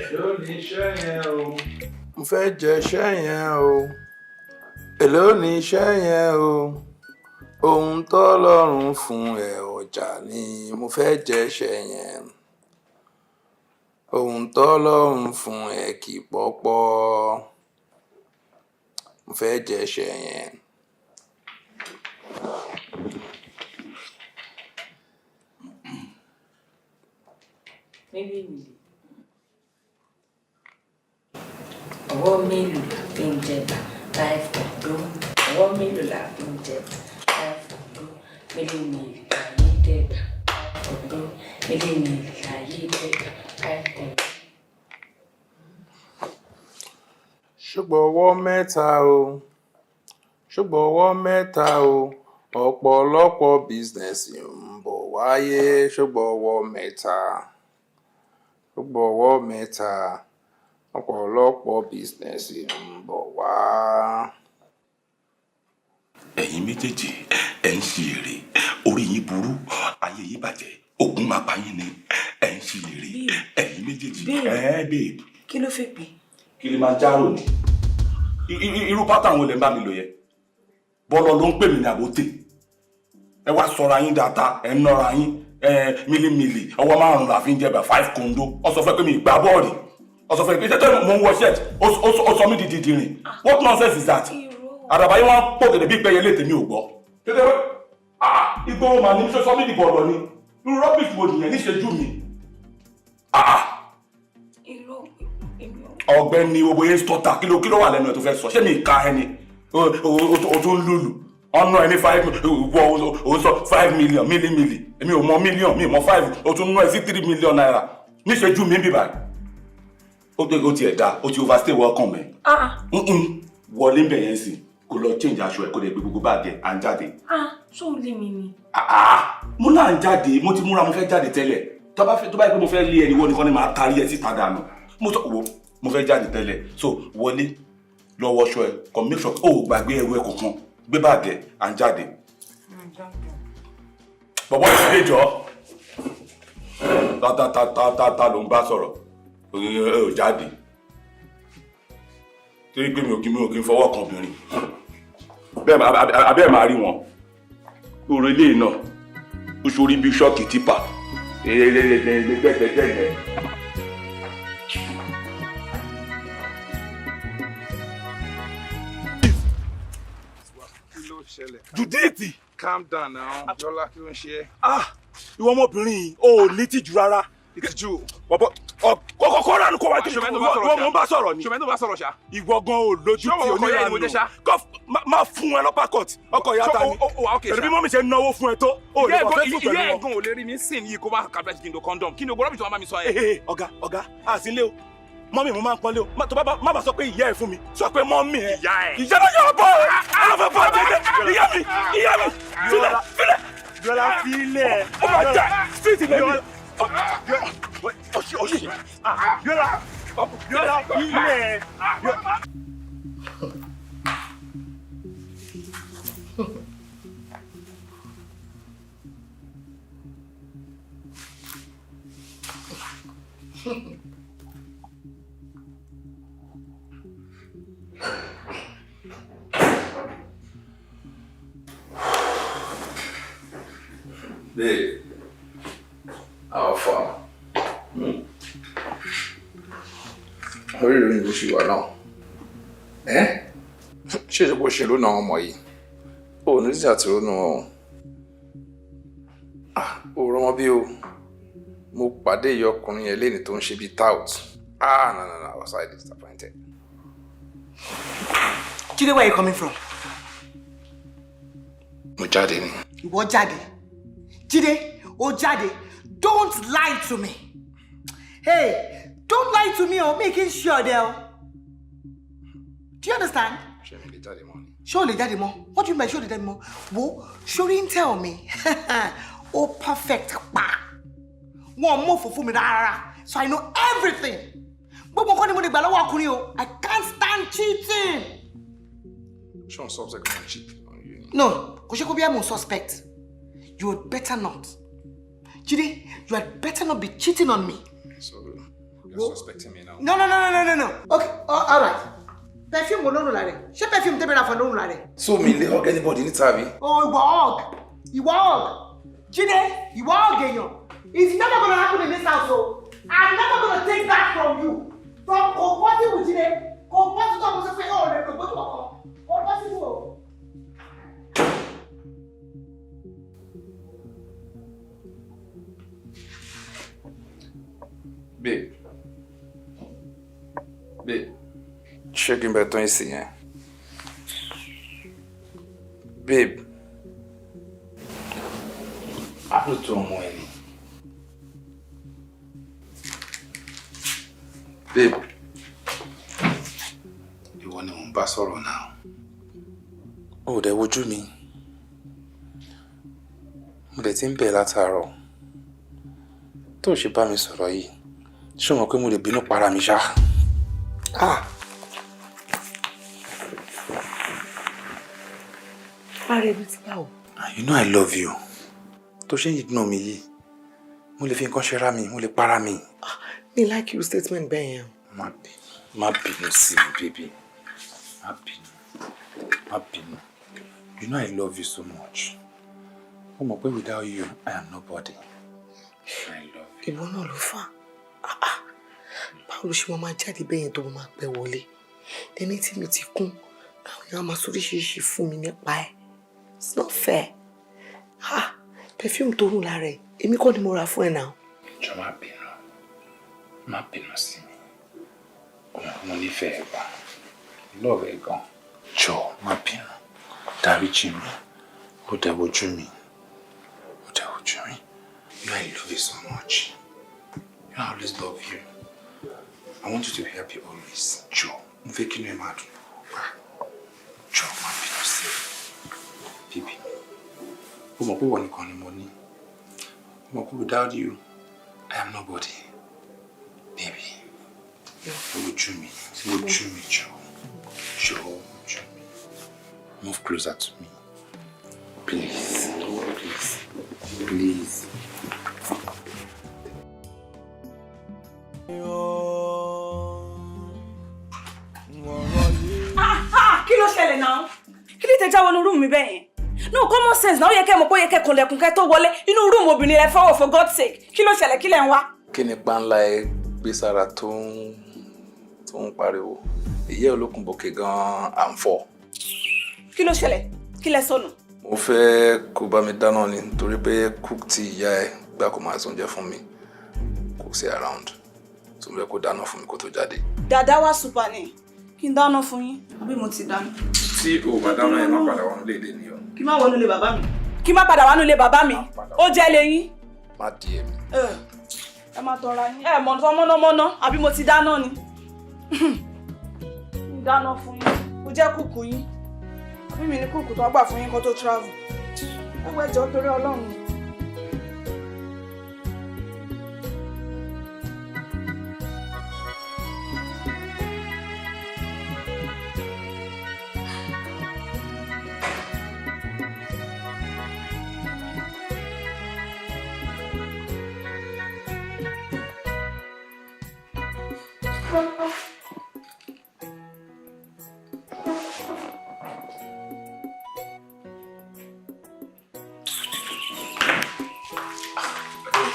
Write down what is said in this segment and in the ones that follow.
Èló ni iṣẹ́ yẹn o? Mo fẹ́ jẹ iṣẹ́ yẹn o. Èló ni iṣẹ́ yẹn o? Ohun tọ́lọ́run fún ẹ ọjà ni mo fẹ́ jẹ iṣẹ́ yẹn. Ohun tọ́lọ́run fún ẹ kì í pọ́pọ́. Mo fẹ́ jẹ iṣẹ́ yẹn. Mélòó mélòó. Ọwọ́ mélòó la fi ń jẹba five kọ̀ǹdó? Ọwọ́ mélòó la fi ń jẹba five kọ̀ǹdó? Mélòó mélòó láyé dẹ́gbà five kọ̀ǹdó? Mélòó mélòó láyé dẹ́gbà five kọ̀ǹdó? Ṣùgbọ́n ọwọ́ mẹ́ta o, ṣùgbọ́n ọwọ́ mẹ́ta o, ọ̀pọ̀lọpọ̀ business ń bọ̀ wáyé. Ṣùgbọ́n ọwọ́ mẹ́ta, ṣùgbọ́n ọwọ́ mẹ́ta, ọ̀pọ̀lọpọ̀ business ń bọ̀ wá. Ẹ̀yin méjèèjì, ẹ̀ ń ṣe èrè, orí yín burú, ayé yín bàjẹ́, ogun máa pa yín ni. Ẹ̀ ń ṣe èrè, ẹ̀yin méjèèjì. Babe. Ẹ̀ babe. Kí ló fẹ́ pè? Kilimanjaro ni. Irú pátá àwọn olè ń bá mi lò yẹ. Bọ́lọ̀ ló ń pè mí ní àbótè. Ẹ wá sọra yín dáadáa, ẹ ń nọra yín ẹ mílímìlì. Ọwọ́ márùn-ún la fi ń jẹba five kondo. Ọ sọ fún ẹ pé mi ì gbá bọ́ọ̀lì. Ọ sọ fún ẹ pé tẹ́tẹ́ mò ń wọ shirt, ó sọ mí di dìdìrìn. What nonsense is that? Àdàbà yín wọ́n pò gèdè bí pẹ́yẹ lè tèmi ò gbọ́. Tètè wẹ́, ah, ìgboro màá ní sọ mí di bọ̀ọ̀lọ̀ ni. Irú rubbish wo nìyẹn níṣẹ́jú mi? Ah. Ọ̀gbẹ́ni, owó yẹn stọta. Kí ló wà lẹ́nu ẹ tó fẹ́ sọ? Ṣé mi ka ẹni o tún lùlù ọ̀nà ẹni five wọ o sọ 5 million mílímìlì? Èmi ò mọ million, mi ò mọ five. O tún ná ẹ sí ₦3 million níṣẹ́jú mi bíbá. Ó tiẹ̀ dá, ó ti overstay welcome ẹ̀. Ah. Wọlé ń bẹ̀ yẹn sí, kó lọ change aṣọ ẹ̀, kó lè gbé gbogbo báàgì ẹ̀, à ń jáde. Ah, ṣó o lé mi ni? Ah, mo náà ń jáde. Mo ti múra, mo fẹ́ jáde tẹ́lẹ̀. Tó bá yẹ pé mo fẹ́ lé ẹni wọ́n nìkan ni màá tarí ẹ síta dànù. Mo sọ wo, mo fẹ́ jáde tẹ́lẹ̀, so wọlé lọ wọṣọ ẹ, kàn make sure ó gbàgbé ẹrù ẹ kọ̀ọ̀kan, gbé báàgì ẹ, à ń jáde. Bọ̀bọ̀ ìdílé jọ, ta ta ta ta ta ta ló ń bá sọ̀rọ̀? Ẹ ò jáde torí pé mi ò kí ń fọwọ́ kan obìnrin bẹ́ẹ̀ abẹ́ ẹ̀ máa rí wọn. Orí ilé náà ó ṣorí bí ṣọ́ọ̀kì tipa gbẹ́gbẹ́gbẹ́gbẹ́. Kí ló ṣẹlẹ̀? Judith. Calm down now. Jọlá, kí ló ń ṣe ẹ́? Ah, ìwọ ọmọbìnrin yìí, o ò ní tìjú rárá. Ìtìjú. Bọ̀bọ̀ kọ́kọ́ ránù kó wá jẹ́. Ṣọmọ ẹni tó bá sọ̀rọ̀ ìwọ ṣá. mò ń bá sọ̀rọ̀ ni. Ṣọmọ ẹni tó bá sọ̀rọ̀ ṣá. Ìwọ gan ò lójú Ṣé tí ọkọ ìyá ẹni mo jẹ́ ṣá? Kọ́ má fún ẹ lọ́pàá court ọkọ ìyá ta ni. Ó wà ókè Pẹ̀lú ṣá. bí mọ́mí ṣe náwó fún ẹ tó, o ò lè wà fẹ́ tún Ìyá pẹ̀lú wọn. ẹ̀gbọ́n ò lè rí mi sìn yìí kó má kàbíyà kí n lo condom. Kí ni o gbọ́dọ̀ bí tí wọ́n bá mi sọ yẹn? Ee, ọ̀gá, ọ̀gá, àsìnlé o. Mọ́mí mo máa ń pọ́nlé o. Tó bá má bá sọ pé ìyá ẹ̀ fún mi, sọ pé mọ́mí ẹ̀. Ìyá ẹ̀. Ìyá náà yóò bọ̀ ọ́. Aláfẹ́ bọ̀ jẹ́jẹ́. Ìyá mi, ìyá mi, filẹ̀, filẹ̀. Bíọ́lá, filẹ̀. Ó máa jà street lẹ́nu. Ọ̀ṣì, ọ̀ṣì. Bíọ́lá, Bíọ́lá, filẹ̀. Babe, how far? Orí ìròyìn ló ṣì wà náà. Ẹ́ ṣé ìṣe bó ṣe ló na ọmọ yìí? O ò ní sí àti ronú wọn o. Ah, o rọmọ bí o. Mo pàdé ìyá ọkùnrin yẹn léni tó ń ṣe bíi tout. Ah, no, no, no, I was highly disappointed. Jídé, where are you coming from? Mo jáde ni. Ìwọ jáde. Jídé, ó jáde. Don't lie to me. Hey, don't lie to me o, mi kì í ṣe ọ̀dẹ̀ o. Do you understand? Ṣé mi lè jáde mọ́ ni? Ṣé o lè jáde mọ́? What do you mean by ṣé o lè jáde mọ́? Wo, ṣorí ń tell me. Ó perfect pa. Wọn mú òfò fún mi rárá. So I know everything. Gbogbo nǹkan ni mo lè gbà lọ́wọ́ ọkùnrin o. I can't stand cheating. Ṣé òun suspect kan cheat on you ni? No, kò ṣe kó bí ẹ̀ mò ń suspect. You had better not. Jide, you had better not be cheating on me. So, you're suspecting me now? No, no, no, no, no, no, no. Okay, all right. Perfume wo ló ń rùn lára ẹ̀? Ṣé perfume tẹ́mi ra fún ẹ ló ń rùn lára ẹ̀? So mi lè hug anybody níta bí? Oh, ìwọ hug. Ìwọ hug. Jide, ìwọ hug èèyàn. It's never gonna happen in this house o. I'm never gonna take that from you. From kò possible, Jide. Kò possible tó mo sọ pé ó lè lò gbójú ọkọ. Kò possible o. Babe. Babe. Ṣé kí n bẹ tán ìsìn yẹn? Babe. Àlùtò ọmọ ẹ ni. Babe. Ìwọ ni mò ń bá sọ̀rọ̀ náà. O ò dẹ̀ wojú mi. Mo dẹ̀ ti ń bẹ̀ látàárọ̀. Tó o ṣe bá mi sọ̀rọ̀ yìí, ṣé o mọ̀ pé mo lè bínú para mi ṣá? Ah. Ara ẹbí ti báwo? You know I love you. Tó ṣe ń ignore mi yìí, mo lè fi nǹkan ṣe ra mi, mo lè para mi. Mi like your statement bẹ́ẹ̀ yẹn. Má bínú, má bínú sí mi, baby. Má bínú, má bínú. You know I love you so much. Ó mọ̀ pé without you, I am nobody. I love you. Ìwọ náà ló fà á. Báwo ló ṣe máa jáde bẹ́ẹ̀ yẹn tó máa pẹ́ wọlé? Ẹni tí mi ti kún, àwọn èèyàn á máa sọ oríṣiríṣi fún mi nípa ẹ̀. It's not fair. Ah, perfume tó rùn lára ẹ̀, èmi kọ́ ni mo rà fún ẹ náà. Jọ̀ọ́ má bínú, má bínú sí mi. Ó mọ̀ pé mo nífẹ̀ẹ́ ẹ gan. Love ẹ gan. Jọ̀ọ́ má bínú. Dáríjì mi. Ó dẹ̀ wojú mi. Ó dẹ̀ wojú mi. You know I love you so much. You know I always love you. I want you to be happy always. Jọ̀ọ́, mo fẹ́ kí inú ẹ máa dùn. Jọ̀ọ́ má bínú sí mi. Baby mi. Ó mọ̀ pé ìwọ nìkan ni mo ní. Ó mọ̀ pé without you, I am nobody. Baby, wojú mi, wojú mi jọ̀ọ́. Jọ̀ọ́ wojú mi. Move closer to me. Please, please, please. Kí ló ṣẹlẹ̀ náà? Kí ló tẹ já wọnú room mi bẹ́ẹ̀ yẹn? No common sense náà, ó yẹ kẹ́ mọ̀ pé ó yẹ kẹ́ kànlẹ̀kùn kẹ́ tó wọlé inú room obìnrin rẹ fọwọ́, for God's sake. Kí ló ṣẹlẹ̀? Kí lẹ̀ ń wá? Kí ni páńlá ẹ gbé sára tó ń pariwo? Ìyẹ́ olókùn bòkè gan-an à ń fọ́. Kí ló ṣẹlẹ̀? Kí lẹ sọnù? Mo fẹ́ kó bá mi dáná ni nítorí pé cook tí ìyá ẹ gbà kó máa sóúnjẹ fún mi kò sí around. Tó mo fẹ́ kó dáná fún mi kó tó jáde. Dàdá wá super ni. Kí n dáná fún yín? Àbí mo ti dáná? Tí o bá dáná yẹn, má padà wọnú léde ni o. Kí má wọnú ilé bàbá mi. Kí má padà wọnú ilé bàbá mi. Ó jẹ́ lẹ́yìn. Má di èmi. Ẹ má tọra yín. Ẹ mọ̀ nǹkan mọ́nàmọ́ná àbí mo ti dáná ni. N dáná fún yín. Ó jẹ́ kùkù yín. Àbí mi ní kùkù tó gbà fún yín kó tó travel. Ẹ wọ ẹjọ́ torí Ọlọ́run.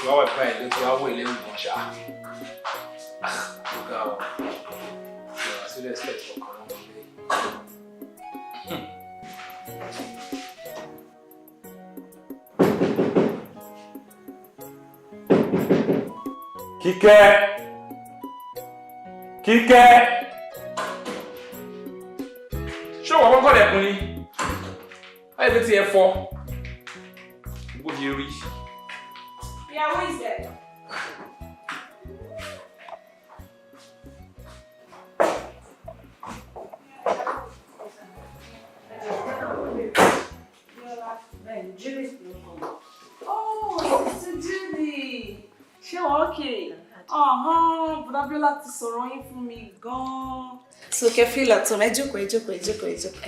Wá wà báyìí ló ti wá wọ ilé ìwọ̀n ṣá. Ó ga ọ. Ìwà sílẹ̀ sílẹ̀ tí ọkàn wọn lé. Kíkẹ́! Kíkẹ́! Ṣé wọ́n kọ́kọ́ lẹ̀kùn ni? Báyìí pé tí ẹ fọ́. Bó ṣe rí. Yeah, who is there? Oh, Sister Judy. Ṣé wọ́n okay? Ọ̀hán, Bùdá Bíọ́lá ti sọ̀rọ̀ yín fún mi gan-an. So kẹ́ feel at home, ẹ jókòó, ẹ jókòó, ẹ jókòó, ẹ jókòó.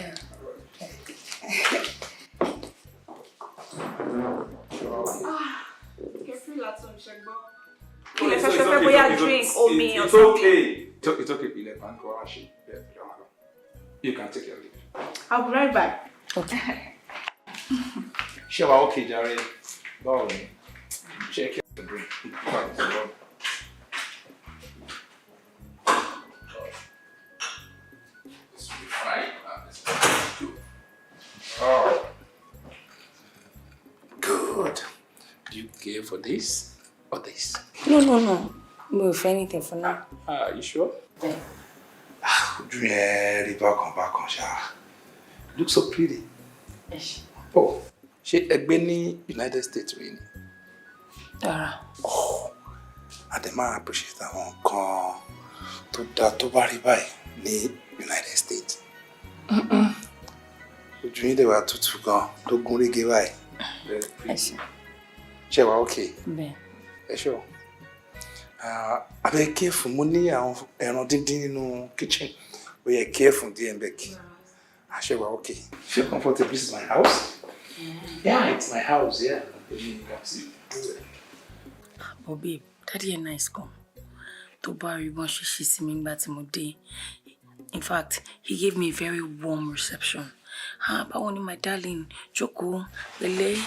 Kẹfí látún ṣe gbọ́. Kí lẹ fẹ́ ṣe fẹ́ bóyá drink, omi or It's something? okay. It's okay. Ilẹ̀ kan kọ́ wá ṣe. You can take your leave. I'll be right back. Ṣé wàá okay jàre? Báwo ni? Ṣé kí ẹ drink? Báwo ni? This will be fine. This will be good. Oh. Good. Do you care for this or this? No. Mi ò fẹ́ anything for now. Ah, you sure? Ojú yẹn rí bákan bákan ṣá. Look so pretty. Oh, ṣé ẹ gbé ní United States rí ni? Rárá. A dẹ̀ máa appreciate àwọn nǹkan tó dáa tó bá rí báyìí ní United States. Ojú yín dẹ̀ wá tutù gan tó gún régé báyìí. Very pretty. Ṣé wàá okay? Bẹ́ẹ̀. Ẹ ṣé o. Abẹ́ careful, mo ní àwọn ẹran díndín nínú kitchen. Ó yẹ careful díẹ̀ ń bẹ̀ kí. Ṣé wàá okay? Feel comfortable. This is my house. Yeah, it's my house, yeah. But babe, daddy ẹ̀ nice gan. Tó bá rí bọ́n ṣe ṣe sí mi nígbà tí mo dé. In fact, he gave me a very warm reception. Ah, báwo ni my darling? Jókòó, pẹ̀lẹ́.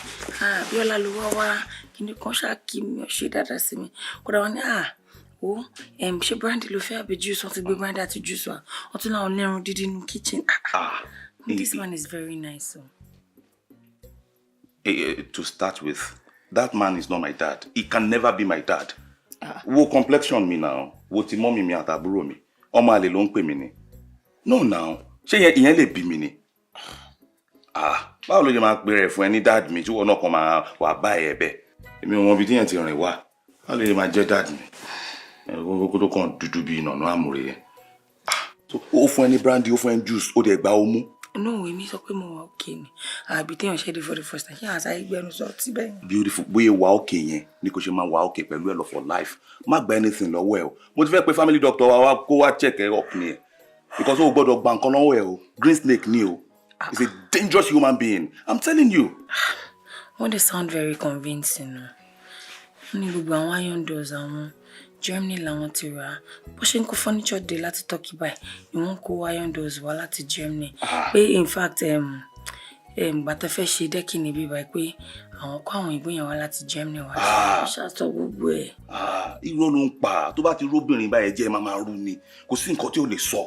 Ah, Bíọ́lá ló wá wá. Kíni kan ṣáà kí mi, ó ṣe dáadáa sí mi. Kódà wọ́n ní, ah, wo, ṣé brandy ló fẹ́ àbí juice? Wọ́n ti gbé brandy àti juice wá. Wọ́n tún láwọn lẹ́run dídí nínú kitchen. Ah, this man is very nice. So. To start with, that man is not my dad. He can never be my dad. Wo complexion mi now, wo ti mummy mi àtàbúrò mi. Ọmọ àlè ló ń pè mí ni. No now, ṣé ìyẹn lè bí mi ni? Ah, báwo ló ṣe máa pe rẹ̀ fún ẹ ní dad mi tí wọn náà kàn máa wà bá ẹ bẹ́ẹ̀? Èmi ò mọ ibi tí yẹn ti rìn wá. Báwo ló ṣe máa jẹ́ dad mi? Kókó tó kàn dúdú bíi ìnànú àmúre yẹn. Ah, so ó fún ẹ ní brandy, ó fún ẹ ní juice, ó dẹ̀ gba ó mú. No, èmi sọ pé mo wà okay ni. Àbí téèyàn ṣe dé for the first time. Ṣé àṣà ìgbẹ́nu sọ tí bẹ́ẹ̀ yẹn? Beautiful. Bóyá wà òkè yẹn ni kò ṣe máa wà òkè pẹ̀lú ẹ lọ for life. Má gba anything lọ́wọ́ ẹ o. Mo ti fẹ́ pe family doctor wa wá kó wá check ẹ up ni ẹ, because o gbọ́dọ̀ gba nǹkan lọ́wọ́ ẹ o. Green snake ni o. He's a dangerous human being, I'm telling you. Wọ́n dey sound very convincing o. Wọ́n ní gbogbo àwọn iron doors àwọn, Germany làwọn ti rà á. Bó ṣe ń kó furniture dé láti Turkey báyìí ni wọ́n kó iron doors wá láti Germany. Pé in fact, gbàtà fẹ́ ṣe decking níbí báyìí, pé àwọn kó àwọn ìbò yẹn wá láti Germany wá. Ó ṣàtọ̀ gbogbo ẹ̀. Ah, irọ́ ló ń pa. Tó bá ti róbìnrin báyẹn jẹ́ máa máa rú ni. Kò sí nǹkan tí ò lè sọ.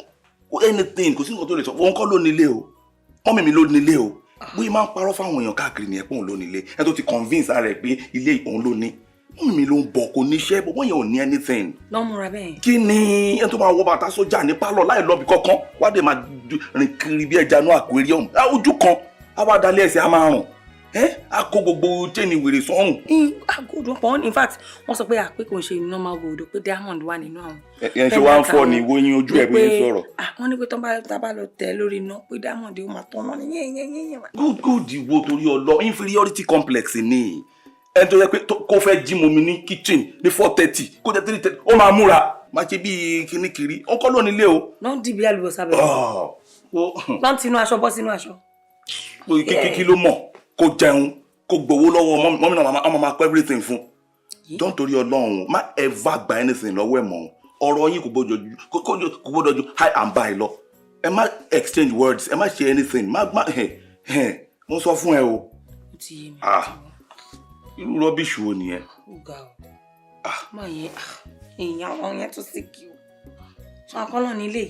Kò anything, kò sí nǹkan tó lè sọ. Òun kọ́ ló nílé o, mummy mi ló nílé o. Bóyá máa ń parọ́ fáwọn èèyàn káàkiri nìyẹn pé òun ló nílé. Ẹ tó ti convince ara ẹ̀ pé ilé òun ló ní. Mummy mi ló ń bọ̀, kò níṣẹ́ bọ́bọ́ yẹn, ò ní anything. Lọ́ múra bẹ́ẹ̀. Kí ni ẹni tó máa wọ bàtà sójà ní pálọ̀ láì lọ́bi kankan wá dé máa rìn kiri bí ẹja inú aquarium? Á, ojú kan á wá dalẹ̀, ẹsẹ̀ á máa rùn ẹ́, á kó gbogbo chain wèrè sọ́rùn. Gold wọn pọ̀. In fact, wọ́n sọ pé àpé kò ń ṣe normal gold o, pé diamond wà nínú àwọn. Ẹ ṣe wá ń fọ ni wo yín ojú ẹ bóyá ń sọ̀rọ̀. Ah, wọ́n ní pé tá bá lọ tẹ̀ lórí iná, pé diamond yóò máa tọ́nà ní yẹ́nyẹ́nyẹ́nyẹ́. Good, good wo, torí ọlọ, inferiority complex ni. Ẹni tó yẹ pé kó fẹ́ jí mu mi ní kitchen ní 4:30, kó jẹ́ 3:30, ó máa múra máa ṣe bíi kíní kiri. Ó kọ́ ló nílé o. Lọ́n dìbí àlùbọ́sà bẹ̀rẹ̀. Ah, Lọ́n tinú aṣọ bọ́ sínú aṣọ. Kí ló mọ̀? Kó jẹun, kó gbowó lọ́wọ́ mummy náà, ọmọ máa kọ́ everything fún. Don't, torí Ọlọ́run, má ever gba anything lọ́wọ́ ẹ̀ mọ́. Ọ̀rọ̀ yín kò gbọ́dọ̀ ju hi and bye lọ. Ẹ má exchange words, ẹ má ṣe anything, má má ẹ ẹ mo sọ fún ẹ o. Ó ti yé mi. Ah, irú rubbish wo nìyẹn? Ó ga o. Má yẹn èèyàn àwọn yẹn tó sì kí o sọ akọ́nà nílé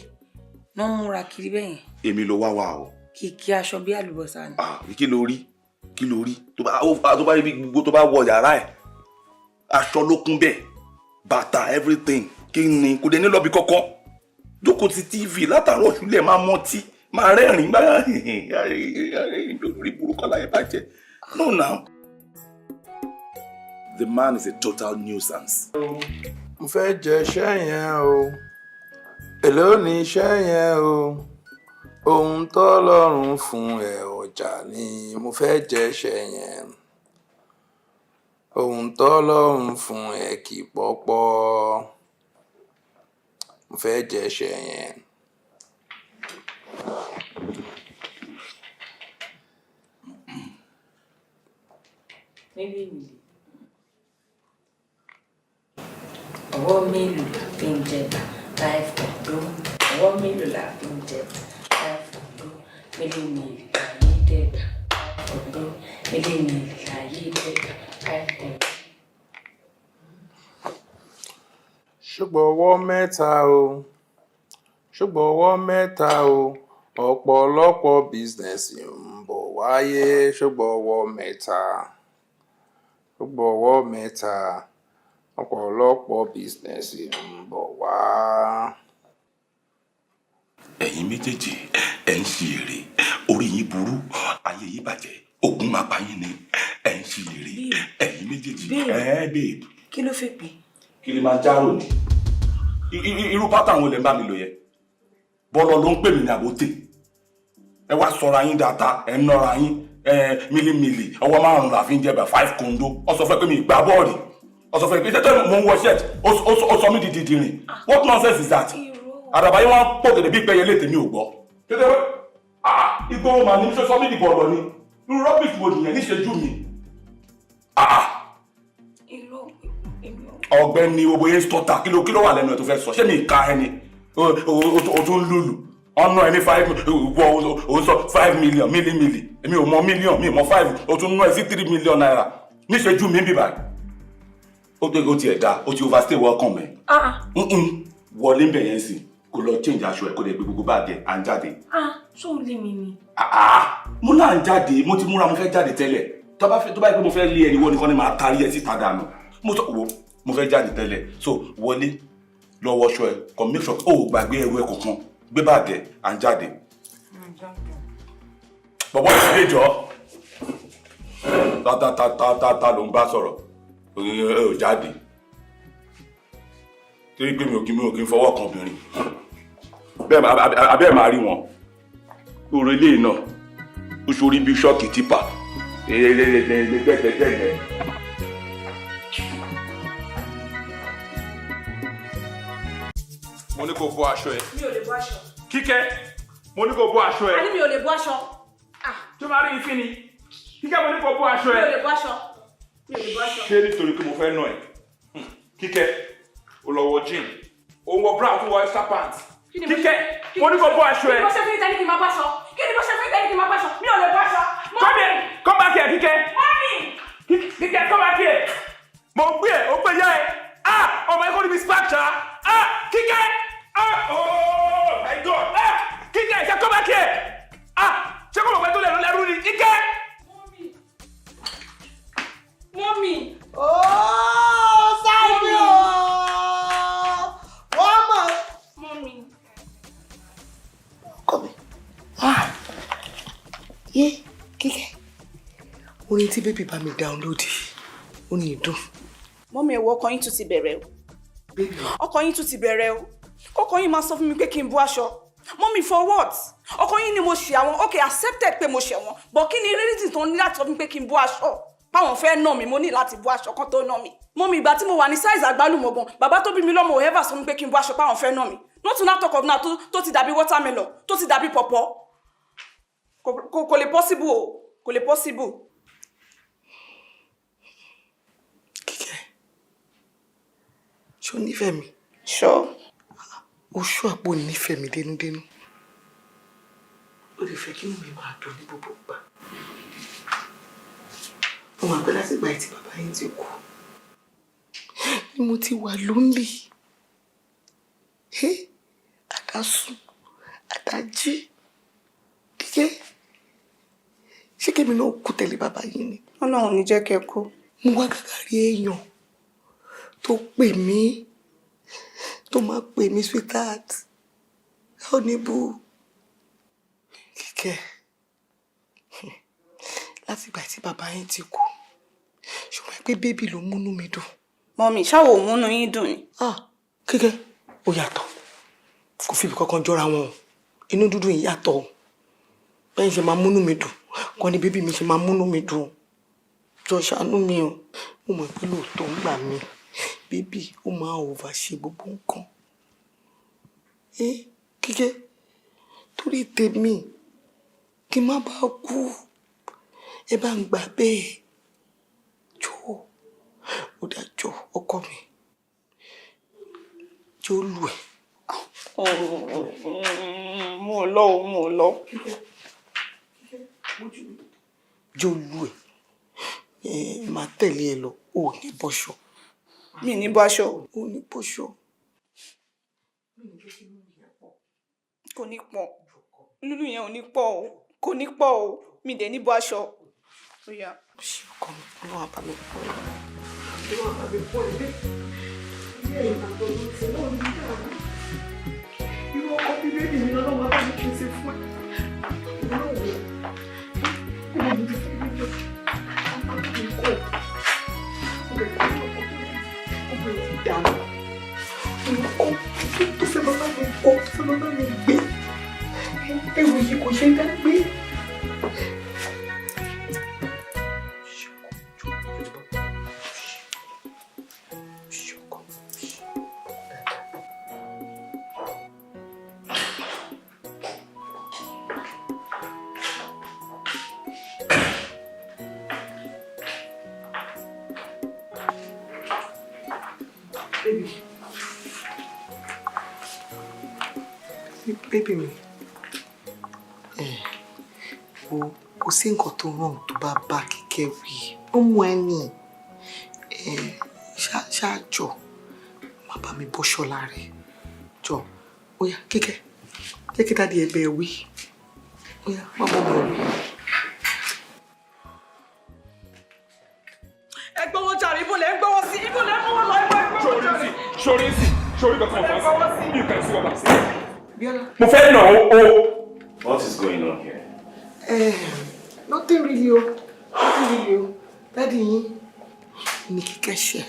náà múra kiri bẹ́ẹ̀ yẹn. Èmi ló wá wá o. Kìkì aṣọ bí àlùbọ́sà ni. Ah, kí ló rí? Kí ló rí? Tó bá rí bí gbogbo tó bá wọ yàrá ẹ̀, aṣọ ló kún bẹ́ẹ̀, bàtà, everything. Kí ni? Kò dé ní lọ́bi kọ́kọ́, jókòó ti TV látàárọ̀ ṣúlẹ̀, máa mọtí, máa rẹ́rìn-ín, máa lórí burúkú láyé bàjẹ́. No now, the man is a total nuisance. Mo fẹ́ jẹ iṣẹ́ yẹn o. Èló ni iṣẹ́ yẹn o? Ohun tọ́lọ́run fún ẹ ọjà ni. Mo fẹ́ jẹ iṣẹ́ yẹn. Ohun tọ́lọ́run fún ẹ kì í pọ́pọ́. Mo fẹ́ jẹ iṣẹ́ yẹn. Mílí mílí. Ọwọ́ mélòó la fi ń jẹba? Five kọ̀ǹdó. Ọwọ́ mélòó la fi ń jẹba? Five kọ̀ǹdó. Mílí mílí láyé dẹ́gbà. Five kọ̀ǹdó. Mílí mílí láyé dẹ́gbà. Five kọ̀ǹdó. Ṣùgbọ́n ọwọ́ mẹ́ta o, ṣùgbọ́n ọwọ́ mẹ́ta o, ọ̀pọ̀lọpọ̀ business ń bọ̀ wáyé. Ṣùgbọ́n ọwọ́ mẹ́ta, ṣùgbọ́n ọwọ́ mẹ́ta, ọ̀pọ̀lọpọ̀ business ń bọ̀ wá. Ẹ̀yin méjèèjì, ẹ̀ ń ṣe èrè. Orí yín burú, ayé yín bàjẹ́, ògùn máa pa yín ni. Ẹ̀ ń ṣe èrè, ẹ̀yin méjèèjì. Babe. Ẹ̀ babe. Kí ló fẹ́ pè? Kí lè máa járò ní irú pattern wo lè ń bá mi lò yẹ? Bọ́lọ̀ ló ń pè mí ní àbótè. Ẹ wá sọra yín dáadáa, ẹ ń nọra yín. Ẹ mílímìlì, ọwọ́ márùn-ún la fi ń jẹba, five kondo. Ọ sọ fún ẹ pé mi ì gbá bọ́ọ̀lì. Ọ sọ fún ẹ pé tẹ́tẹ́ mò ń wọ shirt, ó sọ mí di dìdìrìn. What nonsense is that? Àdàbà yín wọn pọ̀ gẹ̀dẹ̀ bí pẹ́yẹ lé tèmi ò gbọ́. Tẹ́tẹ́ wẹ́, ah, ìgboro màá ní sọ mí di bọ̀ọ̀lọ̀ ni. Irú rubbish wo nìyẹn níṣẹ́jú mi? Ah. Irọ́, èmi ò. Ọ̀gbẹ́ni, owó yẹn sọta. Kí ló wà lẹ́nu ẹ̀ tó fẹ́ sọ? Ṣé mi ka ẹni o tún lùlù ọ̀nà ẹni five wọ? O sọ 5 million mílímìlì. Èmi ò mọ million, mi ò mọ five. O tún ná ẹ sí ₦3 million níṣẹ́jú mi bíbá. Ó tiẹ̀ da, ó ti overstay welcome ẹ̀. Ah. Wọlé ń bẹ̀ yẹn sì kó lọ change aṣọ ẹ̀, kó lè gbé gbogbo báàgì ẹ̀, à ń jáde. Ah, ṣó o lé mi ni? Ah ah, mo náà ń jáde. Mo ti múra, mo fẹ́ jáde tẹ́lẹ̀. Tó bá yẹ pé mo fẹ́ lé ẹni wọ́n nìkan ni màá tarí ẹ síta dànù. Mo sọ wo, mo fẹ́ jáde tẹ́lẹ̀. So wọlé lọ wọṣọ ẹ, kàn make sure ó gbàgbé ẹrù ẹ kọ̀ọ̀kan, gbé báàgì ẹ, à ń jáde. Bọ̀bọ̀ ìdílé jọ, ta ta ta ta ta ta ló ń bá sọ̀rọ̀? Ẹ ò jáde torí pé mi ò kí ń fọwọ́ kan obìnrin bẹ́ẹ̀. Abẹ́ máa rí wọn orí ilé náà, ó ṣorí bí ṣọ́ọ̀kì tipa gbẹ́gbẹ́gbẹ́gbẹ́. Mo ní kó bọ́ aṣọ ẹ. Mi ò lè bọ́ aṣọ. Kíkẹ́, mo ní kó bọ́ aṣọ ẹ. A ní mi ò lè bọ́ aṣọ. Tó máa rí ìfín ni. Kíkẹ́, mo ní kó bọ́ aṣọ Mi ẹ. ò lè bọ́ aṣọ. Mi ò lè bọ́ aṣọ. Ṣé nítorí pé mo fẹ́ nà ẹ́? Kíkẹ́, o lọ wọ jean, o wọ bra, o tún wọ extra pants. Kí ni mo Kíkẹ́, ṣe? mo ní kó bọ́ aṣọ Kí ẹ. ni mo ṣe fún ìtẹ́ni kí n máa bọ́ aṣọ? Kí ni mo ṣe fún ìtẹ́ni kí n máa bọ́ aṣọ? Mi ò lè bọ́ aṣọ. Come here, come back here, Kíkẹ́. Mummy! Kíkẹ́, come back here. Mo gbé ẹ, o gbé yá ẹ. Ah, ọmọ ẹ kò ní mi spark ṣá. Ah, Kíkẹ́. Ah, oh my God. Ah, Kíkẹ́, ṣe come back here. Ah, ṣé kò mọ̀ pé tó lẹ́nu lẹ́rú ni? Kíkẹ́. Mummy! Ooo, Sáyidì ooo! Wọ́n mọ̀. Mummy! Ọkọ mi. Ah! Yé, Kíkẹ́. Orin tí baby bá mi download, ó ní ìdùn. Mummy, ẹ̀wọ̀, ọkọ yín tún ti bẹ̀rẹ̀ o. Ọkọ yín tún ti bẹ̀rẹ̀ o. Ọkọ yín máa sọ fún mi pé kí n bọ́ aṣọ. Mummy, for what? Ọkọ yín ni mo ṣe àwọn, okay, accepted pé mo ṣe wọn. But kí ni reason tó ní láti sọ fún mi pé kí n bọ́ aṣọ? Báwọn fẹ́ nà mí, mo ní láti bọ́ aṣọ kan tó nà mí. Mummy, ìgbà tí mo wà ní size àgbálùmọ̀ gan, bàbá tó bí mi lọ́mọ ò ever sọ fún mi pé kí n bọ́ aṣọ páwọn fẹ́ nà mí. Not to now talk of now tó ti dàbí watermelon, tó ti dàbí pọ̀pọ̀. Kò lè possible o, kò lè possible. Kíkẹ́, ṣé o nífẹ̀ẹ́ mi? Sure. O ṣú àpò nífẹ̀ẹ́ mi dénúdénú. O lè fẹ́ kí inú mi máa dùn ní gbogbo ìgbà. Mo mọ̀ pé látìgbà tí bàbá yín ti kú ni mo ti wà lonely. Àdásùn, àdájí. Kíkẹ́, ṣé kébì náà kú tẹ̀lé bàbá yín ni? Ọlọ́run ní jẹ́ kẹ́ kú. Mo wá gàgà rí èèyàn tó pè mí, tó máa pè mí, "Sweetheart, oníbù." Kíkẹ́, látìgbà tí bàbá yín ti kú, ṣùgbọ́n pé baby ló múnú mi dùn. Mummy, ṣáwo ò múnú yín dùn ni? Ah, Kíkẹ́, ó yàtọ̀. Kò fi ibi kankan jọra wọn o. Inú dúdú yìí yàtọ̀ o. Bẹ́ẹ̀ ṣe máa múnú mi dùn kọ́ ni baby mi ṣe máa múnú mi dùn. Jọ, ṣàánú mi o. Mo mọ̀ pé lóòótọ́ ń gbà mí, baby ó máa over ṣe gbogbo nǹkan. Ẹ Kíkẹ́, torí tèmi, kí n má bàa kú, ẹ bá ń gbà bẹ́ẹ̀. Ó dájọ́ ọkọ mi. Jẹ́ ó lù ẹ́. Mo lọ o, mo lọ. Jẹ́ ó lù ẹ́. Ẹ máa tẹ̀lé ẹ lọ, o ò ní bọ́ṣọ. Mi ní bọ́ aṣọ. O ò ní bọ́ṣọ. Kò ní pọ̀. Lúlù yẹn ò ní pọ̀ o. Kò ní pọ̀ o. Mi dẹ̀ ní bọ́ aṣọ. Ó yá. Ṣé ọkọ mi, Ọlọ́run á bá mi pọ̀ ẹ́. Ọlọ́run á bá mi pọ̀ ẹ́. Ilé ẹ̀yìn àtọ̀dọ̀ tí náà ní ìdáàbò. Irú ọkọ bíbélì mi lọ́wọ́ bá mi pèsè fún ẹ. Ìwọ náà wò ó. Kó o ní fún mi jọ. Ọkọ mi kọ̀. Ó bẹ̀rẹ̀ sí ní ọkọ tó ní. Ó bẹ̀rẹ̀ sí dànù. Olùkọ́ tó fẹ́ bàbá mi kọ́ tó fẹ́ bàbá mi gbé. Ẹrù yìí kò ṣe é dá gbé. Baby. Baby mi. O kò sí nǹkan tó ràn tó bá bá Kíkẹ́ wí. Ó mú ẹ ní. Ṣáàjọ má bá mi bọ́ṣọ lára ẹ̀. Jọ, ó yá Kíkẹ́, jẹ́ kí daddy ẹ bẹ́ẹ̀ wí. Ó yá, má bọ́ mi wí. Ẹ gbọ́wọ́ jàre, ibo lẹ ń gbọ́wọ́ sí, ibo lẹ ń mọ́wọ́ lọ, ibo ẹ gbọ́wọ́ jàre. Ṣorí sí, ṣorí kankan fà sí, you can see what I'm saying. Bíọ́lá. Mo fẹ́ nà ó o. What is going on here? Nothing really o. Nothing really o. Daddy yín ní Kíkẹ́ ṣẹ̀.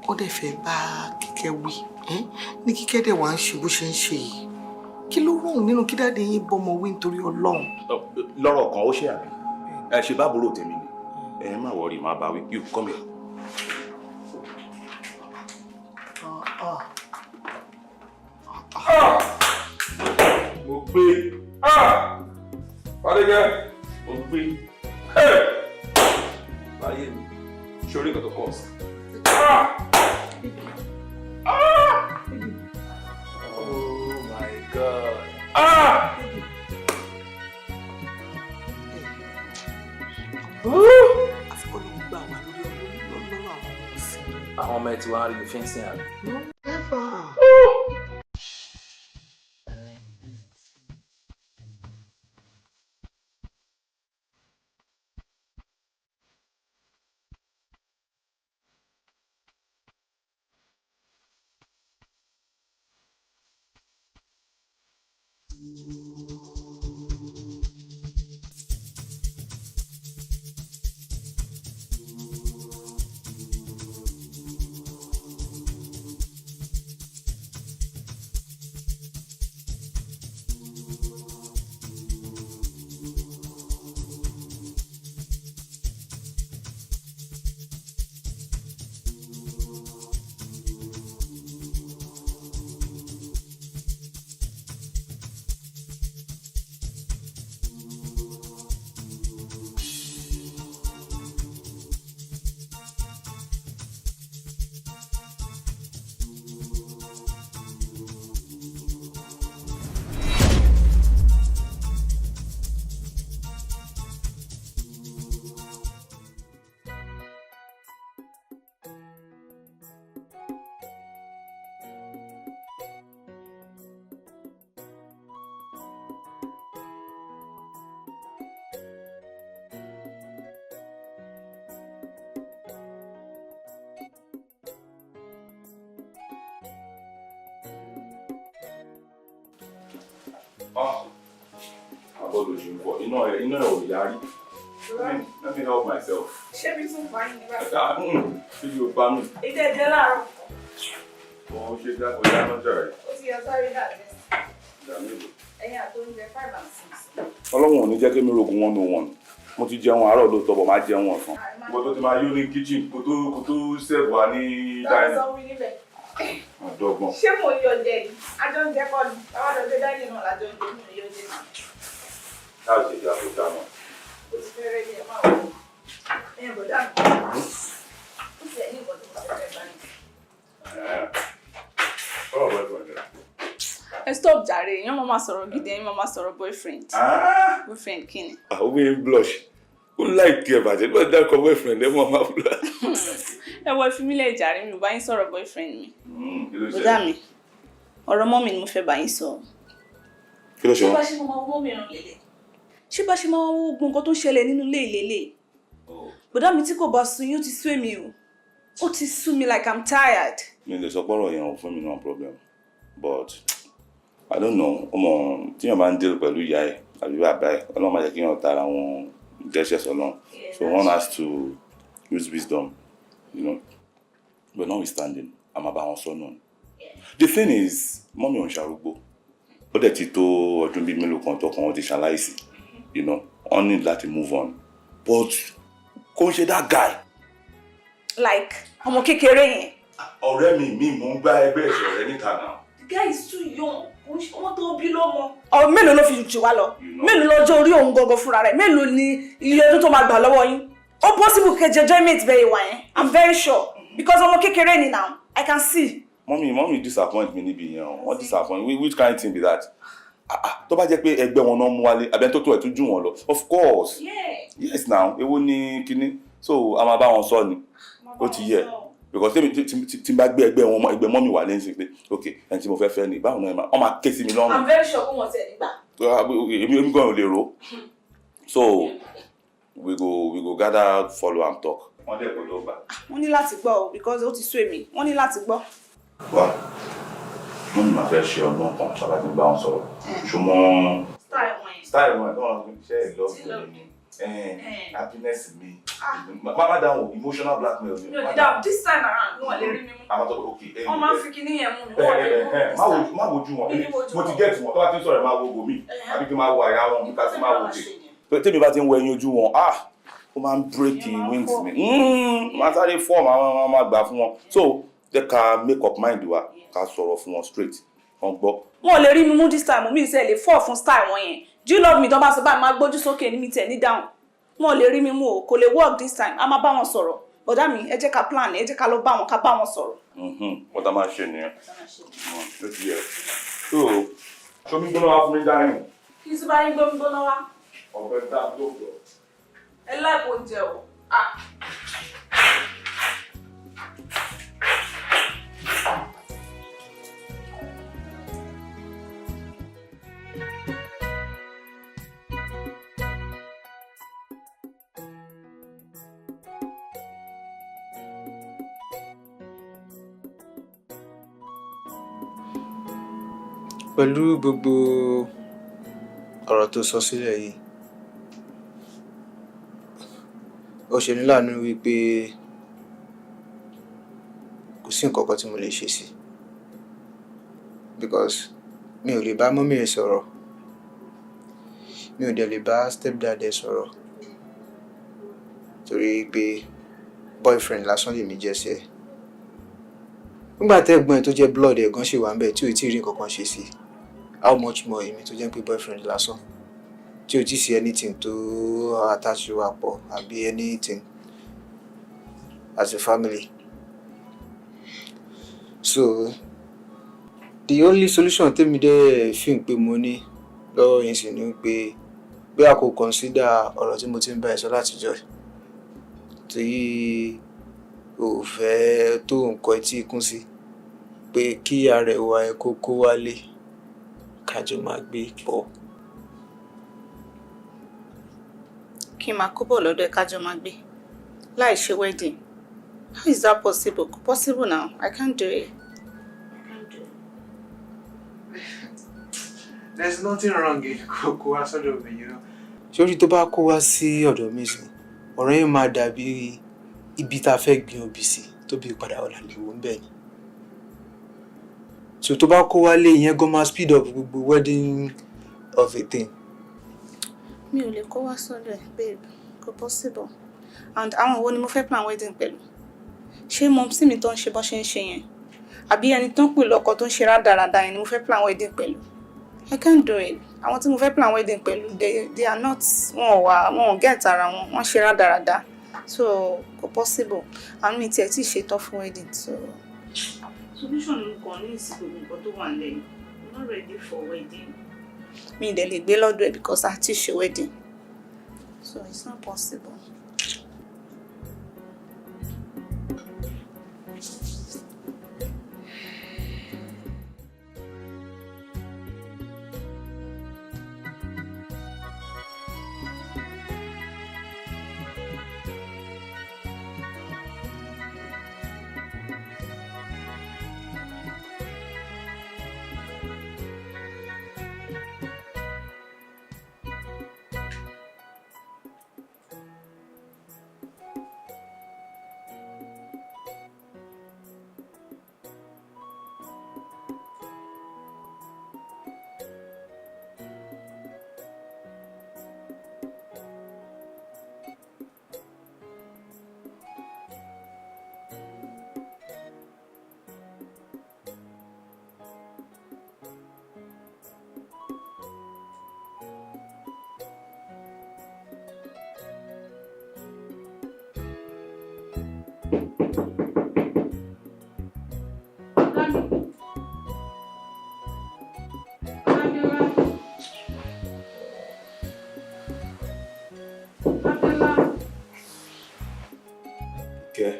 Ó dẹ̀ fẹ́ bá Kíkẹ́ wí. Ní Kíkẹ́ dẹ̀ wá ń ṣe bó ṣe ń ṣe yìí. Kí ló rọrùn nínú kí daddy yín bọ́mọ wí nítorí Ọlọ́run? Lọ́rọ̀ kan ó ṣe àbí? Ẹ ṣe bábúrò tèmi ni. Ẹ má worry, má bá wí. You come here. Mo gbé. Fadékẹ́. Mo gbé. Láyé mi, ṣorí nǹkan tó kọ̀ sí. Oh my God. Àfikún ló ń gbà wá lórí ọlọ́run àwọn ọmọ sí. Àwọn ọmọ ẹ ti wá rí mi fínsìn àbí? Never. Abọ́ ló ṣe ń fọ, iná ẹ̀ ò yarí. Let me help myself. Ṣé mi tún pa yín ní báyìí? Ṣé yóò bá mi? Ìdí ẹ̀jẹ̀ láàárọ̀. Wọ́n ṣe dá ọjà náà jàre. Ó ti yọ sáré dàgbẹ́. Ìgbà mélòó? Ẹyin àtọ́njẹ 5 and 6. Ọlọ́run ò ní jẹ́ kí mi rogun 101. Mo ti jẹun àárọ̀ lóòótọ́ bọ̀ máa jẹun ọ̀sán. Ìwọ tó ti máa yó ní kitchen kó tó serve wa ní dining. Sọ wí níbẹ̀. Àdọ́gbọ̀n. Ṣé mo yọ jẹ yìí? Ajọ́ ń jẹ kọ́ ni. Bàbá lọ gbé dining náà lájọ́ ń jẹ mi ò yọ jẹ. Láì ṣe ìjà tó dáná. Ó ti fẹ́ rẹ́ ní ẹ̀ máa wọ̀. Ẹ̀yin bọ̀dá mi. Ó ti ẹ̀ ní ìbọn tó Stop jàre, èèyàn máa máa sọ̀rọ̀ gidi, ẹ̀yin máa máa sọ̀rọ̀ boyfriend. Boyfriend kí ni? Àwọn obìnrin blush. Ó láìkí ẹ̀ bàjẹ́ bá dákọ̀ boyfriend ẹ̀ mọ́ máa blush. Ẹ wọ ìfimílẹ̀ jàre, mi ò bá yín sọ̀rọ̀ boyfriend mi. Bùdá mi, ọ̀rọ̀ mọ́mì ni mo fẹ́ bá yín sọ. Kí ló ṣe Ṣé wọ́n? bá ṣe máa wo mọ́mì ràn lélẹ̀? Ṣé bá ṣe máa wo gbogbo nǹkan tó ń ṣẹlẹ̀ nínú ilé ìlélẹ̀? Bùdá mi, tí kò bá sú yín, ó ti sú èmi o. Ó ti sú mi, like I'm tired. Mi lè sọ pọ́rọ̀ yẹn ò fún mi náà problem, but I don't know. Ọmọ tíyàn bá ń deal pẹ̀lú ìyá ẹ̀ àbí bàbá ẹ̀, Ọlọ́run má jẹ́ kí yàn tara wọn dẹ́ṣẹ̀ sọ́nà, so one has to use wisdom, but notwithstanding, a máa bá wọn sọ náà. The thing is, mummy ò ń ṣarúgbó, ó dẹ̀ ti tó ọdún bíi mélòó kan tọkàn wọn ti ṣaláìsí. Wọ́n need láti move on, but kò ń ṣe that guy. Like ọmọ kékeré yẹn. Ọ̀rẹ́ mi mò ń gbá ẹgbẹ́ ìṣọ̀rẹ́ níta náà. The guy is too young. Kò ń ṣe ọmọ tó bí lọ́mọ. Ọ̀rọ̀ mélòó ló fi jù wá lọ? Mélòó lọ́jọ́ orí òun gangan fúnra rẹ̀? Mélòó ni iye ọdún tó máa gbà lọ́wọ́ yín? Ó possible kẹjẹ join bẹ́ẹ̀ wà yẹn. I'm very sure because ọmọ kékeré ni now. I can see. Mummy disappoint mi níbi yẹn o. Wọ́n disappoint. Which kind thing be that? Ah ah, tó bá jẹ́ pé ẹgbẹ́ wọn náà mú wálé, àbẹ́ tó tó ẹ̀ tún jù wọ́n lọ, of course. Yes now, èwo ni kinní? So a máa bá wọn sọ ni, ó ti yẹ, because tèmi tí n bá gbé ẹgbẹ́ wọn, ẹgbẹ́ mummy wà lẹ́yìn sí pé ok, ẹni tí mo fẹ́ fẹ́ ni, báwo náà wọ́n máa ké sí mi lọ́rùn. I'm very sure pé wọ́n ti ẹ̀ nígbà. Èmi gan ò lè ro. So we go gather, follow am talk. Wọ́n dẹ̀ gbọ́dọ̀ gbà. Wọ́n ní láti gbọ́ o, because ó ti sú èmi. Wọ́n ní láti gbọ́. Wá, mummy máa fẹ́ ṣe ọdún kan sábà tí ń bá wọn sọ̀rọ̀, ṣùgbọ́n Style wọn yẹn. Style wọn tó wọn ṣe é love mi, happiness mi, má má dáhùn, emotional blackmail ni. Mi ò ní dáhùn this time around, wọn lè rí mi mú. Àwọn tó ok. Wọ́n máa ń fi kinní yẹn mú mi, wọ́n lè mú mi this time. Má wojú wọn. Mi ní wojú Mo ti wọn. get wọn. Tó bá ti ń sọ̀rọ̀, ẹ máa wo bòmí àbí kí n máa wo àyà wọn, kí n máa wo òkè. Tèmi bá ti ń wọ ẹyin ojú wọn, ah, ó máa ń break wings mi, máa sáré form àwọn máa gbà fún wọn. So jẹ́ ká make up mind wa, ká sọ̀rọ̀ fún wọn straight, wọ́n gbọ́. Wọn ò lè rí mi mú this time. Mi ìṣe lè fall fún style wọn yẹn. "Do you love me?" tó bá sọ báyìí, máa gbójú sókè ní mi tẹ̀ ní dáhùn. Wọn ò lè rí mi mú o, kò lè work this time. A máa bá wọn sọ̀rọ̀. Bọ̀dá mi, ẹ jẹ́ ká plan, ẹ jẹ́ ká lọ bá wọn, ká bá wọn sọ̀rọ̀. Wọ́n tá máa ṣe nìyẹn, ó ti yẹ. So ṣomi gbóná wá fún mi dáhùn. Kí n tún bá yín gbómi gbóná wá? Ọ̀fẹ́ dá lóògbé. Ẹ láìpẹ́ oúnjẹ o. Ah. Pẹ̀lú gbogbo ọ̀rọ̀ tó sọ sílẹ̀ yìí, ó ṣe ní láàánú wípé kò sí nǹkan kan tí mo lè ṣe sí, because mi ò lè bá mummy ẹ̀ sọ̀rọ̀, mi ò dẹ̀ lè bá stepdad ẹ̀ sọ̀rọ̀, torí pé boyfriend lásán lèmi jẹ́ sí ẹ. Nígbà tẹ́gbọ́n ẹ̀ tó jẹ́ blood ẹ̀ gan ṣì wà ńbẹ̀ tí ò tí ì rí nǹkan kan ṣe sí, how much more èmi tó jẹ́ pé boyfriend lásán tí ò tí ì sí anything tó attach wa pọ̀ àbí anything as a family. So the only solution tèmi dẹ̀ fi ń pé mo ní lọ́wọ́ yìí sì ni pé bí a kò consider ọ̀rọ̀ tí mo ti ń bá ẹ sọ látijọ́ tí o ò fẹ́ tó nǹkan etí ikún sí, pé kí arẹwà ẹ kó kó wálé, kájọ máa gbé pọ̀. Kí n máa kó bọ̀ lọ́dọ̀ ẹ̀, kájọ máa gbé láì ṣe wedding? How is that possible? Kò possible now. I can't do it. I can't do it. There's nothing wrong in kó kó wá sọ́dọ̀ mi. Sórí tó bá kó wá sí ọ̀dọ̀ mi sí, ọ̀rọ̀ yẹn máa dàbí ibi tá a fẹ́ gbin obì sí tó bí padà ọ̀là lè wò ń bẹ̀ ni. So tó bá kó wálé, ìyẹn gan máa speed up gbogbo wedding of a thing. Mi ò lè kó wá sọ́dọ̀ ẹ̀, babe, kò possible. And àwọn wo ni mo fẹ́ plan wedding pẹ̀lú? Ṣé mumsy mi tó ń ṣe bọ́ ṣe ń ṣe yẹn, àbí ẹni tó ń pè lọ́kọ tó ń ṣe rádaràda yẹn ni mo fẹ́ plan wedding pẹ̀lú? I can't do it. Àwọn tí mo fẹ́ plan wedding pẹ̀lú, they are not, wọn ò wà, wọn ò get ara wọn, wọ́n ṣe rádaràda, so kò possible. And mi tiẹ̀ tí ì ṣetán fún wedding, so. Solution mi kàn ní ìsìnkú nǹkan tó wà nílẹ̀ yìí. I'm not ready for wedding. Mi ì dẹ̀ lè gbé lọ́dọ̀ ẹ̀ because a ti ṣe wedding. So it's not possible. Kẹ́.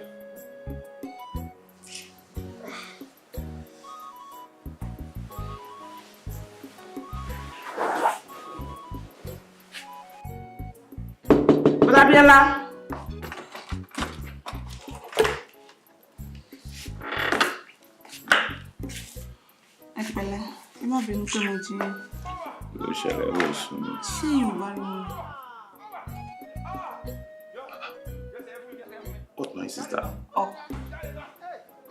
Bọ́lá Bíọ́lá. Ẹ pẹ̀lẹ́, ẹ má bínú pé mo jí yín. Ló ṣẹlẹ̀ ló sùn mí. Ṣé Yorùbá ni mo rí? What noise is that? Oh,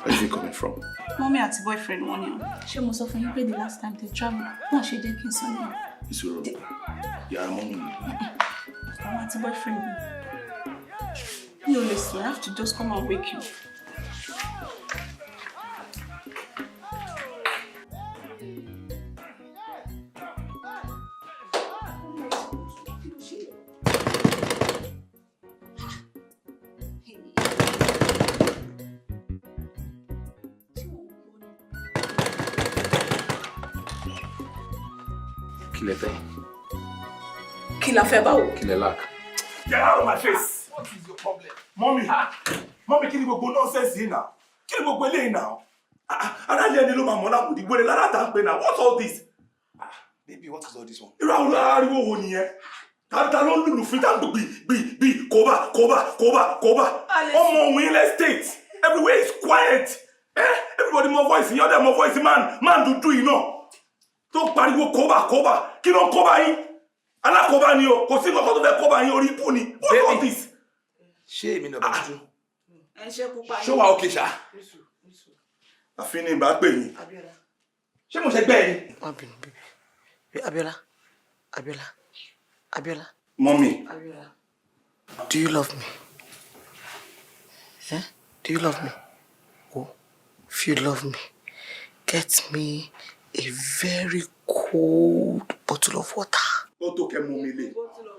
Where is it coming from? mọ́mí àti boyfriend wọn ni o. Ṣé mo sọ fún yín pé the last time they travel, wọ́n ṣe jẹ́ kí n sọ ní Ìṣòro. Yàrá mọ́mí mi. àwọn àti boyfriend mi. Mi ò lè sùn, I have to just come and wake you. Kí lẹ fẹ́? Kí la fẹ́ báwo? Kí lẹ lack? Get out of my face! What is your problem? Mommy, mommy, kí ni gbogbo nonsense yìí náà? Kí ni gbogbo eléyìí náà? Ara ilé ẹni ló máa mọ̀ láwùdí wèrè lára tá ń pè náà. What's all this? Baby, what is all this one? Irú àwọn ariwo wo nìyẹn? Ta ló ń lùlù fún tá ń gbì gbì gbì kóbá kóbá kóbá kóbá. Ọmọ òun ilẹ̀ state everywhere is quiet. Eh? Everybody mọ voice yín, ọ̀dẹ̀ mọ voice man man dúdú yìí náà. Tó pariwo kóbá kóbá kí ló ń kóbá yín? Alákóbá ni o, kò sí nǹkan tó fẹ́ kóbá yín orí ibú ni. What's all this? Ṣé èmi náà bá dúdú? Ẹ ṣe pupa Ṣé wàá òkè ṣá? Àfi ni ìbá pè yín. Ṣé mo ṣe gbẹ́ ẹ ni? Má bínú bíbí. Abiola, Abiola, Abiola. Mọ́mì. Abiola. Do you love me? Eh? Do you love me? Oh, if you love me, get me a very cold bottle of water. Ó tó kẹ́ mú mi lé.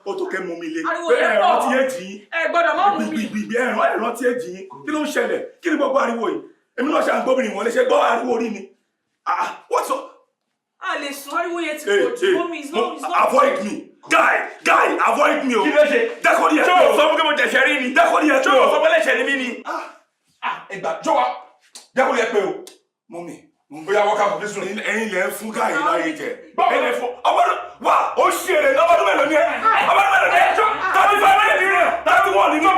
Ó tó kẹ́ mú mi lé. Ariwo Ẹ yẹn pọ̀. rántí èjì yín. Ẹ gbọ́dọ̀ má mú mi. Gbìgbìgbì ẹ rántí èjì yín. Kí ló ń ṣẹlẹ̀? Kí ni gbogbo ariwo yìí? Èmi náà ṣe à ń gbóbìnrin wọlé ṣe gbọ́ ariwo orí ni. Ah, what's up? A lè sùn, ariwo yẹn ti Hey, pọ̀ jù. hey, Mọ́mí, it's not, it's not. Avoid me. Guy, guy, avoid me o. Kí ló ṣe? Dẹ́kọ̀ọ́ ni ẹ Ṣé pé o sọ fún pé mo jẹ̀ṣẹ̀ rí ni? Dẹ́kọ̀ọ́ ni ẹ Ṣé pé o o. sọ pé lẹ́ṣẹ̀ ni mí ni? Ẹgbà jọ̀wọ́. Dẹ́kọ̀ọ́ ni ẹ pé o. Mọ́mì. Ó yá wọ́n ká fún sùn. Ẹ̀yin lẹ ń fún gáyé láyé jẹ. Ẹ̀yin lẹ fún ọmọdún wà ó ṣe èrè ní ọmọdún mélòó ni ẹ? Ọmọdún mélòó ni ẹ? 35 mélòó ni ẹ? 31 ni mí. Wọ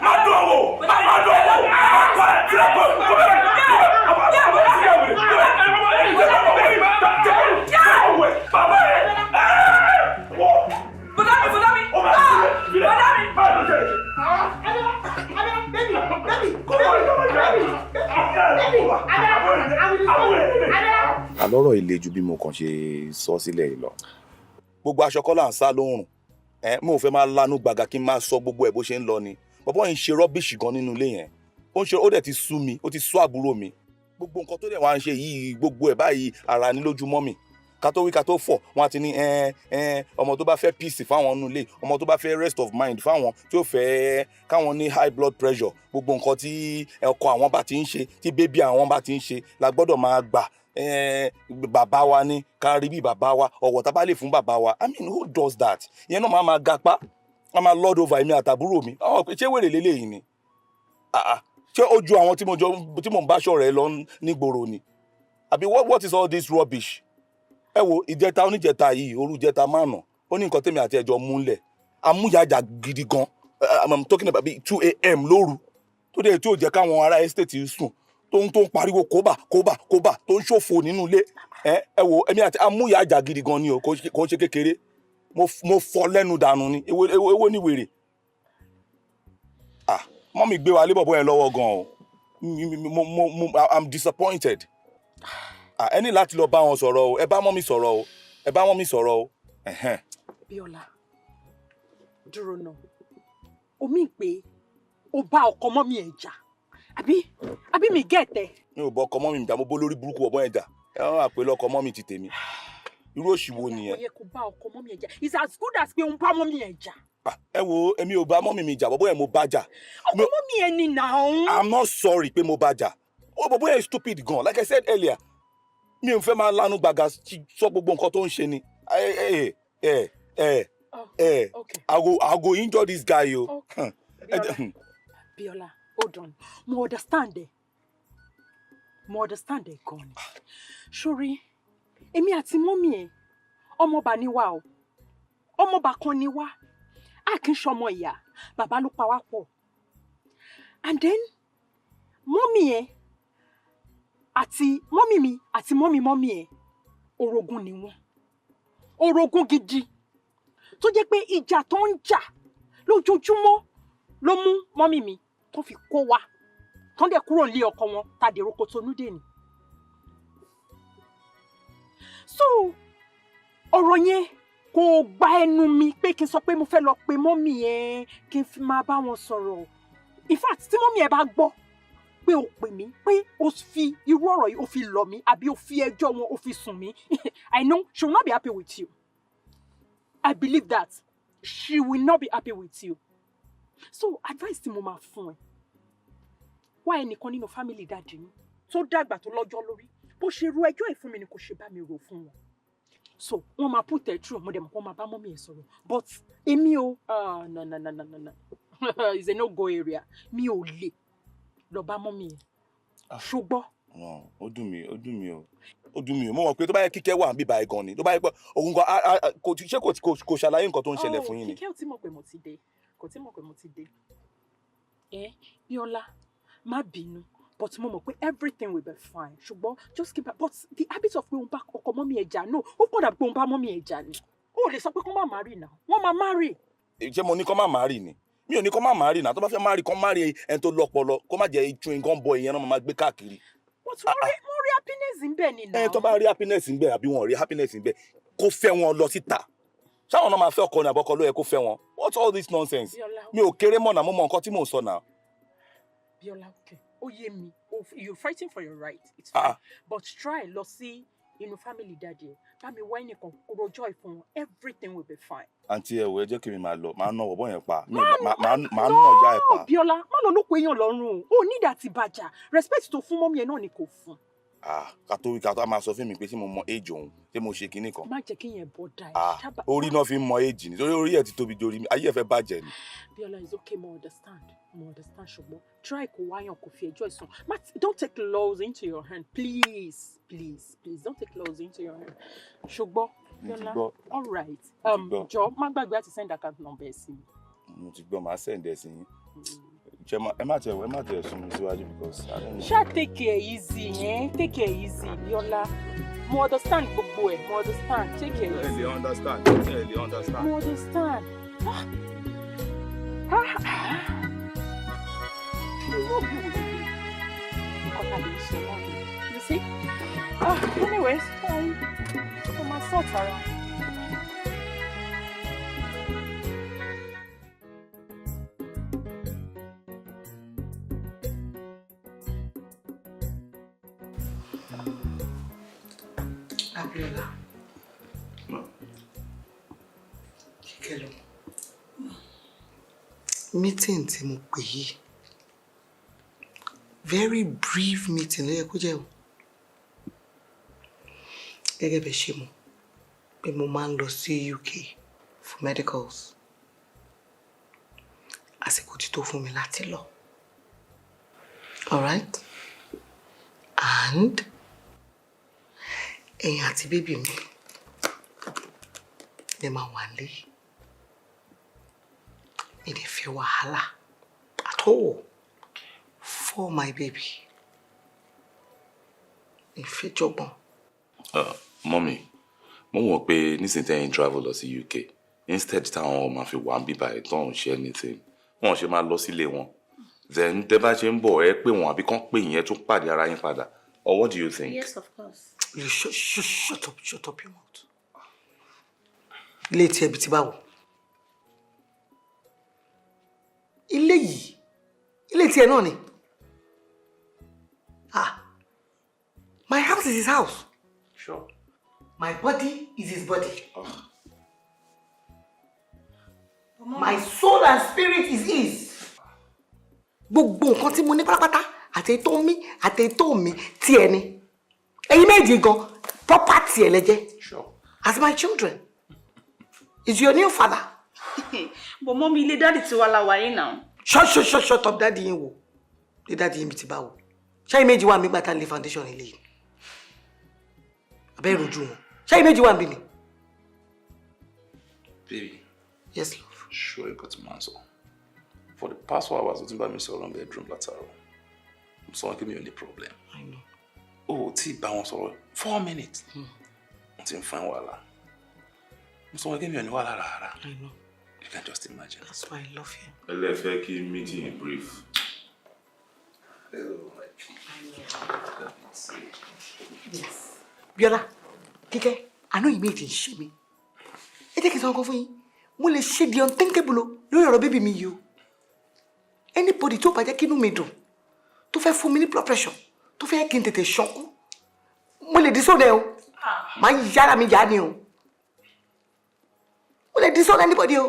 má dùn ọwọ́ má dùn ọwọ́ má pa ẹ̀ tí a bọ̀ kó bẹ́ẹ̀ ọmọ ọmọ sí ìyàwó rẹ̀ bàbá ẹ̀ wọ. Bọ́dá mi, bọ́dá mi. Bọ́dá mi. Àlọ́rọ̀ ilé ju bí mo kàn ṣe sọ sílẹ̀ yìí lọ. Gbogbo aṣọ kọ́ là ń sá lóòrùn ẹ mo ò fẹ́ máa lanu gbàgà kí n máa sọ gbogbo ẹ̀ bó ṣe ń lọ ni. Bọ̀bọ́ yìí ń ṣe rọ́bìṣì gan nínú ilé yẹn. Ó ń ṣe, ó dẹ̀ ti sú mi, ó ti sú àbúrò mi. Gbogbo nǹkan tó dẹ̀ wá ń ṣe yìí, gbogbo ẹ̀ báyìí ara ní lójúmọ́ mi. Ká tó wí ká tó fọ̀, wọ́n á ti ní ẹ ẹ ọmọ tó bá fẹ́ peace fáwọn nínú ilé, ọmọ tó bá fẹ́ rest of mind fáwọn, tí ó fẹ́ káwọn ní high blood pressure, gbogbo nǹkan tí ọkọ àwọn bá ti ń ṣe, tí baby àwọn bá ti ń ṣe, la gbọ́dọ̀ máa gbà. Bàbá wa ni ká rí bí bàbá wa, ọ̀wọ̀ tá a bá lè fún bàbá wa. I mean, who does that? Ìyẹn náà máa máa gapá, a máa lord over èmi àtàbúrò mi. Àwọn pé ṣé wèrè lélẹ́yìí ni? Ah, ah. Ṣé ó ju àwọn tí mo jọ tí mò ń bá ṣọ̀rẹ́ lọ nígboro ni? Àbí what is all this rubbish? Ẹ wo ìjẹta oníjẹta yìí, òru ìjẹta márùn, ó ní nǹkan tèmi àti ẹjọ múlẹ̀ amúyàjà gidi gan. I'm talking about bíi 2 a.m. lóru, tó dé tí ò jẹ́ káwọn ará estate sùn, tó ń pariwo kóbà kóbà kóbà, tó ń ṣòfò nínú ilé. Ẹ wo, èmi àti amúyàjà gidi gan ni o, kò ń ṣe kékeré. Mo fọ́ lẹ́nu dànù ni. Èwo ni wèrè? Ah, mummy gbé wa lé bọ̀bọ̀ yẹn lọ́wọ́ gan o. Mo I'm disappointed. Ah, ẹ ní láti lọ bá wọn sọ̀rọ̀ o. Ẹ bá mummy sọ̀rọ̀ o, ẹ bá mummy sọ̀rọ̀ o. Ẹ̀hẹ́n. Bíọ́lá, dúró náà. Omi pé o bá ọkọ mummy ẹ̀ jà, àbí mi gẹ̀ẹ́tẹ̀? Mi ò bọ́ ọkọ mummy mi jà, mo bó lórí burúkú ọ̀bọ yẹn jà. Ẹ wọ́n wà pé lọ́kọ mummy ti tèmi. Irú òṣì wo nìyẹn? Kò yẹ kó bá ọkọ mummy ẹ̀ jà. It's as good as pé òun bá mummy ẹ̀ jà. Ah, ẹ wo, èmi ò bá mummy mi jà, bọ́bọ́ yẹn mo bá jà. Ọkọ mummy ẹ̀ ni nàá. I'm not sorry pé mo bá jà. Ó bọ́bọ́ yẹn stupid gan. Like I said earlier, mi ò fẹ́ máa lanu gbàgà sọ gbogbo nǹkan tó ń ṣe ni. Ẹ ẹ ẹ ẹ ẹ, I go injure this guy o. Bíọ́lá, Bíọ́lá, hold on. Mo understand ẹ, mo understand ẹ gan ni. Sórí èmi àti mummy ẹ̀, ọmọọba ni wá o, ọmọọba kan ni wá. A kì í ṣọmọ ìyá, bàbá ló pa wá pọ̀. And then mummy ẹ̀ àti mummy mi àti mummy mummy ẹ̀, orogún ni wọ́n, orogún gidi, tó jẹ́ pé ìjà tó ń jà lójoojúmọ́ ló mú mummy mi tó fi kó wa, tó ń dẹ̀ kúrò nílé ọkọ wọn tá a dèrò Kòtónú dè ní. So ọ̀rọ̀ yẹn kò gba ẹnu mi pé kí n sọ pé mo fẹ́ lọ pe mummy ẹ̀, kí n fi máa bá wọn sọ̀rọ̀. In fact, tí mummy ẹ̀ bá gbọ́ pé o pè mí, pé o fi irú ọ̀rọ̀ yìí o fi lọ̀ mí, àbí o fi ẹjọ́ wọn o fi sùn mí, I know she will not be happy with you. I believe that she will not be happy with you. So advice tí mo máa fún ẹ, wá ẹnìkan nínú family daddy mi tó dàgbà, tó lọ́jọ́ lórí. Bó ṣe ru ẹjọ́ ẹ̀ fún mi ni kò ṣe bá mi rò fún wọn. So wọ́n máa put ẹ̀ through. Mo dẹ̀ mọ̀ kó máa bá mummy ẹ̀ sọ̀rọ̀. But èmi o, ah, no, no, no, no, no, no, it's a no go area. Mi ò lè lọ bá mummy ẹ̀, ṣùgbọ́n. No, ó dùn mí, ó dùn mí o, ó dùn mí o. Mo mọ̀ pé tó bá yẹ kíkẹ́ wà níbí báyìí gan ni, tó bá yẹ pé òun gan kò ṣé kò ṣàlàyé nǹkan tó ń ṣẹlẹ̀ fún yín ni. Kíkẹ́ ò tí mọ̀ pé mo ti dé, kò tí mọ̀ pé mo ti dé. Ẹ Bíọ́lá, má bínú, but mo mọ̀ pé everything will be fine, ṣùgbọ́n just keep, but the habit of pé òun bá ọkọ mummy ẹ̀ jà, no, ó kàn dàbí pé òun bá mummy ẹ̀ jà ni. Ó lè sọ pé kó má marry náà, wọ́n máa marry. Ṣé mo ní kó má marry ni? Mi ò ní kó má marry náà. Tó bá fẹ́ marry, kó marry ẹni tó lọ́pọlọ, kó má jẹ́ chewing gum boy ìyẹn náà máa gbé káàkiri. But wọ́n rí happiness ń bẹ̀ ni náà. Ẹ tó bá rí happiness ń bẹ àbí wọn ò rí happiness ń bẹ, kó fẹ́ wọn lọ síta. Ṣáwọn náà máa fẹ́ ọkọ ni, àbọ̀kọ ló yẹ kó fẹ́ wọn? What's all this nonsense? Bíọ́lá. Mi ò kéré mọ̀ náà, mo mọ nǹkan tí mò ń sọ náà. Bíọ́lá, okay, ó yé mi. You're fighting for your right, it's fine. Ah. But try lọ sí inú family daddy ẹ, bá mi wá ẹnìkan kó rojọ́ ìfún wọn. Everything will be fine. Àǹtí, ẹ wò, ẹ jẹ́ kí mi máa lọ. Máa ná ọ̀bọ yẹn pa. Mi ò máa ná ọjà ẹ̀ pa. Bíọ́lá, má lọ lóko èèyàn lọ́rùn o. Ò ní ìdá ti bàjá. Respect tó fún mummy ẹ náà ni kò fún. Ah, ká tó wí ká tó, a máa sọ fún mi pé ṣé mo mọ age òun, ṣé mo ṣe kinní kan. Má jẹ́ kí yẹn bọ́ da ẹ. Ah, orí náà fi ń mọ age ni, torí orí ẹ̀ ti tóbi dorí mi, ayé ẹ̀ fẹ́ bàjẹ́ ni. Bíọ́lá, is okay, mo understand, mo understand, ṣùgbọ́n try kó wáyàn kó fi ẹjọ́ ìsùn. Má don't take laws into your hand, please, please, please, don't take laws into your hand, ṣùgbọ́n. Mo ti Bíọ́lá, gbọ́. All right. Mo ti gbọ́. Jọ, má gbàgbé àti send account number ẹ sí mi. Mo ti gbọ́, màá send ẹ̀ sí yín. Ṣé ẹ má tiẹ̀, ẹ má tiẹ̀ sún mi síwájú because I don't know. Ṣá take it easy, eh? Take it easy, Bíọ́lá. Mo understand gbogbo ẹ̀, mo understand. Take it Ẹ easy. lè understand, ẹ lè understand. Mo understand. Ah. Ah, ah. Irú òbí wo lè nǹkan tá a lè ṣe náà ni? You see? Ah, anyways, mo máa sort ara. Abiola. Kíkẹ́ lọ. Meeting tí mo pè yìí, very brief meeting ló yẹ kó jẹ́ o. Gẹ́gẹ́ bẹ́ẹ̀ ṣe mọ̀ pé mo máa ń lọ sí UK for medicals. Àsìkò ti tó fún mi láti lọ. Alright? And ẹ̀yin àti baby mi lè máa wà lé. Mi lè fẹ́ wàhálà at all for my baby. Mi fẹ́ jọgbọ́n. Mummy, mo mọ̀ pé nísìnyí tẹ́yìn travel lọ sí UK, instead táwọn máa fi wà ń bíbá ẹ̀ tán ṣe anything, wọ́n ṣe máa lọ sílé wọn. Then tẹ́ bá ṣe ń bọ̀, ẹ pé wọn àbí kán pè yín, ẹ tún pàdé ara yín padà. Or what do you think? Yes, of course. You shut, shut, shut up, shut up your mouth. Ilé tí ẹbí ti báwo? Ilé yìí, ilé tí ẹ náà ni. Ah, my house is his house. Sure. My body is his body. Oh. My soul and spirit is his. Gbogbo nǹkan tí mo ní pátápátá, àti èyí tó ń mí àti èyí tó ń mí, tí ẹ ní. Ẹ̀yin méjì gan, property ẹ lẹ jẹ́. Sure. As my children. Is your new father. But mummy, ilé daddy tiwa la wà yìí náà. Shut, shut, shut, shut up, daddy yín wo? Ilé daddy yín bí ti báwo? Ṣé méjì wà mí gbà tá lé foundation ilé yìí? Abẹ́ ìrojú wọn. Ṣé méjì wà mí ni? Baby. Yes, love. Sure, you got man sọ. For the past 4 hours, o ti ń bá mi sọ̀rọ̀ ní bedroom látàárọ̀. Mo sọ wọn kí mi ò ní problem. I know. O ò tí ì bá wọn sọ̀rọ̀ 4 minutes. Wọ́n ti ń fún ẹ wàhálà. Mo sọ wọn kí mi ò ní wàhálà rárá. I know. You can just imagine. That's why I love him. Ẹ lè fẹ́ kí meeting brief. Hello, my Yes. Bíọ́lá, Kíkẹ́, àná yìí méjì ń ṣe mí. Ẹ jẹ́ kí n sọ ọkọ fún yín. Mo lè ṣe the unthinkable o lórí ọ̀rọ̀ baby mi yìí o. Anybody tó bá jẹ́ kí inú mi dùn, tó fẹ́ fún mi ní blood pressure, tó fẹ́ kí n tètè ṣánkú, mo lè disown ẹ o. Màá yára mi yá ni o. Mo lè disown anybody o.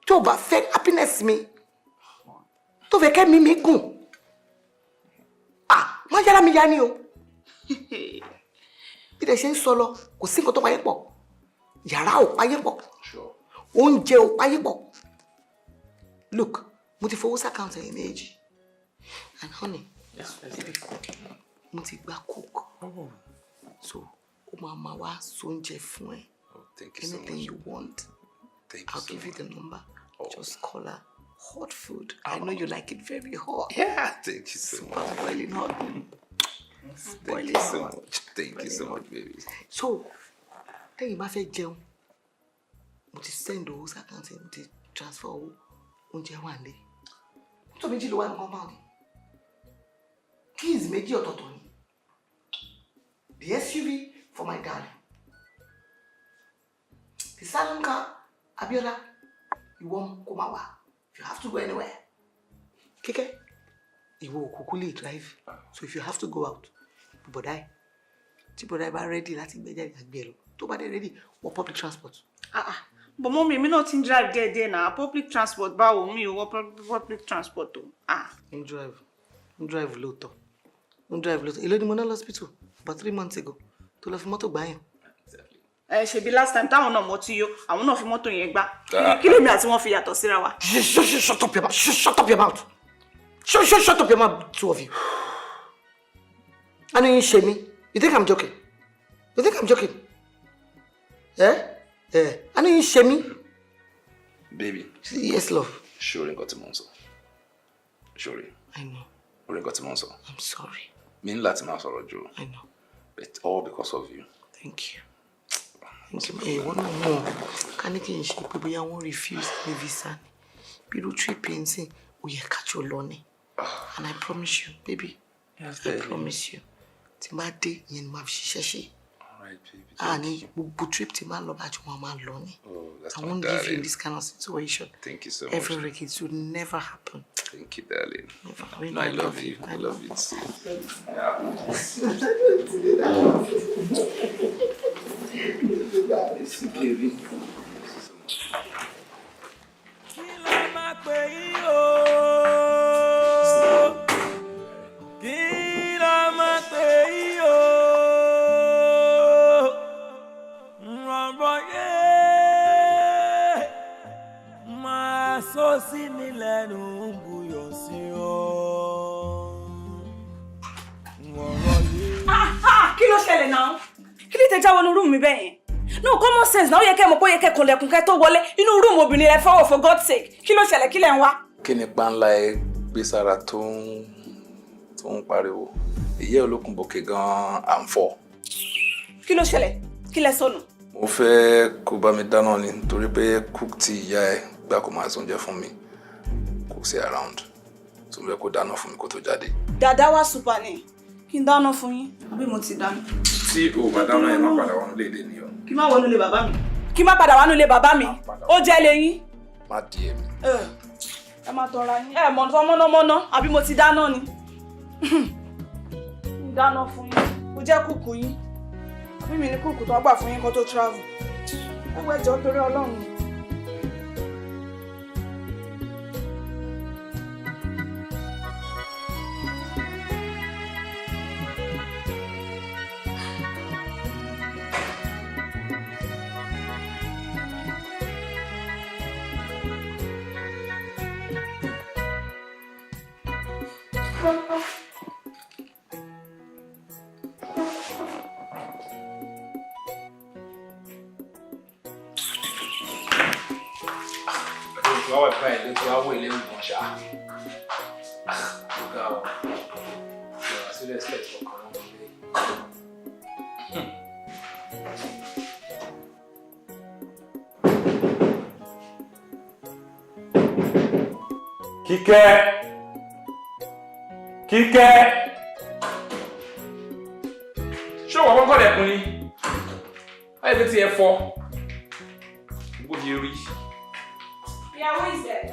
Tó bá fẹ́ happiness mi, tó fẹ́ kẹ́mi mi gùn, ah, màá yára mi yá ni o. Bí ẹ ṣe ń sọ lọ, kò sí nǹkan tó payé pọ̀. Yàrá ò payé pọ̀, oúnjẹ ò payé pọ̀. Look, mo ti fowó sí account ẹ̀yin méjì. And honey, mo ti gba cook, so ó máa ma wá sóúnjẹ fún ẹ. Oh, thank you so Anything much. you want, Thank you I'll so give you much. the number. Just call her. Hot food. I know you like it very hot. Yeah, thank you so Super much. boiling hot. Thank Boiling you so hot. much. Thank you so much, baby. So tẹ́yìn bá fẹ́ jẹun, mo ti send owó sí account, mo ti transfer owó, oúnjẹ wà nílé. Mọ́tò méjì ló wà ní compound, keys méjì ọ̀tọ̀ọ̀tọ̀ ni. The SUV for my darling, the saloon car, Abiola, ìwọ kó máa wà if you have to go anywhere. Kíkẹ́, ìwọ òkùnkùn lè drive, so if you have to go out, bọ̀dá ẹ̀, tí bọ̀dá ẹ̀ bá ready láti gbé jáde, àgbẹ̀ ẹ̀ lọ. Tó bá dé ready, wọ public transport. Ah ah, but mummy, èmi náà ti ń drive díẹ̀díẹ̀ náà. Public transport báwo? Mi ò wọ public transport o. Ah. Ń drive, ń drive lóòótọ́, ń drive lóòótọ́. Èló ni mo ná lọ́sibítù about 3 months ago tó lọ fi mọ́tò gbá yẹn? Ẹ ṣebí last time táwọn náà mọtí yó, àwọn náà fi mọ́tò yẹn gbá. Kí lèmi àti wọn fi yàtọ̀ síra wa? Shut, shut, shut up your mouth. Shut, shut up your mouth. Shut, shut, shut up your mouth, two of you. I know you shame me. You think I'm joking? You think I'm joking? Eh? Eh? I know you shame me. Baby. Yes, love. Ṣé orí nǹkan tí mò ń sọ? Ṣé orí? I know. Orí nǹkan tí mò ń sọ? I'm sorry. Mi ní láti máa sọ̀rọ̀ jù. I know. But all because of you. Thank you. Thank you. Ẹ wọ́n náà mọ̀ ká ní kí n ṣe pé bóyá wọ́n refuse ní visa ni. Bí irú trip yẹn sìn, ó yẹ ká jọ lọ ni. And I promise you, baby. Yes, I baby. promise you. Tí n bá dé, ìyẹn ni màá fi ṣiṣẹ́ ṣe. All right, baby. Ah, ní gbogbo trip tí máa ń lọ bá jù wọn máa lọ ni. Oh, that's I my won't leave you in darling. this kind of situation. Thank you so much. Every week it will never happen. Thank you, darling. Never. You No, know I love you. I love you too. Yes, baby. Máa pè yín o? Kí la máa pè yín o? Ẹlẹ́nu ń buyọ̀ sí o. Ọ̀rọ̀ yìí. Ah, kí ló ṣẹlẹ̀ náà? Kí ló tẹ já wọnú room mi bẹ́ẹ̀ yẹn? No common sense náà, ó yẹ kẹ́ mọ̀ pé ó yẹ kẹ́ kànlẹ̀kùn kẹ́ tó wọlé inú room obìnrin rẹ fọwọ́. For God's sake, kí ló ṣẹlẹ̀? Kí lẹ̀ ń wá? Kí ni páńlá ẹ gbé sára tó ń pariwo? Ìyẹ́ olókùn bòkè gan-an à ń fọ. Kí ló ṣẹlẹ̀? Kí lẹ sọnù? Mo fẹ́ kó bá mi dáná ni, nítorí pé cook tí ìyá ẹ gbà kó máa sóúnjẹ fún mi kò sí around, tó ń fẹ́ kó dáná fún mi kó tó jáde. Dàdá wá super ni kí n dáná fún yín, àbí mo ti dáná? Tí o bá dáná, ẹ má padà wọnú léde ni o. Kí má wọnú ilé bàbá mi? Kí má padà wọnú ilé bàbá mi? Ó jẹ́ lẹ́yìn. Má di èmi. Ẹ má tọra yín, ẹ mọ̀ nǹkan mọ́nàmọ́ná, àbí mo ti dáná ni? N dáná fún yín, mo jẹ́ kúkú yín, àbí mi ní kúkú tó wá gbà fún yín kó tó travel? Ẹ wọ ẹjọ́ torí Ọlọ́run. Tí wàá wà báyìí ló ti wá wọ ilé ìgbọ̀n ṣá. Ó ga ọ, ìwà sí respect ọkàn wọn lé. Kíkẹ́, Kíkẹ́, Ṣé wọ́n kọ́kọ́ lẹ̀kùn ni? Báyìí ló ti ẹ fọ́ bó ṣe rí. Yeah, who is there?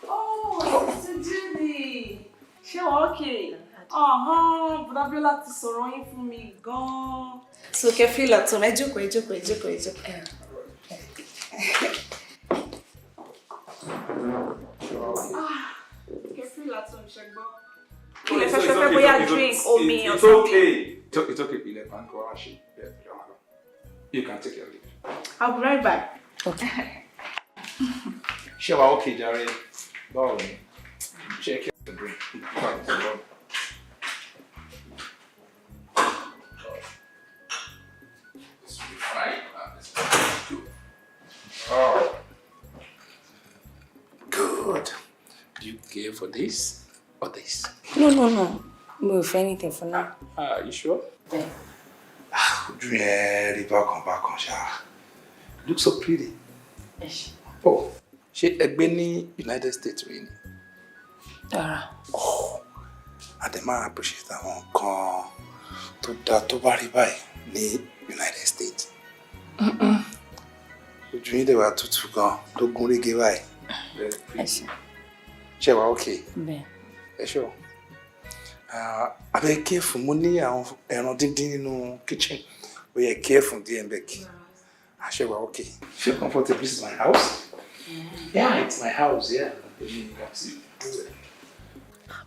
Oh, Sister Judy. Ṣé wọ́n okay? Ọ̀hán, Bùdá Bíọ́lá ti sọ̀rọ̀ yín fún mi gan-an. So kẹ́ feel at home, ẹ jókòó, ẹ jókòó, ẹ jókòó, ẹ jókòó. Ah, kẹ́ feel at home, ṣẹ gbọ́. Kí lẹ fẹ́ fẹ́, bóyá drink, omi or It's something? okay. It's okay. Ilẹ̀ kan kọ́ wá ṣe. You can take your leave. I'll be right back. Ṣé wàá okay jàre? Báwo ni? Ṣé kí ẹ drink? Báwo ni? Báwo? This will be fine. This will be good. Oh. Good. Do you care for this or this? No. Mi ò fẹ́ anything for now. Ah, you sure? Yeah. Ojú yẹn rí bákan bákan ṣá. Look so pretty. Oh, ṣé ẹ gbé ní United States rí ni? Rárá. A dẹ̀ máa appreciate àwọn nǹkan tó dáa tó bá rí báyìí ní United States. Ojú yín dẹ̀ wá tutù gan, tó gún régé báyìí. Very pretty. Ṣé wàá okay? Bẹ́ẹ̀. Ẹ ṣọ́. Abẹ́ careful, mo ní àwọn ẹran díndín nínú kitchen. Ó yẹ careful díẹ̀ ń bẹ̀ kí. Ṣé wàá okay? Feel comfortable. This is my house. Yeah, it's my house, yeah.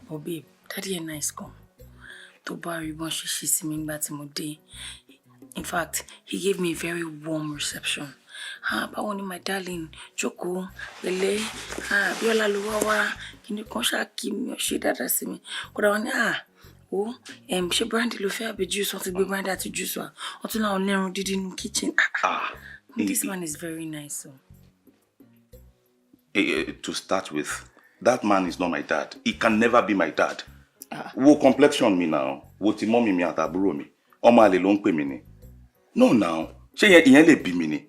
But babe, daddy ẹ̀ nice gan. Tó bá rí bọ́n ṣe ṣe sí mi nígbà tí mo dé. In fact, he gave me a very warm reception. Ah, báwo ni my darling, jókòó, pẹ̀lẹ́, ah, Bíọ́lá ló wá wá, kíni kan ṣáà kí mi, ó ṣe dáadáa sí mi. Kódà wọ́n ní, ah, wo, ṣé brandy ló fẹ́ àbí juice? Wọ́n ti gbé brandy àti juice wá. Wọ́n tún láwọn lẹ́run dídí nínú kitchen. Ah, ah. This man is very nice. So. To start with, that man is not my dad. He can never be my dad. Wo complexion mi now, wo ti mummy mi àtàbúrò mi. Ọmọ àlè ló ń pè mí ni. No now, ṣé ìyẹn lè bí mi ni?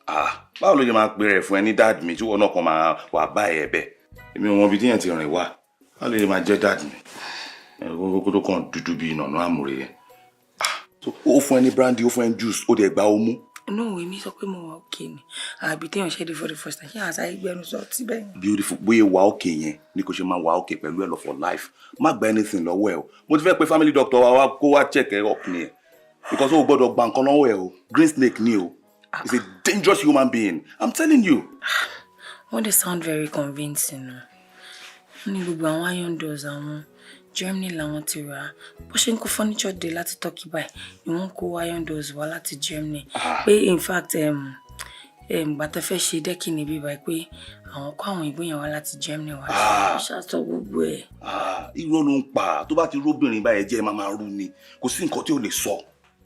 Ah, báwo ló ṣe máa pè rẹ̀ fún ẹ ní dad mi tí wọn náà kàn máa wà bá ẹ bẹ́ẹ̀? Èmi ò mọ ibi tí yẹn ti rìn wá. Báwo ló ṣe máa jẹ́ dad mi? Ẹ kókó tó kàn dúdú bíi ìnànú àmúre yẹn. Ah, so ó fún ẹ ní brandy, ó fún ẹ ní juice, ó dẹ̀ gba ó mú. No, èmi sọ pé mo wà okay ni. Àbí téèyàn ṣe dé for the first time, ṣé àṣà ìgbẹ́nu sọ tí bẹ́ẹ̀ yẹn. Beautiful. Bóyá wà òkè yẹn ni kò ṣe máa wà òkè pẹ̀lú ẹ lọ for life. Má gba anything lọ́wọ́ ẹ o. Mo ti fẹ́ pe family doctor wa wá kó wá check ẹ up ni ẹ, because o gbọ́dọ̀ gba nǹkan lọ́wọ́ ẹ o. Green snake ni o. He's a dangerous human being, I'm telling you. Wọ́n dey sound very convincing o. Wọ́n ní gbogbo àwọn iron doors àwọn Germany làwọn ti rà á. Bó ṣe ń kó furniture dé láti Turkey báyìí ni wọ́n kó iron doors wá láti Germany. Pé in fact gbàtà fẹ́ ṣe decking níbí báyìí pé àwọn kó àwọn òyìnbó yẹn wá láti Germany wá. Ó ṣàtọ̀ gbogbo ẹ̀. Irọ́ ló ń pa. Tó bá ti róbìnrin báyẹn jẹ́, máa rú ni. Kò sí nǹkan tí ò lè sọ.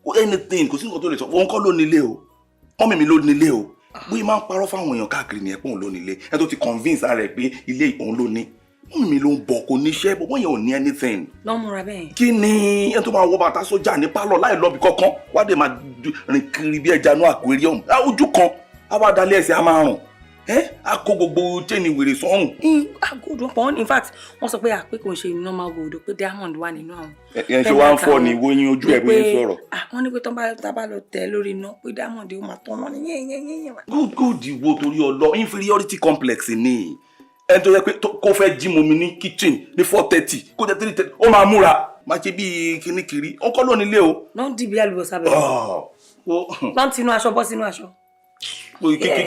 Kò anything, kò sí nǹkan tí ò lè sọ. Òun kọ́ ló nílé o. Mummy mi ló nílé o. Bóyá máa ń parọ́ fáwọn èèyàn káàkiri nìyẹn pé òun ló nílé. Ẹni tó ti convince ara ẹ̀ pé ilé òun ló ní. Mummy mi ló ń bọ̀, kò níṣẹ́, bọ́bọ́ yẹn ò ní anything. Lọ́ múra bẹ́ẹ̀. Kí ni ẹni tó máa wọ bàtà sójà ní pálọ̀ láì lọ́bi kankan wá dé máa rìn kiri bí ẹja inú aquarium? Ojú kan á wá dalẹ̀, ẹsẹ̀ á máa rùn, ẹ́ á kó gbogbo chain wèrè sọ́rùn. Gold wọn pọ̀. In fact, wọ́n sọ pé àpé kò ń ṣe normal gold, pé diamond wà nínú àwọn. Ẹ ṣe wá ń fọ ni wo yín ojú ẹ bóyá ń sọ̀rọ̀. Wọ́n ní pé tó bá tá bá lọ tẹ̀ lórí iná pé diamond ó máa tán wọn ní yẹ́nyẹ́nyẹ́nyẹ́. Gold, gold wo? Torí ọlọ, inferiority complex ni. Ẹni tó yẹ pé kó fẹ́ jí mu mi ní kitchen ní 4:30, kó jẹ́ 3:30, ó máa múra máa ṣe bíi kíní kiri. Ó kọ́ ló nílé o. Lọ́n dìbí àlùbọ́sà bẹ̀rẹ̀. Lọ́n tinú aṣọ bọ́ sínú aṣọ.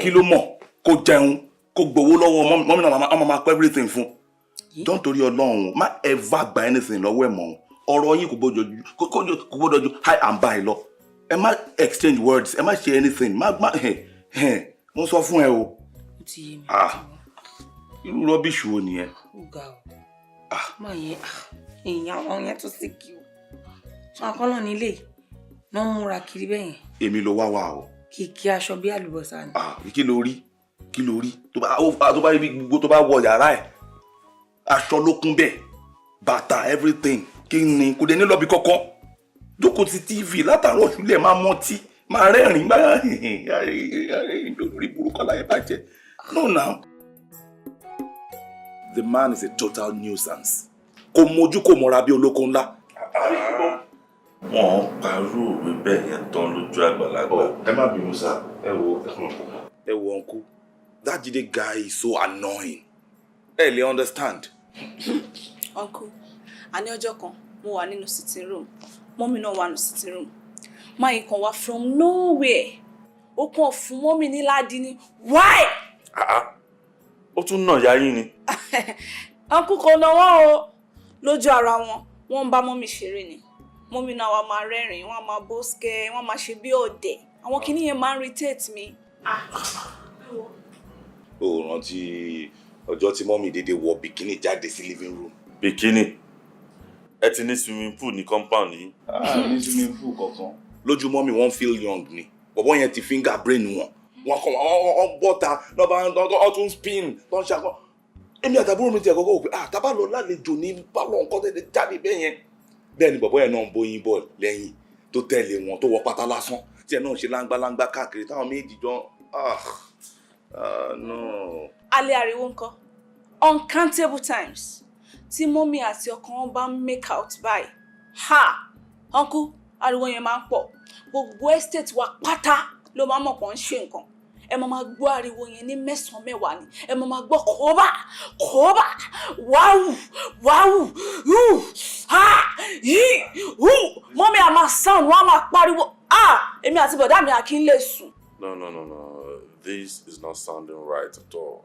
Kí ló mọ̀? Kó jẹun, kó gbowó lọ́wọ́ mummy náà, máa máa kọ́ everything fún. Don't, torí Ọlọ́run, má ever gba anything lọ́wọ́ ẹ̀ mọ́. Ọ̀rọ̀ yín kò gbọ́dọ̀ ju hi and bye lọ. Ẹ má exchange words, ẹ má ṣe anything, má ẹ mo sọ fún ẹ o. Ó ti yé mi. Ah, irú rubbish wo nìyẹn? Ó ga o. Má yẹn èèyàn àwọn yẹn tó sì kí o sọ akọ́nà nílé náà múra kiri bẹ́ẹ̀ yẹn. Èmi ló wá wà o. Kìkì aṣọ bí àlùbọ́sà ni. Ah, kí ló rí? Kí ló rí? Tó bá rí gbogbo, tó bá wọ yàrá ẹ̀, aṣọ ló kún bẹ́ẹ̀, bàtà, everything. Kí ni? Kò dé ní lọ́bi kọ́kọ́, jókòó ti TV látàárọ̀ ṣúlẹ̀, máa mọtí, máa rẹ́rìn-ín, máa lórí burúkú láyé bàjẹ́. No now, the man is a total nuisance. Kò mójú, kò mọ́ra bí olóko ńlá. Wọ́n ń parú òwe bẹ́ẹ̀ yẹn tán lójú àgbàlagbà. Ẹ má bínú sá, ẹ wo, ẹ wo uncle, that Jide guy is so annoying, ẹ lè understand. Uncle, àní ọjọ́ kan mo wà nínú sitting room, mummy náà wà nínú sitting room, máyì kan wá from nowhere, ó kàn fún mummy ní ládìí ní why. Ó tún nà ya yín ni? Uncle, kò náwó o. Lójú ara wọn, wọ́n ń bá mummy ṣeré ni. Mummy náà wà máa rẹ́rìn-ín, wọ́n á máa bó skẹ́, wọ́n máa ṣe bí ọ̀dẹ̀. Àwọn kinní yẹn máa ń irritate mi. Ó rántí ọjọ́ tí mummy dédé wọ bikini jáde sí living room? Bikini? Ẹ ti ní swimming pool ní compound yìí? Ah, ní swimming pool kankan. Lójú mummy, wọ́n feel young ni. Bọ̀bọ́ yẹn ti finger brain wọn. Wọ́n kàn wọ́n bọ́ta lọ́ba wọ́n tún spin tó ń ṣakọ́. Èmi àtàbúrò mi ti ẹ̀kọ́kọ́ wò pé, ah, tábà lọ lálejò ní pálọ̀, nǹkan tẹ̀lé jáde bẹ́ẹ̀ yẹn. Bẹ́ẹ̀ ni bọ̀bọ́ yẹn náà ń bóyin bọ̀ lẹ́yìn tó tẹ̀lé wọn, tó wọ pátá lásán tí ẹ náà ṣe láńgbáláńgbá káàkiri táwọn méjì jọ. Ah, ah, no. Alẹ́ ariwo ńkọ́? Uncountable times tí mummy àti ọkọ wọn bá ń make out báyìí, ha, uncle, ariwo yẹn máa ń pọ̀. Gbogbo estate wa pátá ló máa ń mọ̀ pọ̀ ń ṣe nǹkan. Ẹ máa máa gbọ́ ariwo yẹn ní mẹ́sàn-án mẹ́wàá ni. Ẹ máa máa gbọ́ kóbá kóbá, wáwù wáwù, hù ha yí hù. Mummy á máa sound, wọ́n á máa pariwo. Ah, èmi àti bọ̀dá mi à kí ń lè sùn. No, no, no, no. This is not sounding right at all.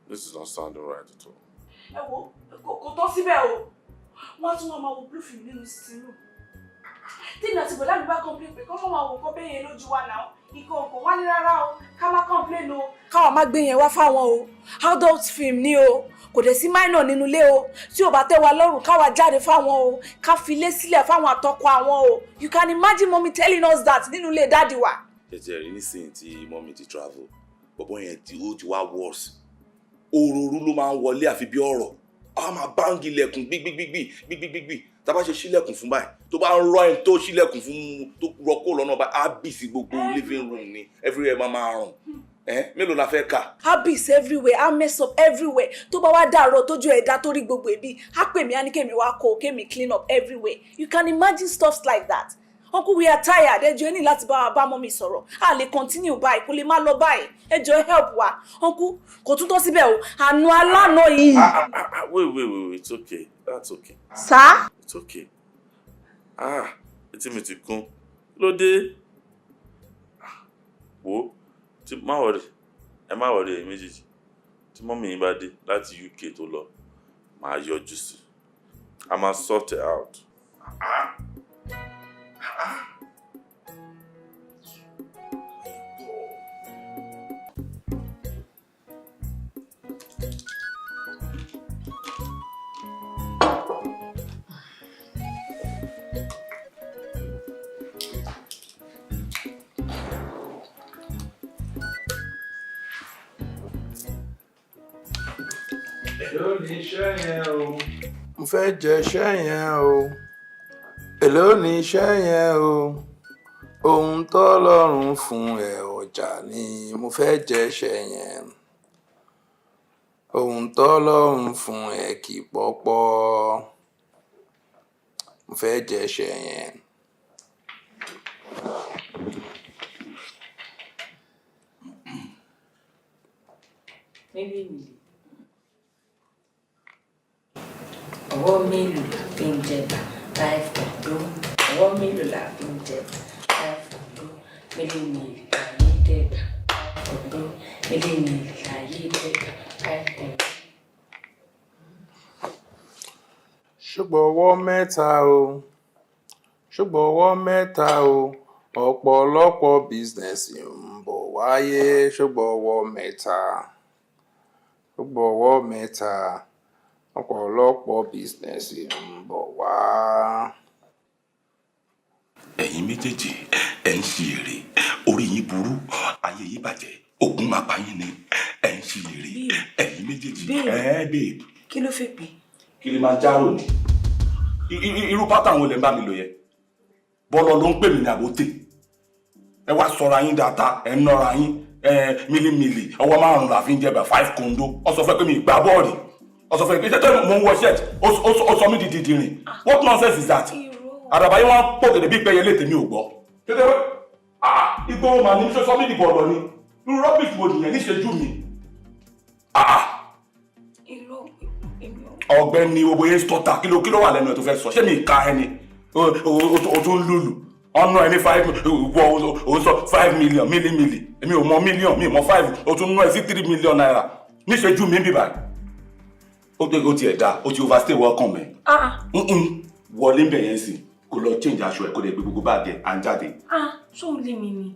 This is not sounding right at all. Ẹ wo, kò tọ́ síbẹ̀ o. Wọ́n á tún wọ́n máa wo blue film nínú sitting room. Tèmi àti bọ̀dá mi bá complain pé kọ́ máa wo nǹkan bẹ́ẹ̀ yẹn lójú wa náà, ikọ̀ nǹkan wá ní rárá o, ká má complain o, káwọn má gbé yẹn wá fáwọn o. Adult film ni o, kò dẹ̀ sí minor nínú ilé o. Tí ò bá tẹ́ wa lọ́rùn, káwa jáde fáwọn o, ká fi ilé sílẹ̀ fáwọn àtọkọ àwọn o. You can imagine mommy telling us that nínú ilé daddy wa. Tẹ̀tẹ̀ rí nísìnyí tí mummy ti travel, bọ̀bọ́ yẹn tí ó ti wá worse. Òròrú ló máa ń wọlé, àfi bí ọ̀rọ̀ a máa bang ilẹ̀kùn gbígbígbígbì gbígbígbígbì. Tá a bá ṣe ṣílẹ̀kùn fún báyìí, tó bá ń rọ ẹni tó ṣílẹ̀kùn fún, tó rọ kó lọ́nà báyìí, á bì sí gbogbo living room ni. Everywhere máa máa rùn. Ẹ mélòó la fẹ́ kà? Habits everywhere, á mess up everywhere. Tó bá wá dàárọ̀, tójú ẹ̀dá tó rí gbogbo ẹbí, á pè mí, á ní kémi wá kó, kémi clean up everywhere. You can imagine stuff like that. Uncle, we are tired. Ẹ jọ̀ọ́, ẹ ní láti bá wa bá mummy sọ̀rọ̀. A lè continue báyìí, kò lè má lọ báyìí. Ẹ jọ̀ọ́, help wa. Uncle, kò tún tọ́ síbẹ̀ o. Àánú alánà yìí. Ah, ah, ah, wait, wait, wait, wait. It's okay. That's okay. Sá. It's okay. Ah, etí mi ti kún. Kí ló dé? Ah, wo, tí má worry. Ẹ má worry ẹ̀yin méjèèjì. Tí mummy yín bá dé láti UK tó lọ, Màá yọjú sí. A máa sort it out. Èló ni iṣẹ́ yẹn o? Mo fẹ́ jẹ iṣẹ́ yẹn o. Èló ni iṣẹ́ yẹn o? Ohun tọ́lọ́run fún ẹ ọjà ni mo fẹ́ jẹ iṣẹ́ yẹn. Ohun tọ́lọ́run fún ẹ kì í pọ́pọ́. Mo fẹ́ jẹ iṣẹ́ yẹn. Mílí mílí. Ọwọ́ mélòó la fi ń jẹba? Five kọ̀dó. Ọwọ́ mélòó la fi ń jẹba? Five kọ̀dó. Mílí mílí láyé dẹ́gbà. Five kọ̀dó. Mílí mílí láyé dẹ́gbà. Five kọ̀dó. Ṣùgbọ́n ọwọ́ mẹ́ta o, ṣùgbọ́n ọwọ́ mẹ́ta o, ọ̀pọ̀lọpọ̀ business ń bọ̀ wáyé, ṣùgbọ́n ọwọ́ mẹ́ta, ṣùgbọ́n ọwọ́ mẹ́ta, ọ̀pọ̀lọpọ̀ business ń bọ̀ wá. Ẹ̀yin méjèèjì, ẹ̀ ń ṣe èrè, orí yín burú, ayé yín bàjẹ́, ògùn máa pa yín ni. Ẹ̀ ń ṣe èrè, ẹ̀yin méjèèjì. Ẹ̀ babe. Kí ló fẹ́ pè? Kilimanjaro ni. Irú pátá àwọn olè ń bá mi lò yẹn? Bọ́lọ̀ ló ń pè mí ní àbótè. Ẹ wá sọra yín dáadáa, ẹ ń nọra yín. Ẹ mílímìlì, ọwọ́ márùn-ún la fi ń jẹba, five kondo. Ó sọ fẹ́ pé mi gbá bọ́ọ̀lì. Ó sọ fẹ́ pé iṣẹ́ tó mò ń wọ shirt, ó sọ mí di dìdìrìn. What nonsense is that? Àdàbà yín wọ́n pọ̀ gẹ̀dẹ̀ bí pẹ́yẹ lè tèmi ò gbọ́. Tètè wẹ́, ah, ìgboro màá ní ṣe sọ mí di bọ̀lọ̀ ni. Irú rubbish wo nìyẹn níṣẹ́jú mi? Ah! Ọ̀gbẹ́ni oboye stọta, kí ló wà lẹ́nu ẹ̀ tó fẹ́ sọ? Ṣé mi ka ẹni o tún lùlù ọ̀nà ẹni five wọ o sọ 5 million mílímìlì? Èmi ò mọ million, mi ò mọ five. O tún ná ẹ sí ₦3 million níṣẹ́jú mi bíbá. Ó tiẹ̀ dá, ó ti overstay welcome ẹ̀. Wọlé ń bẹ̀ yẹn sì kó lọ change aṣọ ẹ̀, kó lè gbé gbogbo báàgì ẹ̀, à ń jáde. Ah, ṣó o lé mi ni?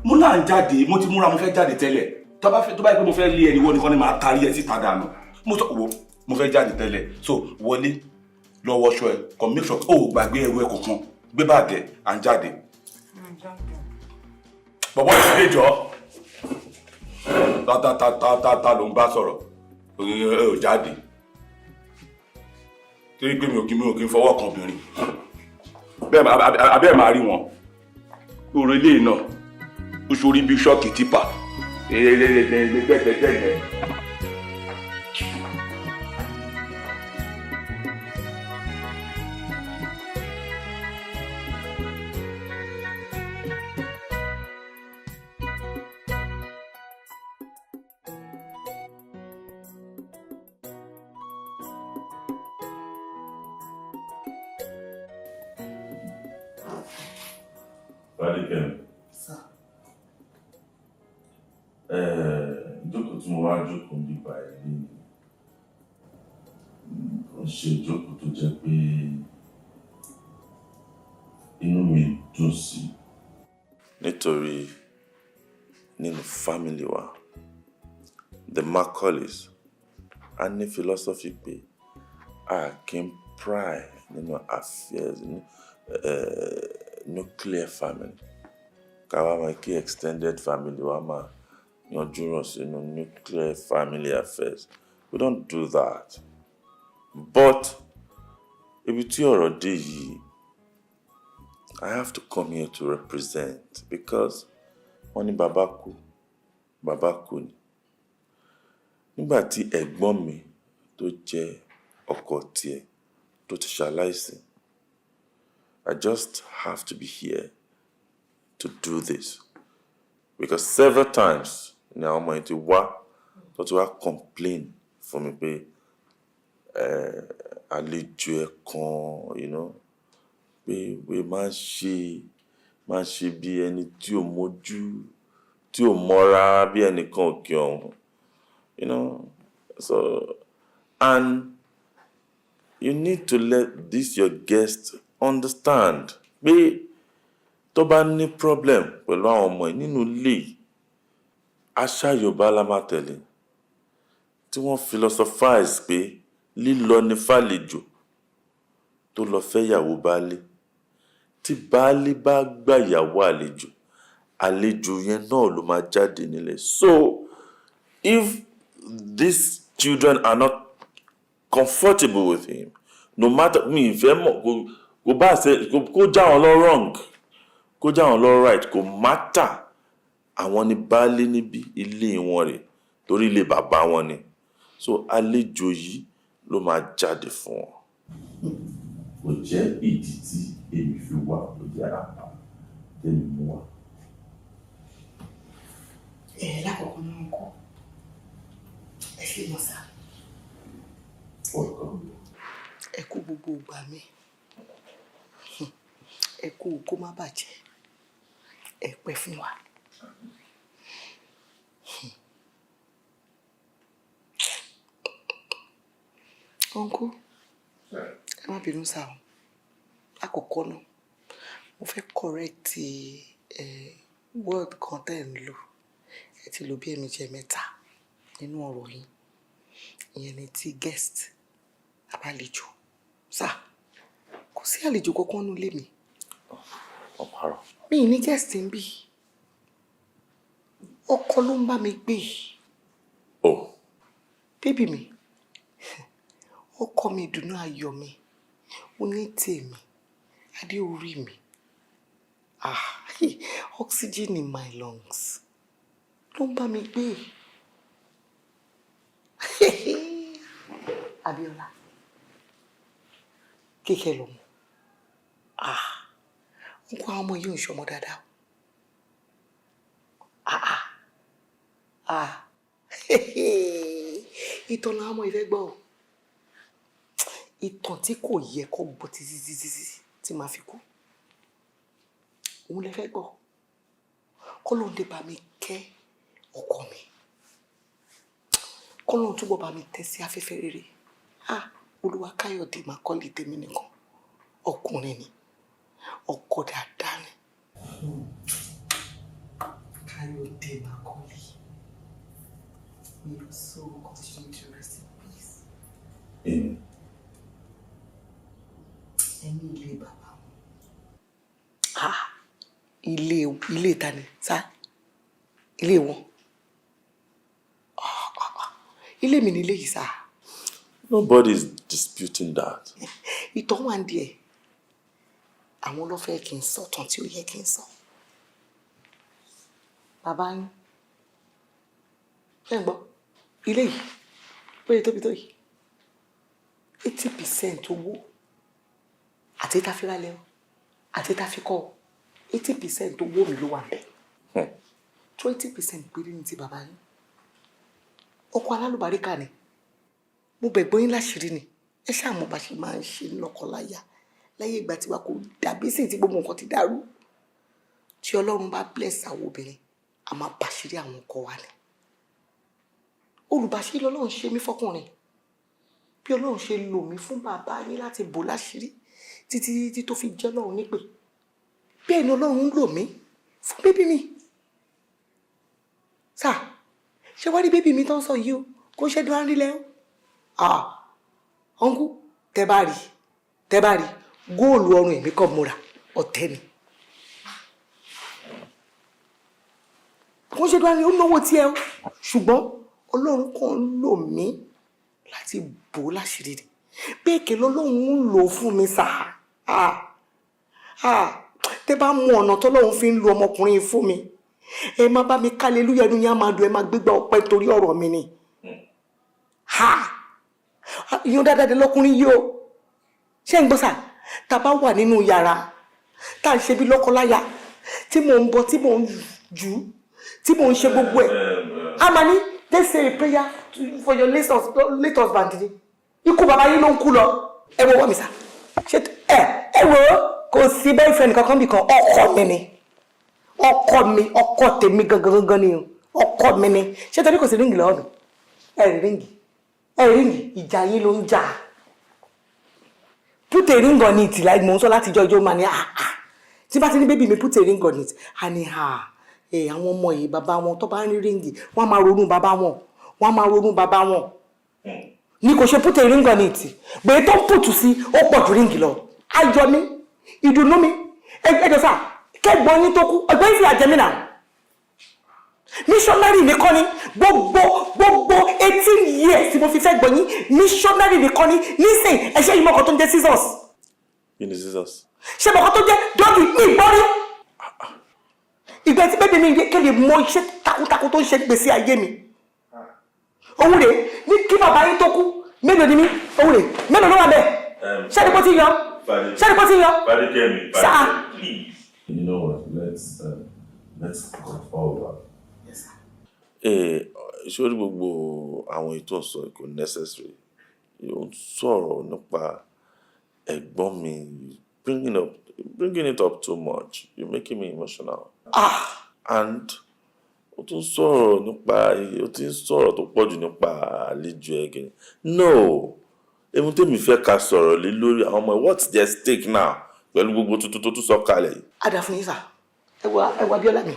Mo náà ń jáde, mo ti múra, mo fẹ́ jáde tẹ́lẹ̀. Tó bá fẹ́, tó bá yẹ pé mo fẹ́ lé ẹni wọ́n nìkan ni màá tarí ẹ síta dànù. Mo sọ wo, mo fẹ́ jáde tẹ́lẹ̀, so wọlé lọ wọṣọ ẹ, kàn make sure o ò gbàgbé ẹrù ẹ kankan, gbé báàgì ẹ, à ń jáde. Bọ̀bọ̀ ìṣẹ̀lẹ̀ jọ ta ta ta ta ta ta ló ń bá sọ̀rọ̀. Ẹ ò jáde torí pé mi ò kí ń fọwọ́ kan obìnrin bẹ́ẹ̀ abẹ́ ẹ̀ máa rí wọn. Òrò ilé náà ó ṣorí bí ṣọ́ọ̀kì tipa gbẹ́gbẹ́gbẹ́gbẹ́. Fadékẹ́mi. Sir. Ìjókòó tí mo wá jókòó nípa ẹ̀ ní kò ń ṣe ìjókòó tó jẹ́ pé inú mi dùn sí, nítorí nínú family wa, the Macaulays, a ní philosophy pé a kì í pry nínú affairs ní nuclear family, ká wá máa kí extended family wa máa yanjú ràn sínú nuclear family affairs. We don't do that. But ibi tí ọ̀rọ̀ dé yìí, I have to come here to represent, because wọ́n ní bàbá kú, bàbá kú ni. Nígbà tí ẹ̀gbọ́n mi tó jẹ́ ọkọ tiẹ̀ tó ti ṣaláìsí, I just have to be here to do this, because several times ni àwọn ọmọ yẹn ti wá, tó ti wá complain fún mi pé àlejò ẹ̀ kan pé máa ń ṣe bí ẹni tí ò mójú, tí ò mọ́ra, bí ẹnìkan òkè ọ̀hún. So, and You need to let this your guest understand pé tó bá ní problem pẹ̀lú àwọn ọmọ ẹ̀ nínú ilé yìí, àṣà Yorùbá la máa tẹ̀lé, tí wọ́n philosophize pé lílọ ní fàlejò tó lọ fẹ́yàwó baálé. Tí baálé bá gbàyàwó àlejò, àlejò yẹn náà ló máa jáde nílé. So if these children are not comfortable with him, no matter, mi ìfẹ́ mọ̀, kò bá ṣe kó já wọn lọ wrong, kó já wọn lọ right, kò matter. Àwọn ní baálé níbí, ilé wọn rè, torí ilé bàbá wọn ni. So àlejò yìí ló máa jáde fún wọn. Kò jẹ́ ìdí tí èmi fi wá, kò jẹ́ àbá tèmi mú wá. Ẹ lákọ̀ọ́kọ́ náà kọ́, ẹ ṣe mọ̀ sá. Ẹ kú gbogbo ìgbà mi, ẹ kú kó má bàjẹ́, ẹ pẹ́ fún wa. Uncle, ẹ má bínú sá o. Àkọ́kọ́ náà, mo fẹ́ correct word kan tẹ́ ń lò. Ẹ ti lò bí ẹ̀ẹ̀mejì, ẹ̀ẹ̀mẹ́ta nínú ọ̀rọ̀ yín. Ìyẹn ni ti guest, àbálejò. Sá, kò sí àlejò kankan nínú ilé mi. Ọ̀parọ̀. Mi ì ní guest ń bí. Ọkọ ló ń bá mi gbé. Oh. Baby mi, ọkọ mi, ìdùnnú ayọ̀ mi, oní tèmi, adé orí mi. Ah, oxygen in my lungs ló ń bá mi gbé. Abíọ́lá, kíkẹ́ lọ́mọ. Ah, n kó àwọn ọmọ yìí ò ń ṣọmọ dáadáa. Ah, ah, ah, ìtàn làwọn ọmọ yìí fẹ́ gbọ́ o. Ìtàn tí kò yẹ kó gbọ́ títí títí tí màá fi kú. Òun lẹ fẹ́ gbọ́. Kọ́lọ́run dé bá mi kẹ́ ọkọ mi. Kọ́lọ́run túbọ̀ bá mi tẹ́ sí afẹ́fẹ́ rere. Ah, Olúwa Káyọ̀dé Macaulay tèmi nìkan. Ọkùnrin ni. Ọkọ dáadáa ni. Káyọ̀dé Macaulay. May your soul continue to rest in peace. Amen. Ẹ̀yin ilé bàbá wọn. Ah, ilé ta ni? Sá? Ilé wọn. Ah, ah, ah. Ilé mi ni ilé yìí sá. Nobody is disputing that. Ìtàn wà ń díẹ̀. Àwọn ló fẹ́ kí n sọ tán tí ó yẹ kí n sọ. Bàbá yín. Ṣé ń gbọ́? Ilé yìí, bóyá tóbi tó yìí. 80% owó àti tá fi rálẹ̀ o, àti tá fi kọ́ o. 80% owó mi ló wà ńbẹ̀. 20% péré ní ti bàbá yín. Ọkọ alálùbáríkà ni. Mo bẹ̀ gbọ́ yín láṣìírí ni. Ẹ ṣáà mọ̀ bá ṣe máa ń ṣe lọ́kọláya láyé ìgbà tí wa kò dàbí sí tí gbogbo nǹkan ti dàrú. Tí Ọlọ́run bá bless àwọn obìnrin, a máa bàṣírí àwọn ọkọ wa ni. Olùbàṣírí lọ́lọ́run ṣe mí fọ́kùnrin. Bí Ọlọ́run ṣe lò mí fún bàbá yín láti bò láṣìírí títí títí tó fi jẹ́ Ọlọ́run nípè. Bẹ́ẹ̀ ni Ọlọ́run ń lò mí fún baby mi. Sà, ṣé wá rí baby mi tó ń sọ yìí o? Kò ṣe dúró rí lẹ́ o. Ah, uncle, tẹ́ bá rí, tẹ́ bá rí, góòlù ọrùn èmi kọ́ mo rà, ọ̀tẹ̀ ni. Kò ṣe dúró rí, ó náwó tiẹ̀ o. Ṣùgbọ́n Ọlọ́run kàn ń lò mí láti bò láṣìírí ni. Bẹ́ẹ̀ kẹ́ lọ́lọ́run ń lò fún mi sà. Ah, ah, tẹ́ bá mú ọ̀nà tọ́lọ́run fi ń lo ọmọkùnrin fún mi, ẹ má bá mi kálelúyà, ẹnu yẹn á máa dùn, ẹ má gbégbá ọpẹ́ torí ọ̀rọ̀ mi ni. Ha! Ìyẹn dáadáa dé lọ́kùnrin yìí o. Ṣé ń gbọ́ sà? Tá a bá wà nínú yàrá, tá a ń ṣe bí lọ́kọláya, tí mò ń bọ, tí mò ń jù, tí mò ń ṣe gbogbo ẹ̀. A máa ní, they say a prayer for your late husband ni. Ikú bàbá yín ló ń kú lọ. Ẹ wo wọ́n mi sà. Ṣé ẹ wo kò sí boyfriend kankan bí kan, ọkọ mi ni. Ọkọ mi, ọkọ tèmi gangan gangan ni o. Ọkọ mi ni. Ṣé torí kò sí ring lọ́wọ́ mi? Ẹ rí ring. Ẹ rí ring, ìjà yín ló ń jà. Put a ring on it, like mò ń sọ láti ijọ́ máa ní, ah ah, tí bá ti ní baby mi, put a ring on it, a ní ha ẹ. Àwọn ọmọ yìí, bàbá wọn tó bá ń rí ring, wọ́n á máa ronú bàbá wọn, wọ́n á máa ronú bàbá wọn ní kò ṣe put a ring on it. Gbèyí tó ń pùtù sí, ó pọ̀ ju ring lọ. Ayọ̀ mi, ìdùnnú mi, ẹ jọ sá kẹ́gbọ́n yín tó kú, ẹgbẹ́ yín fi àjẹmí náà. Missionary nìkan ni gbogbo 18 years tí mo fi fẹ́ gbọ́ yín, missionary nìkan ni. Nísìn, ẹ̀ṣẹ́ yìí mọ̀kàn tó ń jẹ́ scissors? Kí ni scissors? Ṣé mọ̀kàn tó jẹ́ doggy ní ìgbọ́rí ìgbà tí bẹ́ẹ̀ mi kéde mọ iṣẹ́ takuntakun tó ń ṣe gbèsè ayé mi? Òun rèé ní kí bàbá yín tó kú, mélòó ni mí? Òun rèé, mélòó ló wà bẹ́ẹ̀? Ṣé ni kò tí yọ? Ṣé ni kò tí yọ? Fadékẹ́mi, Sir. please. You know what? Let's cut all that. Yes, sórí gbogbo àwọn ètò ọ̀sọ̀ kò necessary. Ó ń sọ̀rọ̀ nípa ẹ̀gbọ́n mi, bringing it up too much. You're making me emotional. Ah. And ó tún sọ̀rọ̀ nípa, ó ti ń sọ̀rọ̀ tó pọ̀jù nípa àlejò ẹ̀gẹ̀. No, èmi tèmi fẹ́ ká sọ̀rọ̀ lé lórí àwọn ọmọ, what's their stake now pẹ̀lú gbogbo tuntun tó tún sọ kalẹ̀ yìí? Ada fún yín sà. Ẹ wá Abíọ́lá mi,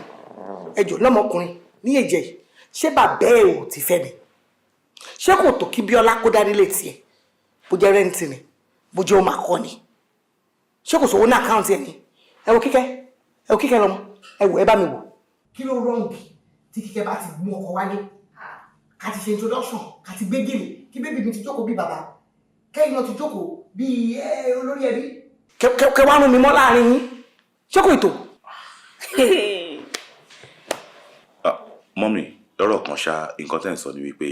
ẹ jọ, lọ́mọkùnrin ní èjẹ yìí, ṣé bàbá ẹ ò ti fẹ́ mi? Ṣé kò tó kí Bíọ́lá kó dání létí ẹ? Bó jẹ́ rent ni, bó jẹ́ ó máa kọ́ ni, ṣé kò sówó ní account ẹ ni? Ẹ wo Kíkẹ́, ẹ wo Kíkẹ́ lọ́mọ, ẹ wò, ẹ bá mi wò. Kí ló wrong tí Kíkẹ́ bá ti mú ọkọ wálé, ká ti ṣe introduction, ká ti gbé gèlè, kí baby mi ti jókòó bí bàbá, kẹ́yìn náà ti jókòó bí olórí ẹbí, kẹ wá rún mi mọ́ láàrin yín? Ṣé kò tó? Ah, mummy, lọ́rọ̀ kan ṣá, nǹkan tẹ́ ń sọ ni wípé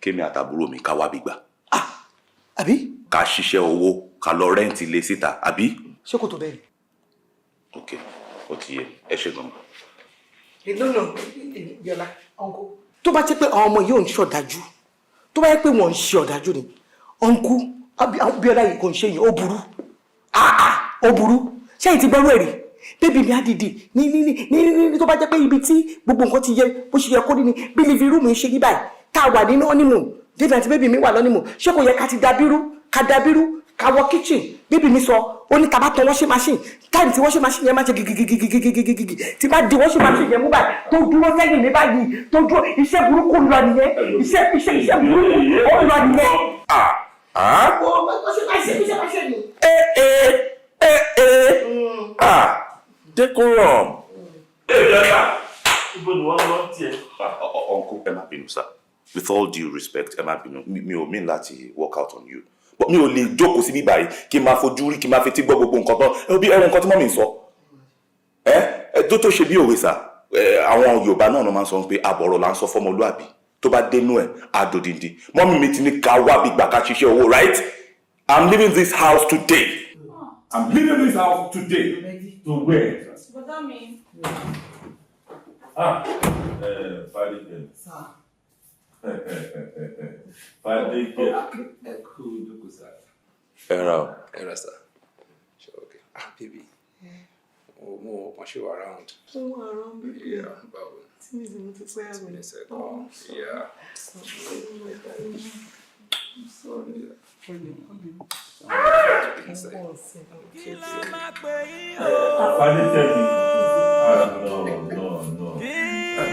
kémi àtàbúrò mi ká wábi gbà. Àbí? Ká ṣiṣẹ́ owó, ká lọ rent ilé síta, àbí? Ṣé kò tó bẹ́ẹ̀ ni? Ok, ó ti yé, ẹ ṣe gan. No, no, Bíọ́lá, uncle. Tó bá jẹ́ pé àwọn ọmọ yìí ò ń ṣọ̀dájú, tó bá yẹ pé wọ́n ń ṣe ọ̀dájú ni, uncle, Bíọ́lá yìí kò ń ṣe yìí, ó burú. Ah ah, ó burú. Ṣé ìtì gbọ́rú ẹ̀rí? Baby mi á dìdì ní tó bá jẹ́ pé ibi tí gbogbo nǹkan ti yẹ bó ṣe yẹ kó ní ni bí living room ń ṣe ní báyìí, tá a wà nínú honeymoon, David àti baby mi wà lọ́nímù, ṣé kò yẹ ká ti dabírú, ká dabírú, ká wọ kitchen? Baby mi sọ, ó ní tàbá tan washing machine, time tí washing machine yẹn máa ṣe gigigigigigigigi, tí bá di washing machine yẹn mú báyìí, tó dúró sẹ́yìn mi báyìí, tó dúró, iṣẹ́ burúkú lọ nìyẹn, iṣẹ́ burúkú ó lọ nìyẹn. Ah? Ó ṣe máa ṣe, iṣẹ́ máa ṣe ni. Ẹ ẹ ẹ ẹ, ah, decorum. Ẹ yàrá, ibo ni wọ́n lọ tiẹ̀? Uncle, ẹ má bínú sir, with all due respect, ẹ má bínú, mi ò mean láti work out on you, but mi ò lè jókòó síbí báyìí kí n máa fojú rí, kí n máa fetí gbọ́ gbogbo nǹkan tán. Ẹ bí ẹrù nǹkan tí mummy ń sọ, ẹ tó ṣe bí òwe sà. Ẹ àwọn Yorùbá náà ló máa ń sọ pé àbọ̀rọ̀ là ń sọ fọmọlúàbí, tó bá dénú ẹ̀ àdòdìndín. Mummy mi ti ní ká wá bí gbà, ká ṣiṣẹ́ owó, right? I'm leaving this house today. I'm leaving this house today. To where? Bọ́dá mi. Ah, Fadékẹ́. Fadékẹ́. Ẹ kú jókòó sá. Ẹ ra o. Ẹ ra sá. Ṣe okay? Ah, baby. Mo kàn ṣe wà around. Ó wà around, baby. Yeah, báwo? Tí mi sì mo ti pẹ́ àgbẹ̀. Ní sẹ́kọ̀. Yeah. I'm sorry. Kí la máa pè yín o? Fadékẹ́ mi. Ah, no, no, no. Kí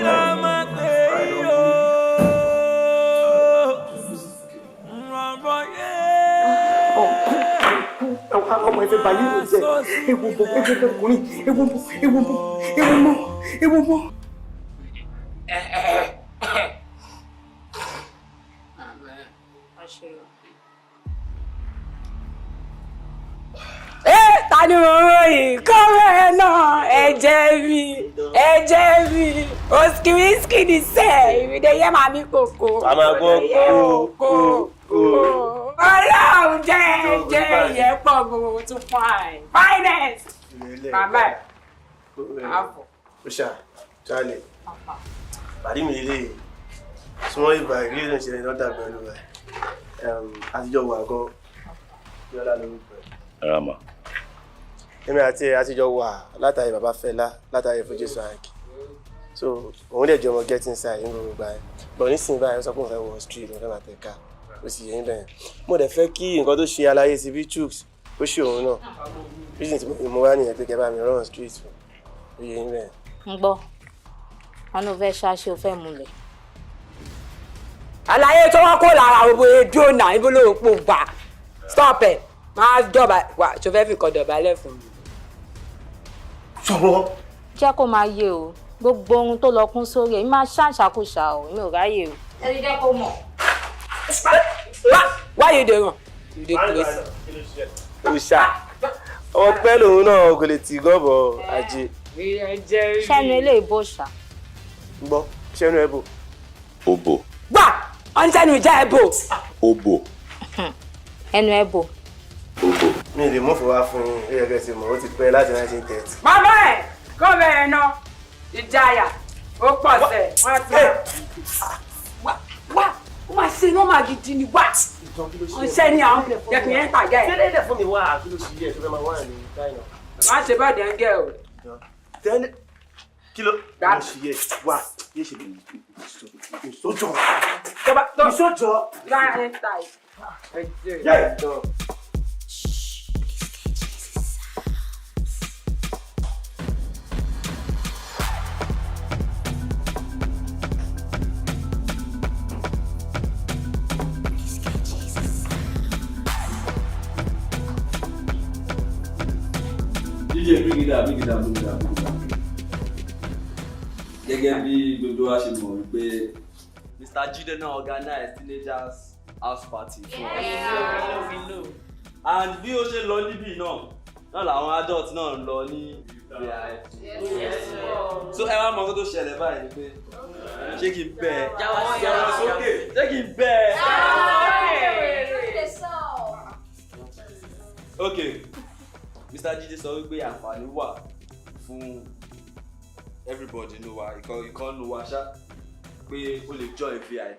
la máa pè yín o? Ọ̀rọ̀ yẹn. Ọmọ ìfẹ́ báyìí ló jẹ́ ewu bọ̀, ewu bọ̀ ọkùnrin, ewu bọ̀, ewu bọ̀, ewu mọ́, ewu mọ́. Ẹ ta ni mo ń ròyìn kọ́rẹ́ náà? Ẹ̀jẹ̀ mi, ẹ̀jẹ̀ mi, òsìkì wíṣkì ní sẹ́ ìrìndè yẹ́ màmí kòkó. A máa gbọ́ kó kó kó. Ọlọ́run jẹ́ jẹ́ ìyẹn pọ̀ gbogbo tún fine finest màmá ẹ̀ àfọ̀. Ó ṣá ṣáàlẹ̀ pàdé mi lélẹ̀ súnmọ́ ìgbà ìrírí ló ń ṣe lọ́dà pẹ̀lú ẹ̀ àtijọ́ wà gan. Bíọ́lá lórúkọ ẹ̀. Ẹ ra mà. Èmi àti ẹ̀ àtijọ́ wà látàrí bàbá Fẹlá, látàrí Fuji Swank, so òun dẹ̀ jẹ́ ọmọ get inside ní gbogbo ìgbà yẹn, but nísìnyí báyìí, ó sọ pé òun fẹ́ wọ street, òun fẹ́ máa tẹ̀ ká, ó sì yẹ yín bẹ́ẹ̀. Mo dẹ̀ fẹ́ kí nǹkan tó ṣe aláyé sí bí Chuks Ó ṣe òun náà. Reason tí mo wá nìyẹn pé kẹ́ bá mi run street fún. Ó yẹ yín bẹ́ẹ̀. Ń gbọ́, wọn ló fẹ́ ṣáṣe, ó fẹ́ múlẹ̀. Àlàyé tó wọ́n kó lára gbogbo èdè náà ibo ló pò gbà stop ẹ̀ máa dọ̀bà wà tó fẹ́ fi kọ́ dọ̀bálẹ̀ fún mi. Sọ̀rọ̀. Jẹ́ kó máa yé o, gbogbo ohun tó lọ kún sórí ẹ̀ máa ṣàṣàkóṣà o, mi ò ráyè o. Ẹ ti jẹ́ kó mọ̀. Why you dey run? You dey craze. Òòṣà. Ọmọ pẹ́ lòun náà kò lè tì gọ́bọ̀ ajé. Ṣẹ́nu ilé ìbò ṣá. Ń gbọ́, ṣẹ́nu ẹ̀ bò. Ó bò. Gbà! Wọ́n ní sẹ́nu ìjà ẹ̀ bò. Ó bò. Ẹnu ẹ̀ bò. Ó bò. Mi ì lè mú fún wa fún yín, ó yẹ kẹ́ ẹ ti mọ̀, ó ti pẹ́ láti 1930. Màmá ẹ̀ kó bẹ̀rẹ̀ náà, ìjayà, ó pọ̀ sẹ̀, wọ́n ti wá. Wá, ó máa ṣe nọ́mà gidi ni wá. Ọ̀ṣẹ́ ni àwọn jẹ̀kùn yẹn ń tàgẹ́ ẹ̀. Tẹ́lẹ̀ fún mi wá, kí ló ṣe yẹ, ṣó fẹ́ máa wá ní China. Má ṣe bá dẹ́ngẹ́ o. Tẹ́lẹ̀ kí ló ṣe yẹ wá, yé ṣe lè ìsójọ́. Ìsójọ́. Láàrin ta Yẹ́. DJ, bring it down, bring it down, bring it down, bring it down. Gẹ́gẹ́ bí gbogbo wa ṣe mọ̀ wípé Mr. Jide náà organize teenagers house party fún wa. And bí ó ṣe lọ níbí náà, náà làwọn adult náà ń lọ ní VIP. So ẹ wá mọ nǹkan tó ṣẹlẹ̀ báyìí ni pé ṣé kí n bẹ́ ẹ? Ṣé kí n bẹ́ ẹ? Okay. Mr. Jide sọ wípé àǹfààní wà fún everybody nínú wa, ìkan nínú wa ṣá pé ó lè join VIP.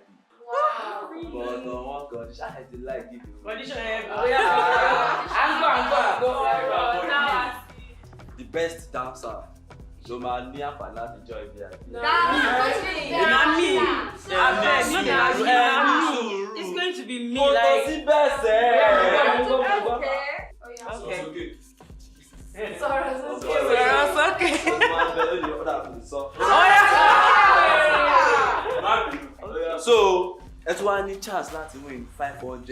But on one condition, I dey like give you. Condition ẹ bóyá à ń gbọ́ à ń gbọ́ à ń gbọ́. The best dancer ló máa ní àǹfààní láti join VIP. Na me. Abeg, no dey ask me. Na me. It's going to be me Kò tó like. sí bẹ́ẹ̀ sẹ́. Okay. Okay. Sọ̀rọ̀ sókè. Sọ̀rọ̀ sókè. So, ẹ tún wá ní chance láti win 500K.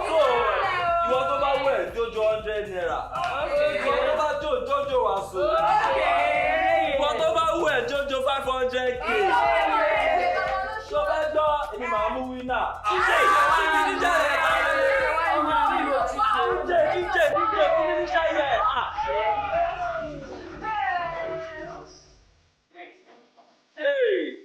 So, ìwọ tó bá wẹ̀ jójó 100 naira. Ìwọ tó bá jó jójó wàsó. Ìwọ tó bá wẹ̀ jójó 500K. Tó fẹ́ gbọ́, èmi màá mú winner. DJ, DJ, DJ, DJ, fún mi níṣẹ́ yẹn. Hey.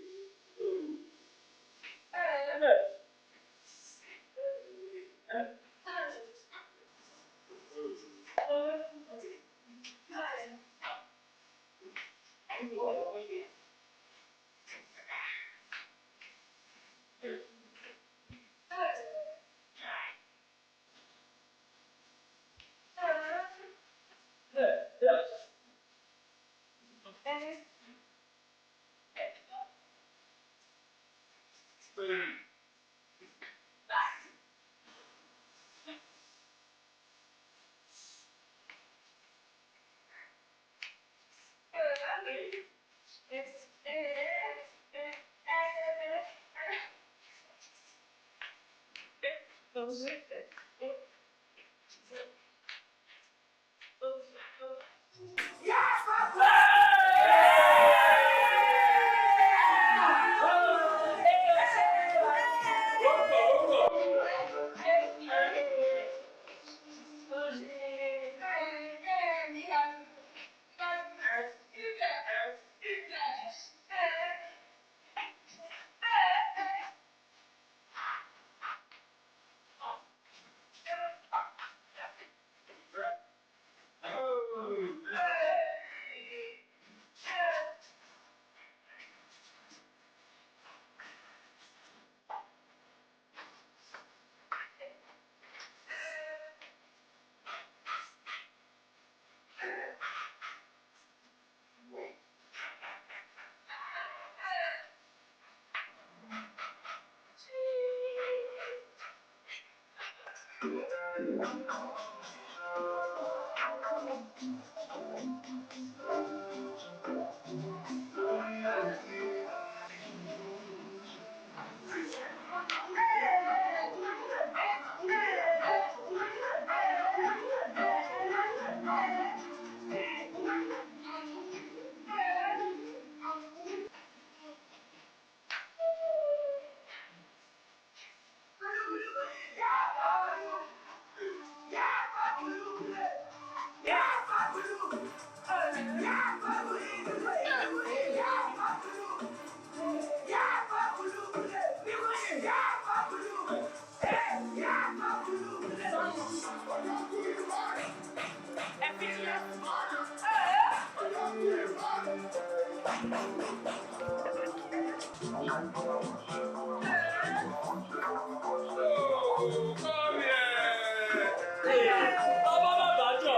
Bàbá bàbá jọ.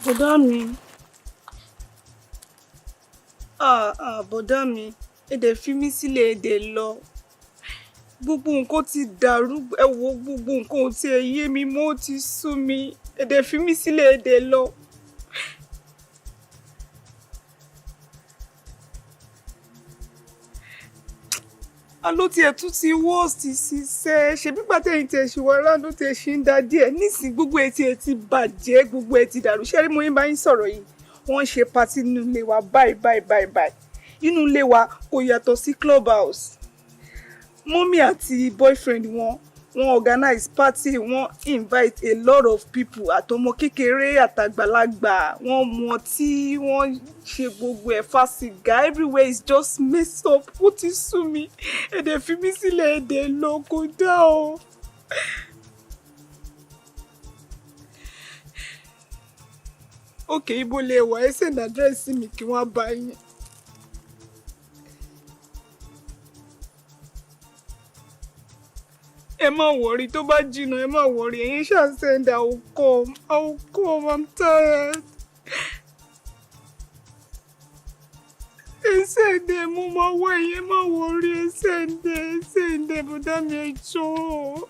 Bọ̀dá mi. Ah, ah, bọ̀dá mi, ẹ dẹ̀ fi mí sílẹ̀, ẹ dẹ̀ lọ. Gbogbo nǹkan ti dàrú, ẹ wo gbogbo nǹkan ò tiẹ̀ yé mi mọ́, ó ti sú mi. Ẹ dẹ̀ fi mí sílẹ̀, ẹ dẹ̀ lọ. Àló tiẹ̀ tún ti wọ́ọ̀sì ṣiṣẹ́, ṣebí gbàtẹ́yìn tiẹ̀ ṣì wà lánàá tiẹ̀ ṣì ń da díẹ̀. Nísìnyí gbogbo ẹ̀ tiẹ̀ ti bàjẹ́, gbogbo ẹ̀ ti dàrú. Ṣé rí mo yín bá yín sọ̀rọ̀ yìí? Wọ́n ń ṣe patí nínú ilé wa báyìí báyìí báyìí báyìí. Inú ilé wa kò yàtọ̀ sí club house. Mummy àti boyfriend wọn, wọ́n organize party, wọ́n invite a lot of people, àtọmọ kékeré àtàgbàlagbà, wọ́n mu ọtí, wọ́n ṣe gbogbo ẹ̀, fa sìgá, everywhere is just messed up. Ó ti sú mi, ẹ dẹ̀ fi mí sílẹ̀, ẹ dẹ̀ lọ, kò dá o. Okay, ibo lẹ wà? Ẹ send address sí mi kí wọ́n bá yín. Ẹ má worry, tó bá jìnnà ẹ má worry, ẹ̀yin ṣáà send, I will come, I will come, I'm tired. Ẹ send ẹ, mo máa wá ẹ̀yin, ẹ má worry, ẹ send ẹ, ẹ send ẹ, bọ̀dá mi, ẹ jọ̀ọ́.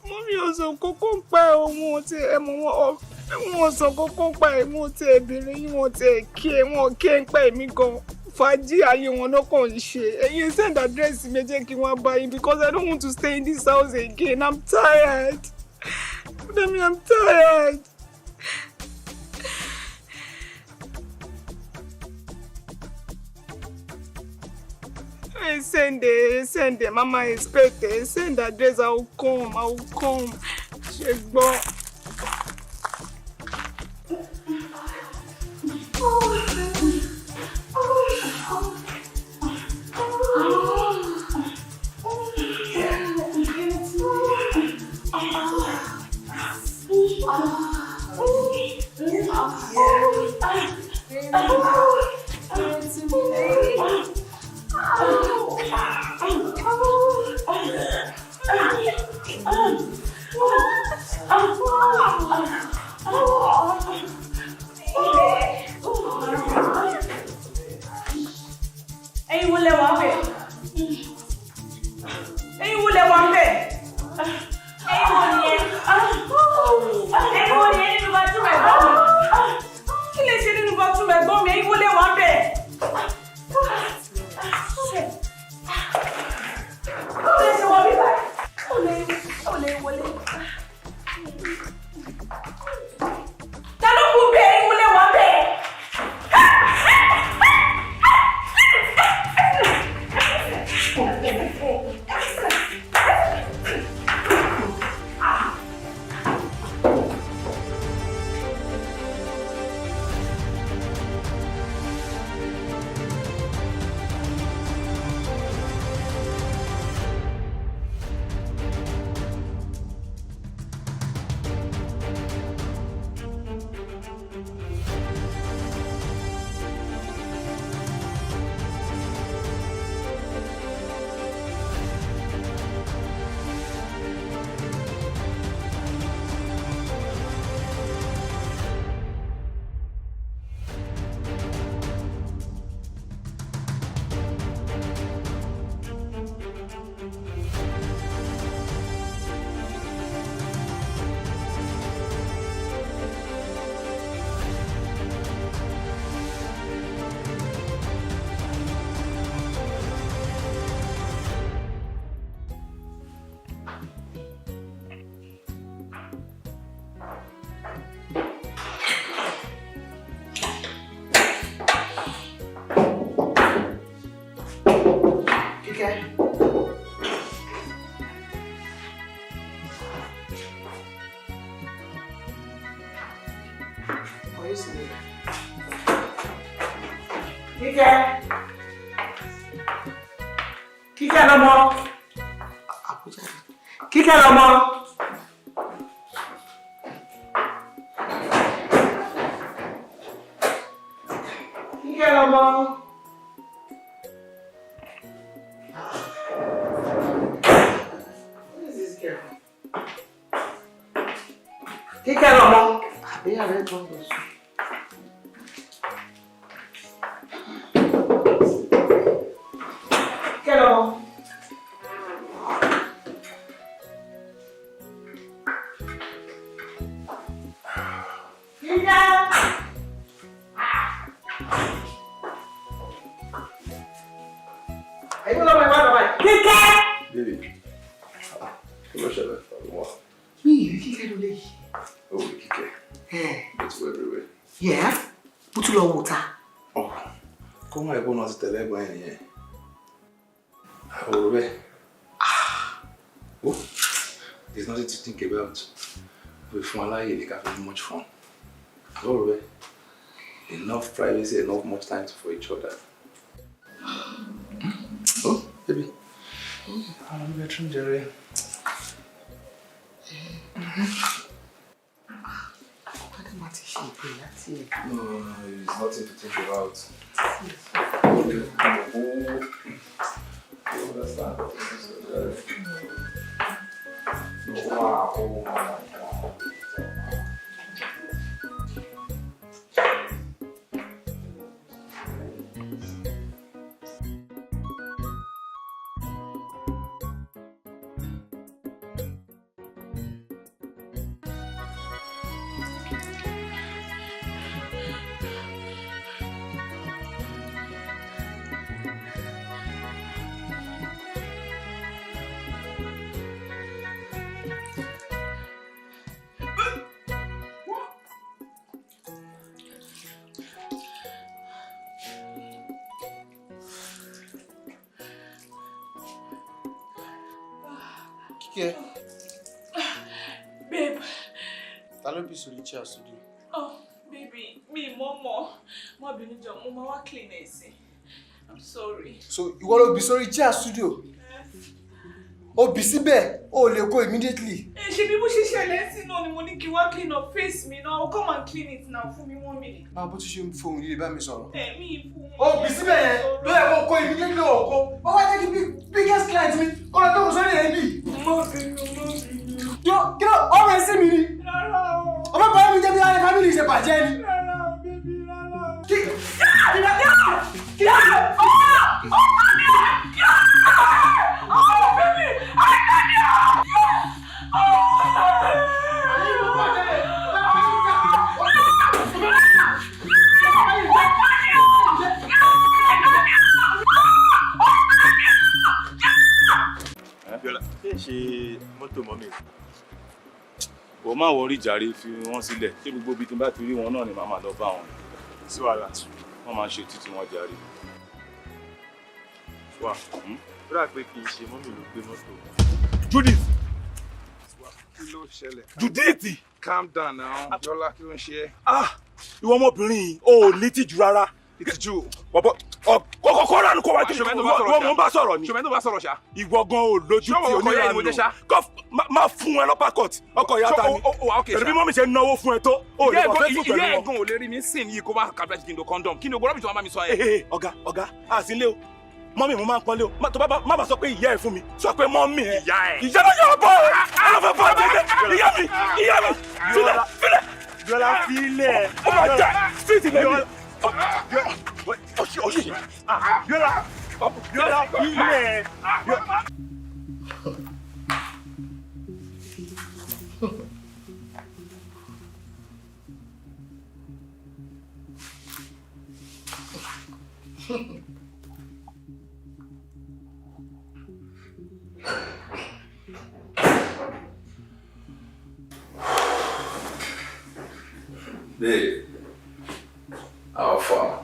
Mummy ò sọ kókó ń pa ẹ̀, wọn ò tiẹ̀ ẹ mọ̀ wọn, wọn ò sọ kókó ń pa ẹ̀, wọn ò tiẹ̀ béèrè yín, wọn ò tiẹ̀ kí ẹ, wọn ò kí ẹ ń pa ẹ̀mí gan. Fàájì ayé wọn náà kàn ń ṣe. Ẹ̀yin send address mi, ẹ jẹ́ kí wọ́n bá yín because I don't want to stay in this house again. I'm tired. Mummy, I'm tired. Ẹ send ẹ, send ẹ, mama expect ẹ, send address, I will come, I will come. Ṣé gbọ́? Ẹ̀yin wo lẹ wà ń bẹ̀? Ẹ̀yin wo lẹ wà ń bẹ̀? Ẹ̀yin wo ni ẹ? Ẹ̀yin wo ni ẹ nínú bathroom ẹ̀gbọ́n mi? Kí lè ṣe nínú bathroom ẹ̀gbọ́n mi? Ẹ̀yin wo lẹ wà ń bẹ̀? Báwo lẹ ṣe wọ bí báyìí? Báwo lẹ wọlé? Ta ló kú bẹ́ẹ̀? Ẹ̀yin wo lẹ wà ń bẹ̀? Kíkẹ́. Are you serious? Kíkẹ́. Kíkẹ́ lọ́mọ. Àbújá. Kíkẹ́ lọ́mọ. Kíkẹ́ lọ́mọ. Who is this girl? Kíkẹ́ lọ́mọ. Àbí ààrẹ tó ń lọ sùn. Kíkẹ́ lọ́mọ. Kíkẹ́. Ẹ̀yin lọ́mọ ìwà lọ́mọ yìí. Kíkẹ́. Baby, kí ló ṣẹlẹ̀? Wá. Mi ì rí Kíkẹ́ lólè yìí. Oh, Kíkẹ́. It's everywhere. Yeah, mo tún lọ wò ta. Kó má ẹ̀kọ́ náà ti tẹ̀lé ẹ̀gbọ́n ẹ̀ nìyẹn. Àwòrán bẹ́ẹ̀. Oh, there's nothing to think about. We fún aláyè ní ká fi much fun. Àwòrán bẹ́ẹ̀. Enough privacy, enough much time for each other. Oh, baby. Àwọn ọmọ bedroom jẹrẹ. Adama ti ṣe ìpè láti ẹ̀. No, no, no, it's nothing to think about. You understand? Wow, oh my God. Kíkẹ́, Babe. ta ló bí sórí chair studio? Oh, baby, mi mọ̀ mọ̀. Má bínú jọ̀ọ́, mo máa wá clean ẹ̀ sí. I'm sorry. So ìwọ ló bí sórí chair studio? O bí síbẹ̀, o ò lè kó immediately. Ẹ ṣe bí bó ṣe ṣẹlẹ̀ sí náà ni mo ní kí wá clean up face mi náà. Come and clean it now fún mi 1 minute. Báwo bó tún ṣe ń fohùn líle bá mi sọ̀rọ̀? Ẹ mi fún O bí síbẹ̀ yẹn, ló yẹ kó kó immediately o kó. Wọ́n wá jẹ́ kí biggest client mi kó lọ jókòó sórí ẹ̀ bí. Má bínú, má bínú. Kí ló ọmọ ẹ sí mi ni? Rárá o. Ọmọ bàbá mi jẹ́ bí ara family ṣe bàjẹ́ ni. Rárá o, baby, rárá o. Kí kí Bíọ́lá, ṣé ń ṣe mọ́tò mọ́mì? Wọ́n máa wọrí jàre, fi wọ́n sílẹ̀. Ṣé gbogbo ibi tí n bá ti rí wọn náà ni màá máa lọ bá wọn? Sí wàhálà. Wọ́n máa ń ṣe títí wọn jàre. Wà, ó dà pé kì í ṣe mọ́mì ló gbé mọ́tò. Judith! Kí ló ṣẹlẹ̀? Judith! Calm down now. Bíọ́lá, kí ló ń ṣe ẹ́? Ah! Ìwọ ọmọbìnrin yìí, o ò ní tìjú rárá. Ìtìjú. Bọ̀bọ̀ kọ́kọ́ ránù kó wá Ṣọmọ tìjú. ẹni tó bá sọ̀rọ̀ Ìwọ ṣá. mò ń bá sọ̀rọ̀ ni. Ṣọmọ ẹni tó bá sọ̀rọ̀ ṣá. Ìwọ gan ò lójú Ṣé tí ọkọ ìyá ni mo oníranù. jẹ́ ṣá? Kọ́ má fún ẹ lọ́pàá court. Ọkọ ìyá ta ni. Pẹ̀lú Pẹ̀lú bí mọ́mì ṣe náwó fún ẹ tó. O ò lè wà fẹ́ tún pẹ̀lú Ìyá wọn. ẹ̀gbọ́n ò lè rí mi sìn yìí kó bá kàbíyà kí n lo condom. Kí ni ogbó rọ́bì tó máa bá mi sọ yẹn? Ee, ọ̀gá, ọ̀gá, àsìnlé o. Mọ́mì mo máa ń pọ́nlé o. Má tó bá má bá sọ pé ìyá ẹ̀ fún mi. Sọ pé mọ́mì ẹ̀. Ìyá ẹ̀. Ìyá náà yọ̀ bọ̀ ẹ̀. Ẹ lọ fẹ́ bọ̀ jẹ́jẹ́. Ìyá mi, ìyá mi. Filẹ̀, filẹ̀. Bíọ́lá filẹ̀. Ó máa jà street lẹ́nu. Ọ̀ṣì, ọ̀ṣì. Bíọ́lá, Bíọ́lá filẹ̀. Babe, how far?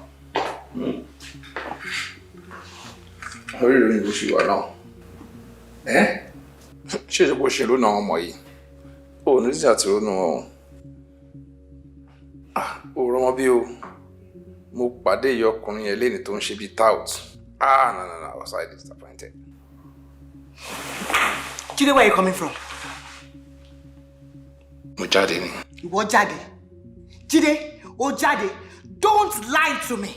Orí ìròyìn ló ṣì wà náà. Ẹ́ ṣé ìṣe bó ṣe ló náà ọmọ yìí? O ò ní sí àti ronú wọn. O rọmọ bí o. Mo pàdé ìyá ọkùnrin yẹn léni tó ń ṣe bíi tout. Ah, no, no, no, I was highly disappointed. Jídé, where are you coming from? Mo jáde ni. Ìwọ jáde. Jídé, o jáde. Don't lie to me.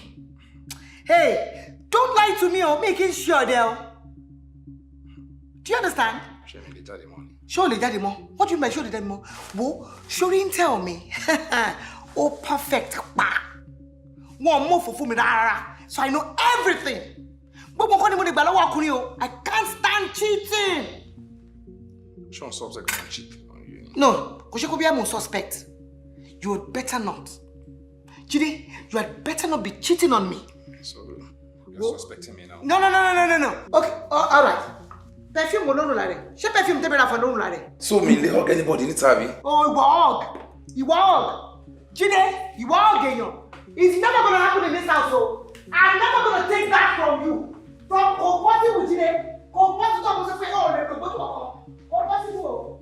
Hey, don't lie to me o, mi kì í ṣe ọ̀dẹ̀ o. Do you understand? Ṣé mi lè jáde mọ́ ni? Ṣé o lè jáde mọ́? What do you mean by ṣé o lè jáde mọ́? Wo, ṣorí ń tell me. O perfect pa. Wọn mú òfófó mi rárá. So I know everything. Gbogbo nǹkan ni mo lè gbà lọ́wọ́ ọkùnrin o. I can't stand cheating. Ṣé òun suspect kan cheat on you ni? No, kò ṣe kó bí I'm suspect. You had better not. Jide, you had better not be cheating on me. So, you're suspecting me now? No, no, no, no, no, no. Okay, all right. Perfume wo ló ń rùn lára ẹ̀? Ṣé perfume tẹ́mi ra fún ẹ ló ń rùn lára ẹ̀? So mi lè hug anybody níta àbí? Oh, ìwọ hug. Ìwọ hug. Jide, ìwọ hug èèyàn. It's never gonna happen in this house o. I'm never gonna take that from you. From kò possible, Jide. Kò possible tó mo sọ pé ó lè lò gbójú kankan. Kò possible o.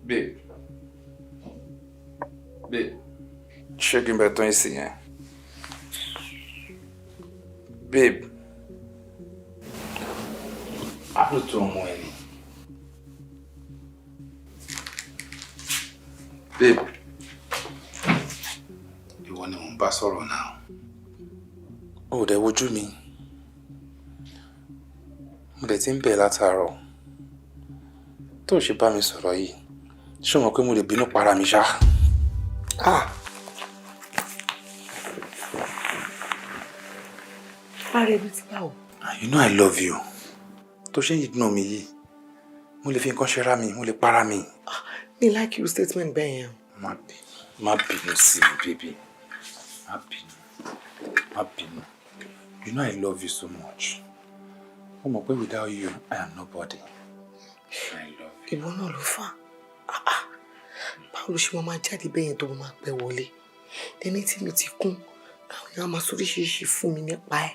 Babe. Babe. Ṣé kí n bẹ tán ìsìn yẹn? Babe. Àlùtò ọmọ ẹ ni. Babe. Ìwọ ni mò ń bá sọ̀rọ̀ náà. O ò dẹ̀ wojú mi. Mo dẹ̀ ti ń bẹ̀ látàárọ̀. Tó o ṣe bá mi sọ̀rọ̀ yìí, ṣé o mọ̀ pé mo lè bínú para mi ṣá? Ah. Ara ẹbí ti bá o. You know I love you. Tó ṣe ń ignore mi yìí, mo lè fi nǹkan ṣe ra mi, mo lè para mi. Mi like your statement bẹ́ẹ̀ yẹn. Má bínú sí mi, baby. Má bínú. Má bínú. You know I love you so much. Mo mọ̀ pé without you, I am nobody. I love you. Ìwọ náà ló fà á. Báwo ló ṣe máa jáde bẹ́ẹ̀ yẹn tó máa pẹ́ wọlé? Ẹni tí mi ti kún, àwọn èèyàn máa sóríṣiríṣi fún mi nípa ẹ̀.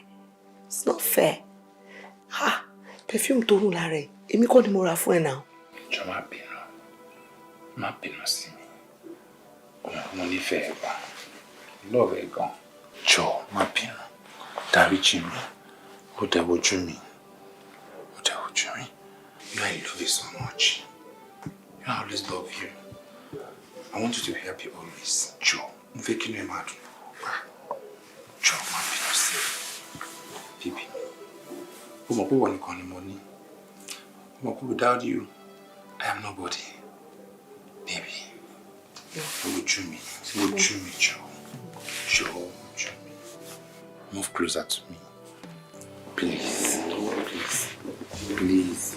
It's not fair. Ah, perfume tó rùn lára ẹ̀, èmi kọ́ ni mo rà fún ẹ náà. Jọ̀ọ́ má bínú. Má bínú sí mi. Mo nífẹ̀ẹ́ gan. Love ẹ gan. Jọ̀ọ́ má bínú. Dáríjì mi. Ó dẹ̀ wojú mi. Ó dẹ̀ wojú mi. You know I love you so much. You know I always love you. I want you to be happy always. Jọ̀ọ́, mo fẹ́ kí inú ẹ máa dùn. Jọ̀ọ́ má bínú sí mi. Baby, o mọ̀ pé ìwọ nìkan ni mo ní. O mọ̀ pé without you, I am nobody. Baby, wojú mi, wojú mi jọ̀ọ́. Jọ̀ọ́ wojú mi. Move closer to me. Please, please, please.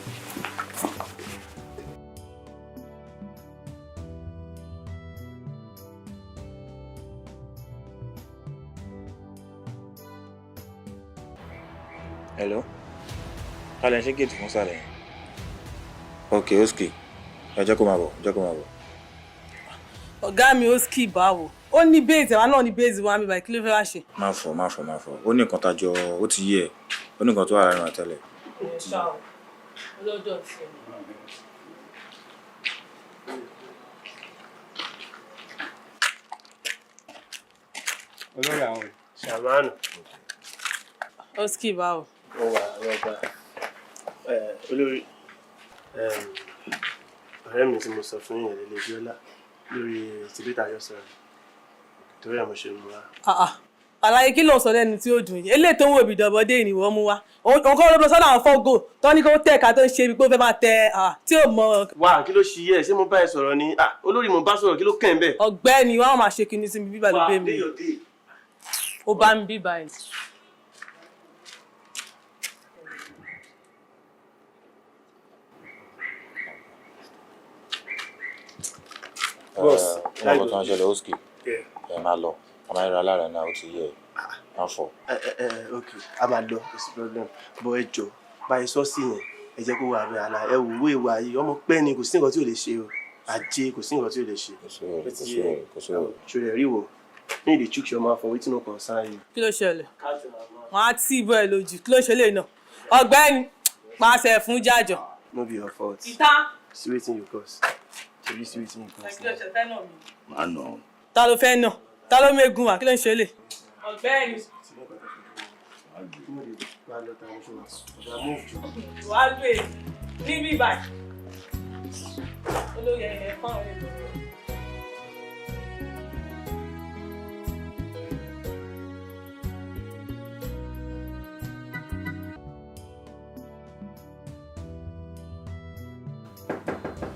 Hello? Kálẹ̀ ń ṣe géètì fún sàlẹ̀ yẹn. Ok, Oski. Ẹ jẹ́ kó máa bọ̀, jẹ́ kó máa bọ̀. Ọ̀gá mi Oski báwo? Ó ní béèzì, àwa náà ní béèzì wa mi báyìí, kí ló fẹ́ wá ṣe? Má fọ̀, má fọ̀, má fọ̀. Ó ní nǹkan tájọ, ó ti yé ẹ. Ó ní nǹkan tó wà láàrin wa tẹ́lẹ̀. Ẹ ṣá o, ọlọ́jọ́ ti ẹ̀. Olórí àwọn ṣàmánù. Oski báwo? Ó wà rọgbà. Olórí ọ̀rẹ́ mi tí mo sọ fún yẹn lélẹ̀ Bíọ́lá lórí tìbítà yọ sọ̀rọ̀ torí ẹ̀ mo ṣe mú wa. Àlàyé kí ló ń sọ lẹ́nu tí ó dùn yìí? Eléyìí tó ń wò bí dọ̀bọ̀dé ni ìwọ mú wá. Òun kọ́ ló lọ sọ́dọ̀ àwọn fọ́gò tó ní kó tẹ̀ ká tó ń ṣe ibi pé ó fẹ́ máa tẹ tí ò mọ. Wà kí ló ṣe yẹ ṣé mo bá ẹ sọ̀rọ̀ ni olórí mo bá sọ̀rọ̀ kí ló kàn bẹ́ẹ̀. Ọ̀gbẹ́ni wàá máa ṣe kinní sí mi bíbá ló bẹ́ mi. Ó bá mi bíbá ẹ̀. Boss, ọmọ kan tó ń ṣẹlẹ̀ Oski. Ẹ máa lọ, a máa ń ra alára náà, ó ti yẹ ẹ. Má fọ̀. Ok, a máa lọ, kò sí problem. Bọ̀ ẹ jọ, báyìí sọ sí yẹn, Ẹ jẹ́ kó wà bẹ́ẹ̀ àlà ẹ wò ó ìwà yìí ọmọ pẹ́ ni, kò sí nǹkan tí ò lè ṣe o. Ajé, kò sí nǹkan tí ò lè ṣe. Kò sí wàhálà, kò sí wàhálà, kò sí wàhálà. Ṣòro rí wo ní ìdí chook your mouth for wetin no concern you. Kí ló ṣẹlẹ̀? Wọ́n á tì í bọ́ ẹ lójú. Kí ló ṣe lè nà? Ọ̀gbẹ́ni, pàṣẹ fún jájọ. No be your fault. Ìta. See wetin you cause. Ṣebí see wetin you cause. Kí ló ṣe fẹ́ nà mí? Má nà ọ́. Ta ló fẹ́ nà? Ta ló mégun wá? Kí ló ń ṣe lè? Ọ̀gbẹ́ni. Wàá lù èyí níbí báyìí. Olórí ẹ̀yẹ fáwọn èèyàn.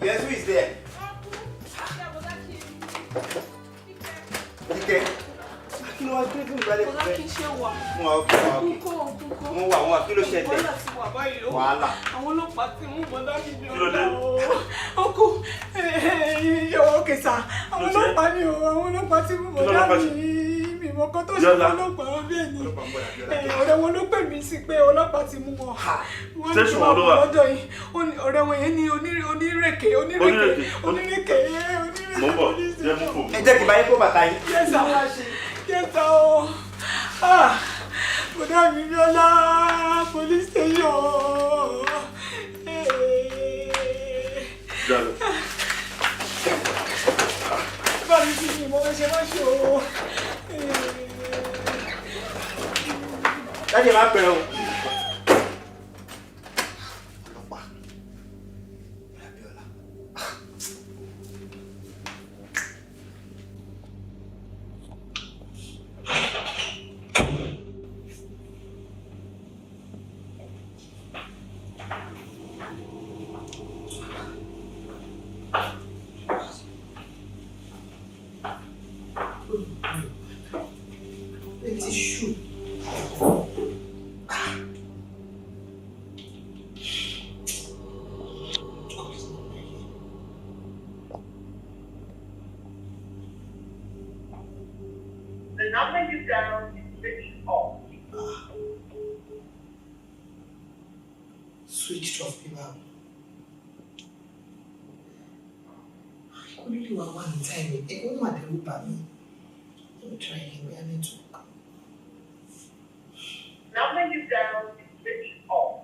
Yes, who is there? Kíkẹ́. Kí ló wá dé fún ìgbàlẹ̀ Bọ́lá kí n ṣe wà. Mo wà ókè, mo wà ókè. Kúkọ́ kúkọ́. Mo wà, mo wà, kí ló ṣẹlẹ̀? Wàhálà ti wà báyìí o. Wàhálà. Àwọn ọlọ́pàá ti mú bọ́dá mi bí Kí ló dé? ọ̀la o. Ọkọ òkè sà. Àwọn ọlọ́pàá ni o, àwọn ọlọ́pàá ti mú Kí bọ́dá lọ́lọ́pàá mi. ṣe? Mi mọ nǹkan tó ṣe Yọlá. fún ọlọ́pàá bẹ́ẹ̀ ni. Ọ̀rẹ́ wọn ló pè mí sí pé ọlọ́pàá ti mú wọn. Wọ́n ní Station kí wo ló wà? wọ́n lọ́dọ̀ yìí. Ó ní ọ̀rẹ́ wọn yẹn ní onírèké, onírèké, onírèké, onírèké. Mo ń bọ̀, jẹ́ mú fò. Ẹ jẹ́ kí n bá yín kó bàtà yín. Yes, sir. Yes, sir. O. Ah, bọ̀dá mi Bíọ́lá, police station. Jalo. Bá mi fi ìmọ̀ ṣe má ṣe o. Dájú ẹ má pẹ́ o. Ti ṣú. The number you dialed is switched off. Switched off bí báwo. Kò ní lè wá wà ní táìmì. Ẹ ó mà dẹ́rù bà mí. Let me try again. Bóyá network. Number you dialed is switched off.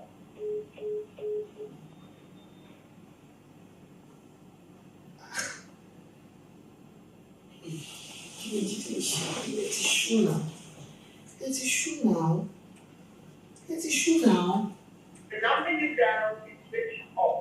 Kí ni jíjẹ ṣe? Ilé ti ṣú náà. Ilé ti ṣú náà. Ilé ti ṣú náà. The number you dialed is switched off.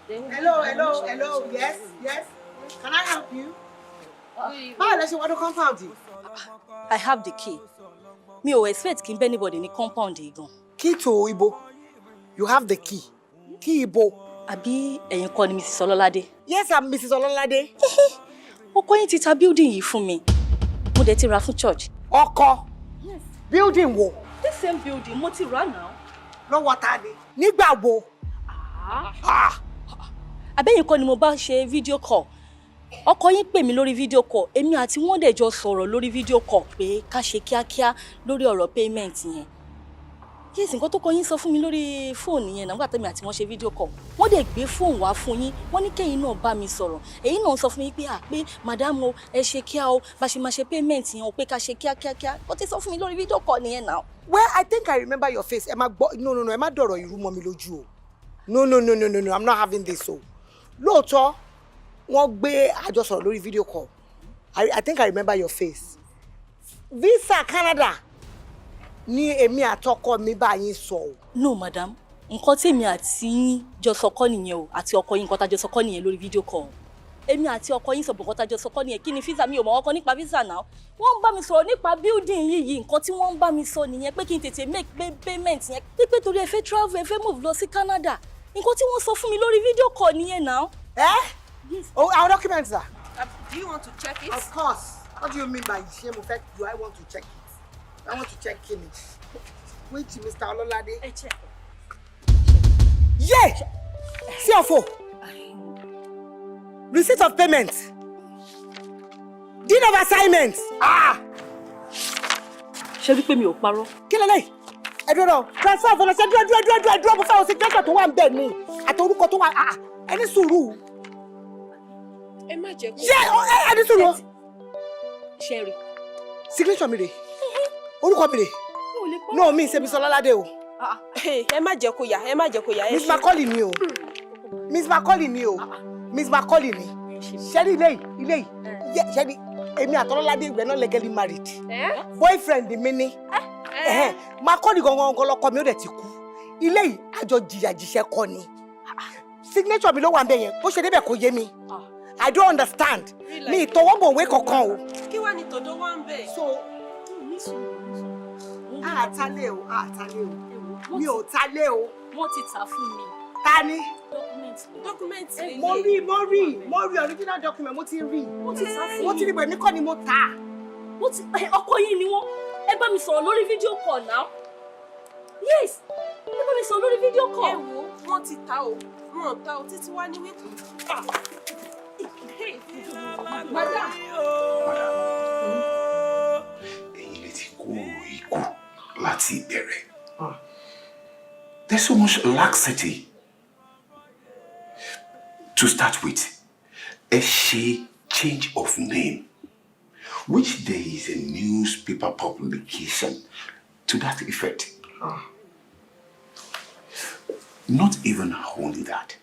Hello, hello, hello. Yes, yes. Can I help you? Báwo lẹ ṣe wọnú compound yìí? I have the key. Mi ò expect kí n bẹ́ anybody ní compound yìí gan. Key to ibo. You have the key. Key ibo. Àbí ẹ̀yin kọ́ ni Mrs. Ọlọ́ládé? Yes, I'm Mrs. Ọlọ́ládé. Ọkọ yín ti ta building yìí fún mi. Mo dẹ̀ ti rà fún church. Ọkọ? Building wo? This same building mo ti rà náà. Lọ́wọ́ ta ni? Nígbà wo? Àbẹ́yìn kọ́ ni mo bá ṣe video call. Ọkọ yín pè mí lórí video call. Èmi àti wọ́n dẹ̀ jọ sọ̀rọ̀ lórí video call pé ká ṣe kíákíá lórí ọ̀rọ̀ payment yẹn. Yes, nǹkan tó kọ yín sọ fún mi lórí fóònù yẹn nígbà tẹ́mi àti wọ́n ṣe video call. Wọ́n dẹ̀ gbé fóònù wá fún yín. Wọ́n ní kẹ́yìn náà bá mi sọ̀rọ̀. Èyí náà sọ fún yín pé à pé madam o ẹ ṣe kíá o bá ṣe máa ṣe payment yẹn o pé ká ṣe kíákíákíá. Ó ti sọ fún mi lórí video call nìyẹn náà. Well, I think I remember your face. Ẹ má gbọ́, no, no, no, ẹ má dọ̀rọ̀ ìrú mọ́ mi lójú o. No, no, no, no, no, no, I'm not having this o. Lóòótọ́, wọ́n gbé àjọ sọ̀rọ̀ lórí video call. I think I remember your face. Visa Canada ni èmi àtọkọ mi bá yín sọ o. No madam, nǹkan tèmi àti yín jọ sọ kọ́ nìyẹn o àti ọkọ yín nǹkan tá a jọ sọ kọ́ nìyẹn lórí video call. Èmi àti ọkọ yín sọ nǹkan tá a jọ sọ kọ́ nìyẹn. Kí ni visa? Mi ò mọ̀ ọkọ nípa visa náà. Wọ́n ń bá mi sọ̀rọ̀ nípa building yìí yìí, nǹkan tí wọ́n ń bá mi sọ nìyẹn pé kí n tètè make payment yẹn pé torí ẹ fẹ́ travel, ẹ fẹ́ move lọ sí Canada. Nǹkan tí wọ́n sọ fún mi lórí video call nìyẹn náà. Ẹ́? Oh, our documents are. Do you want to check it? Of course. What do you mean by ṣé mo fẹ́? Do I want to check it? I want to check kini. Which Mr. Ọlọ́ládé? Ẹ check. Yeah! CFO. Receipt of payment. Deed of assignment. Ah! Ṣé wípé mi ò parọ́? Kí lélẹ̀? Ẹ dúró náà. Transfer of ownership. Dúró, dúró, dúró, dúró, dúró. Mo fẹ́ wo signature tó wà ń bẹ̀ ni. Àti orúkọ tó wà. Ah! Ẹ ní sùúrù. Ẹ má jẹ́ kó. Yé! Ẹ ní sùúrù. Ṣé rí? Signature mi rè. Orúkọ mi rè. No, mi ń ṣe Mr. Ọlọ́ládé o. Ẹ má jẹ́ kó yà, ẹ má jẹ́ kó yà. Miss Macaulay ni o. Miss Macaulay ni o. Miss Macaulay ni. Ṣẹ́rí ilé yìí, ilé yìí. Ṣẹ́rí èmi àtọ́lọ́ládé we're not legally married. Boyfriend mi ni. Macaulay gangan lọkọ mi, ó dẹ̀ ti kú. Ilé yìí àjọ jìyà jìṣẹ́ kọ́ ni. Signature mi ló wà ń bẹ̀ yẹn. Bó ṣe débẹ̀ kò yé mi. I don't understand. Mi ìtọwọ́bọ̀wé kankan o. Kí wàá ní tọ̀dọ̀ wá ń bẹ̀? So, àtàlẹ́ o, àtàlẹ́ o, mi ò talé o. Wọ́n ti tà fún mi. Ta ni? Document lélẹ̀. Mo rí, mo rí, mo rí original document, mo ti rí. Wọ́n ti tà fún mi. Mo ti rí, bọ̀ èmi kọ́ ni mo tà. Wọ́n ti ọkọ yín ni wọ́n. Ẹ bá mi sọ̀rọ̀ lórí video call now. Yes, ẹ bá mi sọ̀rọ̀ lórí video call. Ẹ wo, wọ́n ti ta o, wọ́n ò ta o, títí wá ní wípé. Madam. Ẹ̀yin lè ti kó ikú láti ìbẹ̀rẹ̀. There's so much laxity. To start with, ẹ ṣe change of name, which there is a newspaper publication to that effect. Not even only that.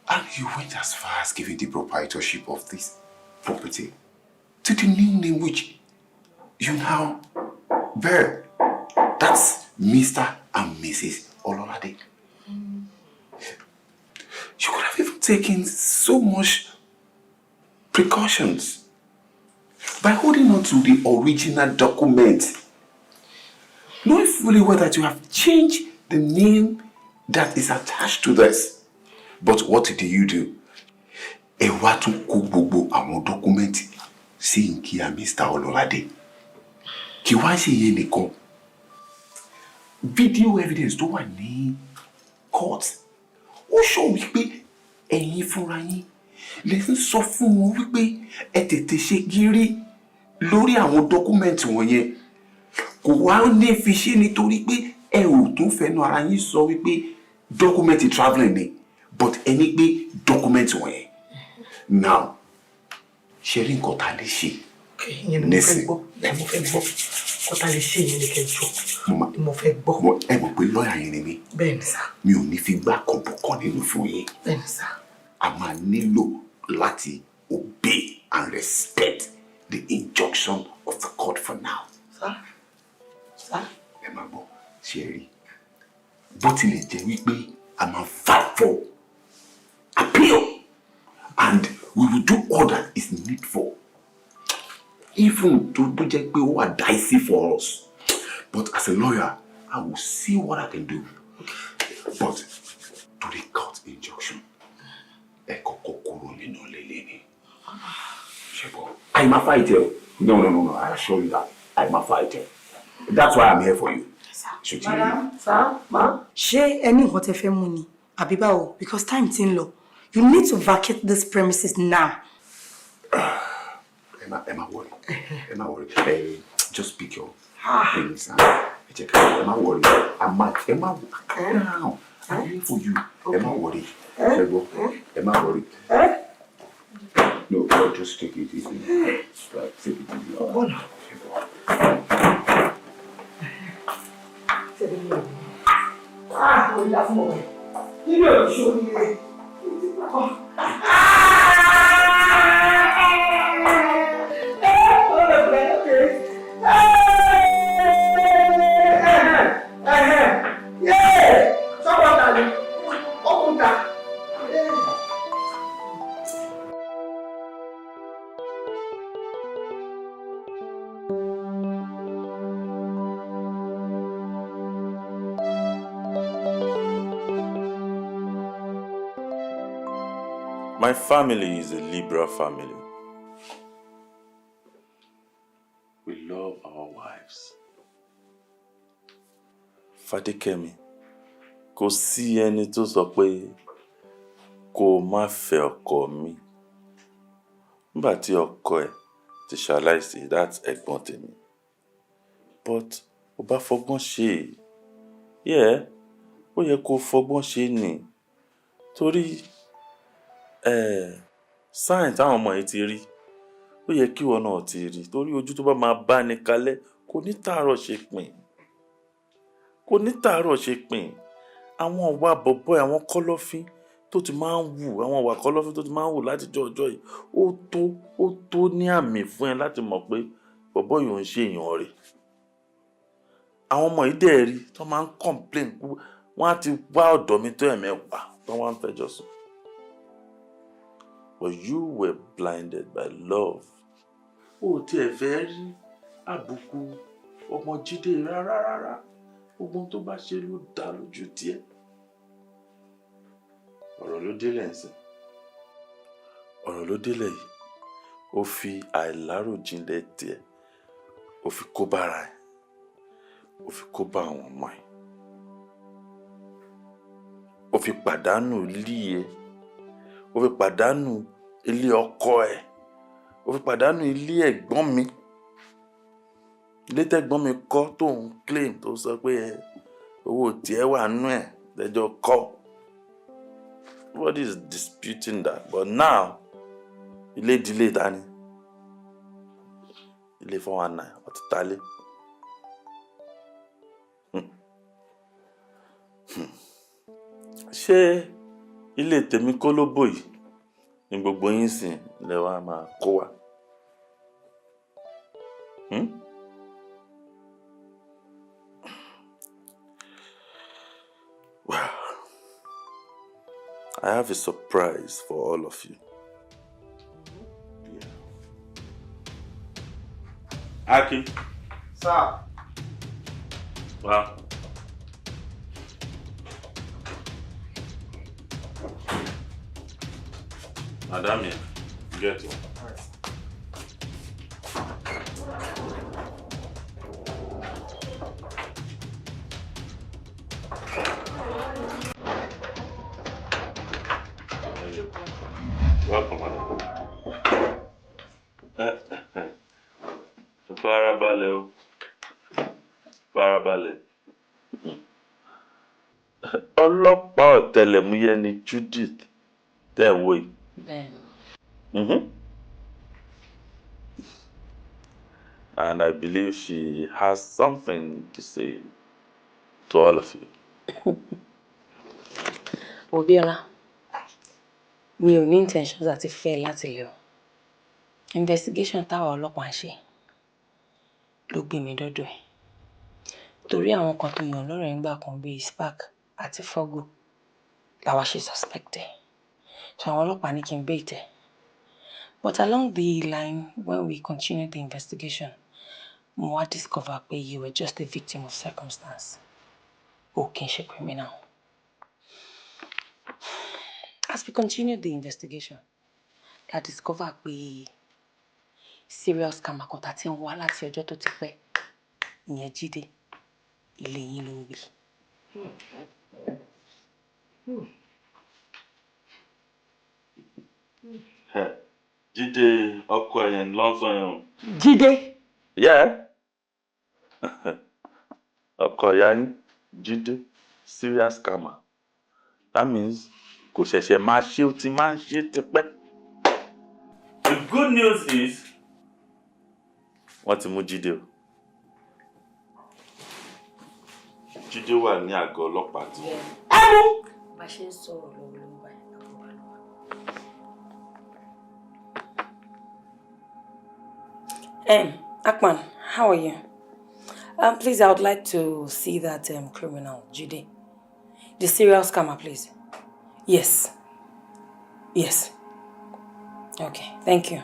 And you went as far as giving the proprietorship of this property to the new name which you now bear. That's Mr. and Mrs. Ololade. You could have even taken so much precautions by holding on to the original document, knowing fully well that you have changed the name that is attached to this. But what did you do? Ẹ wá tún kó gbogbo àwọn document sí nkíyà Mr. Ololade. Kì wá ṣe yẹn nìkan. Video evidence tó wà ní court ó sọ wípé ẹ̀yin fúnra yín lè ń sọ fún wọn wípé ẹ tètè ṣe gírí lórí àwọn document wọ̀nyẹn. Kò wá ní fi ṣe nítorí pé ẹ ò tún fẹnu ara yín sọ wípé document travelling ni, but ẹ ní pé document wọ̀nyẹn. Now, ṣe rí nǹkan tá a lè ṣe Ìyẹn ni mo fẹ́ gbọ́. Ẹ mo fẹ́ gbọ́. Kó tá lè ṣe, ìyẹn ni kẹjọ. Ni mo fẹ́ gbọ́. Ẹ mọ̀ pé lọ́ọ̀yà yẹn ni mí. Bẹ́ẹ̀ ni sà. Mi ò ní fi gbá kan bọ̀ kan nínú fún yín. Bẹ́ẹ̀ ni sà. A máa nílò láti obey and respect the injunction of the court for now. Sà. Sà. Ẹ máa gbọ́, ṣe rí. Bó tilẹ̀ jẹ́ wípé a máa fight for appeal and we will do all that is needful. Even tó bó jẹ́ pé ó wà dicey for us. But as a lawyer, I will see what I can do. But to the court injunction, ẹ kọ́kọ́ kúrò nínú ilé lẹ́ni. Ṣé bọ́? I ma fight you. No, no, no, no. I assure you that. I ma fight you. That's why I'm here for you. Ṣé o ti rí? Madam, sir, ma. Ṣé ẹ ní nǹkan tẹ́ fẹ́ mú ni? Àbí báwo? Because time ti ń lọ. You need to vacate this premises now. Ẹ má worry. Ẹ má worry. Ẹ just pick your things and ẹ jẹ́ ká ẹ má worry. A má ẹ má calm down. I'm here for you. Ẹ má worry. Ṣé gbọ́? Ẹ má worry. No, no, just take it easy. Right, take it easy. Bọ́ọ̀lù. Ah, orí la fún ọ̀rẹ́. Nínú èrò ṣe oríire. My family is a liberal family. We love our wives. Fadékẹ́mi, kò sí ẹni tó sọ pé kó o má fẹ́ ọkọ mi. Nígbà tí ọkọ ẹ̀ ti ṣaláìsí, that's ẹ̀gbọ́n tèmi. But ó bá fọgbọ́n ṣe é. Yeah, ó yẹ kó fọgbọ́n ṣe ni. Torí sign táwọn ọmọ yìí ti rí, ó yẹ kí ìwọ náà ti rí. Torí ojú tó bá máa bá ní kalẹ̀ kò ní tàárọ̀ ṣe pin. Kò ní tàárọ̀ ṣe pin. Àwọn ìwà bọ̀bọ́, àwọn kọ́lọ́fín tó ti máa ń wù, àwọn ìwà kọ́lọ́fín tó ti máa ń wù látijọ́ ọjọ́ yìí, ó tó ní àmì fún ẹ láti mọ̀ pé bọ̀bọ́ yìí ò ń ṣe èèyàn rẹ̀. Àwọn ọmọ yìí dẹ̀ rí tó máa ń complain, wọ́n á ti wá ọ̀dọ̀ mi tó ẹ̀mẹ́wàá tó wọ́n á ń fẹjọ́ sùn. But you were blinded by love. O ò tiẹ̀ fẹ́ rí àbùkù ọmọ Jídé rárá rárá. Gbogbo ohun tó bá ṣe ló dá lójú tiẹ̀. Ọ̀rọ̀ ló délẹ̀ ń sìn. Ọ̀rọ̀ ló délẹ̀ yìí. Ó fi àìláròjinlẹ̀ tiẹ̀. Ó fi kó bára ẹ̀. Ó fi kó bá àwọn ọmọ ẹ̀. Ó fi pàdánù ilé ẹ̀. Ó fi pàdánù ilé ọkọ ẹ̀. Ó fi pàdánù ilé ẹ̀gbọ́n mi. Ilé tẹ́gbọ́n mi kọ́ tó ń claim, tó sọ pé ẹ owó tiẹ̀ wà nú ẹ̀ lẹ́jọ́ kọ́. Nobody is disputing that. But now, ilé ìdílé ta ni? Ilé 419, ọtí talé. Ṣé ilé tèmi kọ́ ló bò yìí ni gbogbo yín sìn lẹ wá máa kó wa? Hmm? Well, I have a surprise for all of you. Akin. Sir. Wow. Madam here, get one. Welcome, madam. Farabalẹ̀ o. Farabalẹ̀. Ọlọ́pàá ọ̀tẹlẹ̀múyẹ́ ni Judith tẹ́ ẹ̀ wò yìí. Bẹ́ẹ̀ni. And I believe she has something to say to all of you. Òbíọ́lá, mi ò ní intentions àti fẹ́ láti lè o. Investigation táwa ọlọ́pàá ń ṣe ló gbé mi dọ́dọ̀ ẹ̀. Torí àwọn kan tó yàn lọ́rẹ̀ẹ́ nígbà kan bíi Spark àti Fogo làwa ṣe suspect ẹ̀. So àwọn ọlọ́pàá ní kí n bait ẹ̀. But along the line, when we continued the investigation, mo wá discover pé you were just a victim of circumstance. O kì í ṣe criminal. As we continued the investigation, la discover pé serial scammer kan tá ti ń wá láti ọjọ́ tó ti pẹ́, ìyẹn Jídé, ilé yín ló ń gbé. Jídé ọkọ ẹ̀yẹn ló ń sọ yẹn o. Jídé. Yeah. Ọkọ ìyá yín, Jídé, serial scammer. That means kò ṣẹ̀ṣẹ̀ máa ṣe, ó ti máa ń ṣe tipẹ́. The good news is wọ́n ti mú Jídé o. Jídé wà ní àgọ́ ọlọ́pàá tí wọ́n. Ẹ mú. Bá a ṣe ń sọ̀rọ̀ lọ́wọ́lọ́wọ́ báyìí, àgọ́ wa ló wà. Akman, how are you? Please, I would like to see that criminal, Jide. The serial scammer, please. Yes. Yes. Okay, thank you.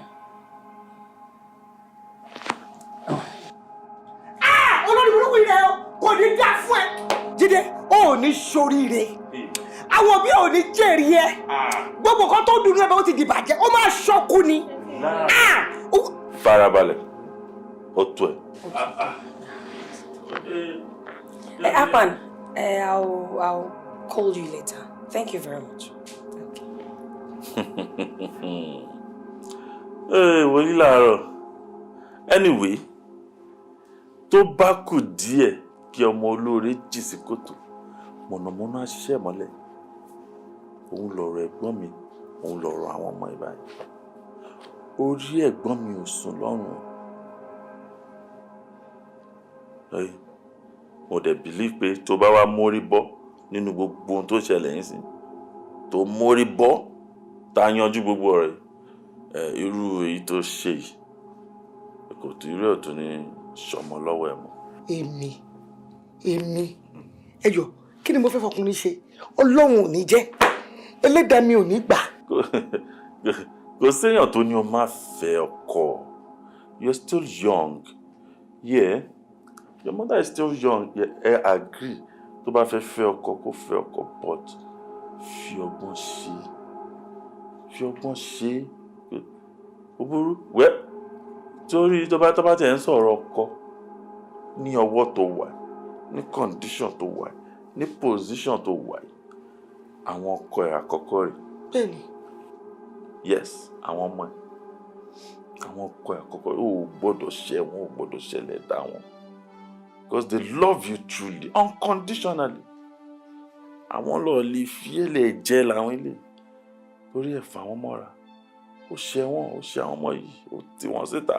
Ah! Olórí burúkú yìí rẹ o, kò ní dá fún ẹ. Jídé, o ò ní ṣoríire. Àwọn òbí ò ní jèrè ẹ. Gbogbo nǹkan tó dùn ní ẹbẹ ó ti dìbàjẹ́, ó máa ṣọ́kú ni. Ah! Farabalẹ̀. Ó tó ẹ. Eh, Akpan, I'll call you later. Thank you very much. Ee, wòlíì làárọ̀. Anyway, tó bá kù díẹ̀ kí ọmọ olóore jì sí kòtò, mọ̀nàmọ́ná á ṣiṣẹ́ mọ́lẹ̀. Òun lọ̀rọ̀ ẹ̀gbọ́n mi, òun lọ̀rọ̀ àwọn ọmọ ẹ̀ báyìí. Orí ẹ̀gbọ́n mi ò sùn lọ́rùn. Ẹ, mo dẹ̀ believe pé tó bá wá mórí bọ́ nínú gbogbo ohun tó ṣẹlẹ̀ yín sí, tó mórí bọ́, tá a yanjú gbogbo ọ̀rọ̀ yìí, ẹ, irú èyí tó ṣe yìí, kò tó irú ẹ̀ tó ní sọmọ lọ́wọ́ ẹ̀ mọ́. Èmi ẹ jọ, kí ni mo fẹ́ fọkùnrin ṣe? Ọlọ́run ò ní jẹ́, ẹlẹ́dàá mi ò ní gbà. Kò séèyàn tó ní o má fẹ́ ọkọ. You're still young. Yeah, your mother is still young. Yeah, ẹ agree, tó bá fẹ́ fẹ́ ọkọ, kó fẹ́ ọkọ, but fi ọgbọ́n ṣe, fi ọgbọ́n ṣe. Ó burú wẹ́ torí tó bá tẹ̀ ń sọ̀rọ̀ ọkọ ní ọwọ́ tó wà, ní condition tó wà, ní position tó wà, àwọn ọkọ ẹ̀ àkọ́kọ́ rẹ̀. Bẹ́ẹ̀ni. Yes, àwọn ọmọ ẹ̀, àwọn ọkọ ẹ̀ àkọ́kọ́ rẹ̀, ò gbọ́dọ̀ ṣẹ̀ wọ́n, ò gbọ́dọ̀ ṣẹlẹ̀ dá wọn, because they love you truly, unconditionally. Àwọn lọ́ọ́ lè fi ẹlẹ̀ jẹ́ làwọn ilé torí ẹ̀ fà wọ́n mọ́ra. Ó ṣẹ̀ wọ́n, ó ṣe àwọn ọmọ yìí, ó tì wọ́n síta,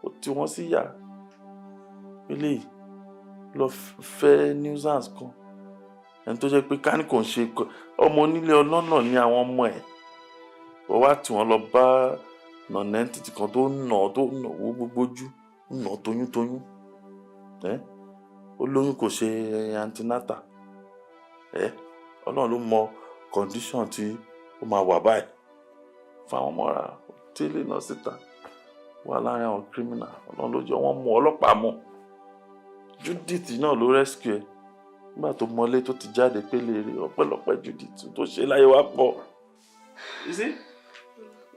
ó tì wọ́n síyà. Eléyìí lọ fẹ́ nuisance kan, ẹni tó jẹ́ pé ká ní kò ń ṣe ọmọ onílé ọlọ́nà ní àwọn ọmọ ẹ̀. Wọ́n wá tí wọ́n lọ bá nonentity kan tó nà wó gbogbo ojú, ń nà toyúntoyún. Ẹ́ ó lóyún, kò ṣe antenatal. Ẹ́, Ọlọ́run ló mọ condition tí ó máa wà báyìí. Fáwọn mọ́ra tẹ́lẹ̀ náà síta wà láàrin àwọn criminal. Ọlọ́run ló jẹ́ wọ́n mú ọlọ́pàá mú. Judith náà ló rescue ẹ nígbà tó mọlé tó ti jáde pélé rẹ. Ọpẹ́lọpẹ́ Judith tó ṣe láyé wá pọ̀. You see?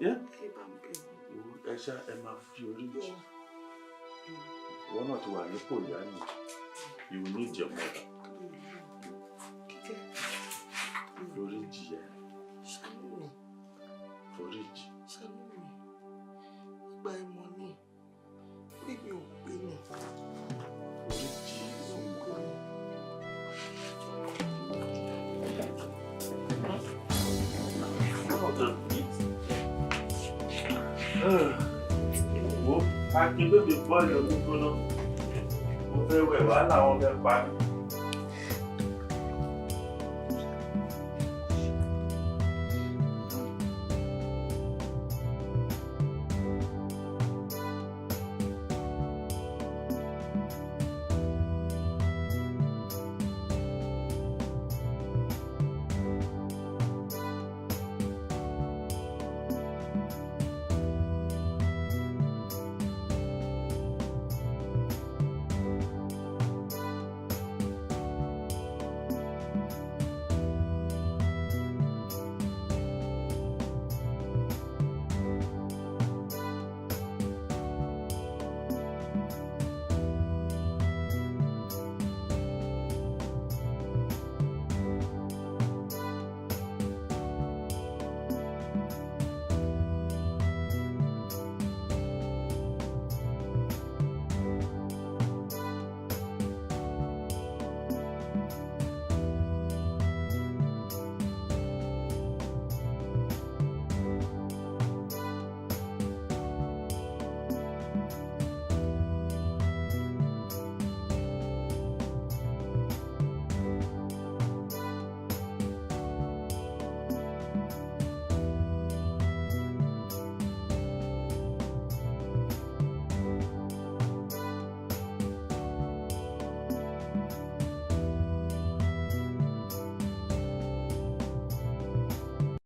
Yeah? Ẹ ṣá ẹ máa fi orí jì. Ìwọ náà ti wà nípò ìyá ni. You will need your mother. Forí jì ẹ. Forí jì. Ṣàánú mi, ìgbà ìmọ̀ ni, orí mi ò pé ni. Forí jì. Wo, Akin bèbè bọ́ọ̀lù omi gbóná. Mo fẹ́ wẹ̀, wàhálà wọn fẹ́ pa mí.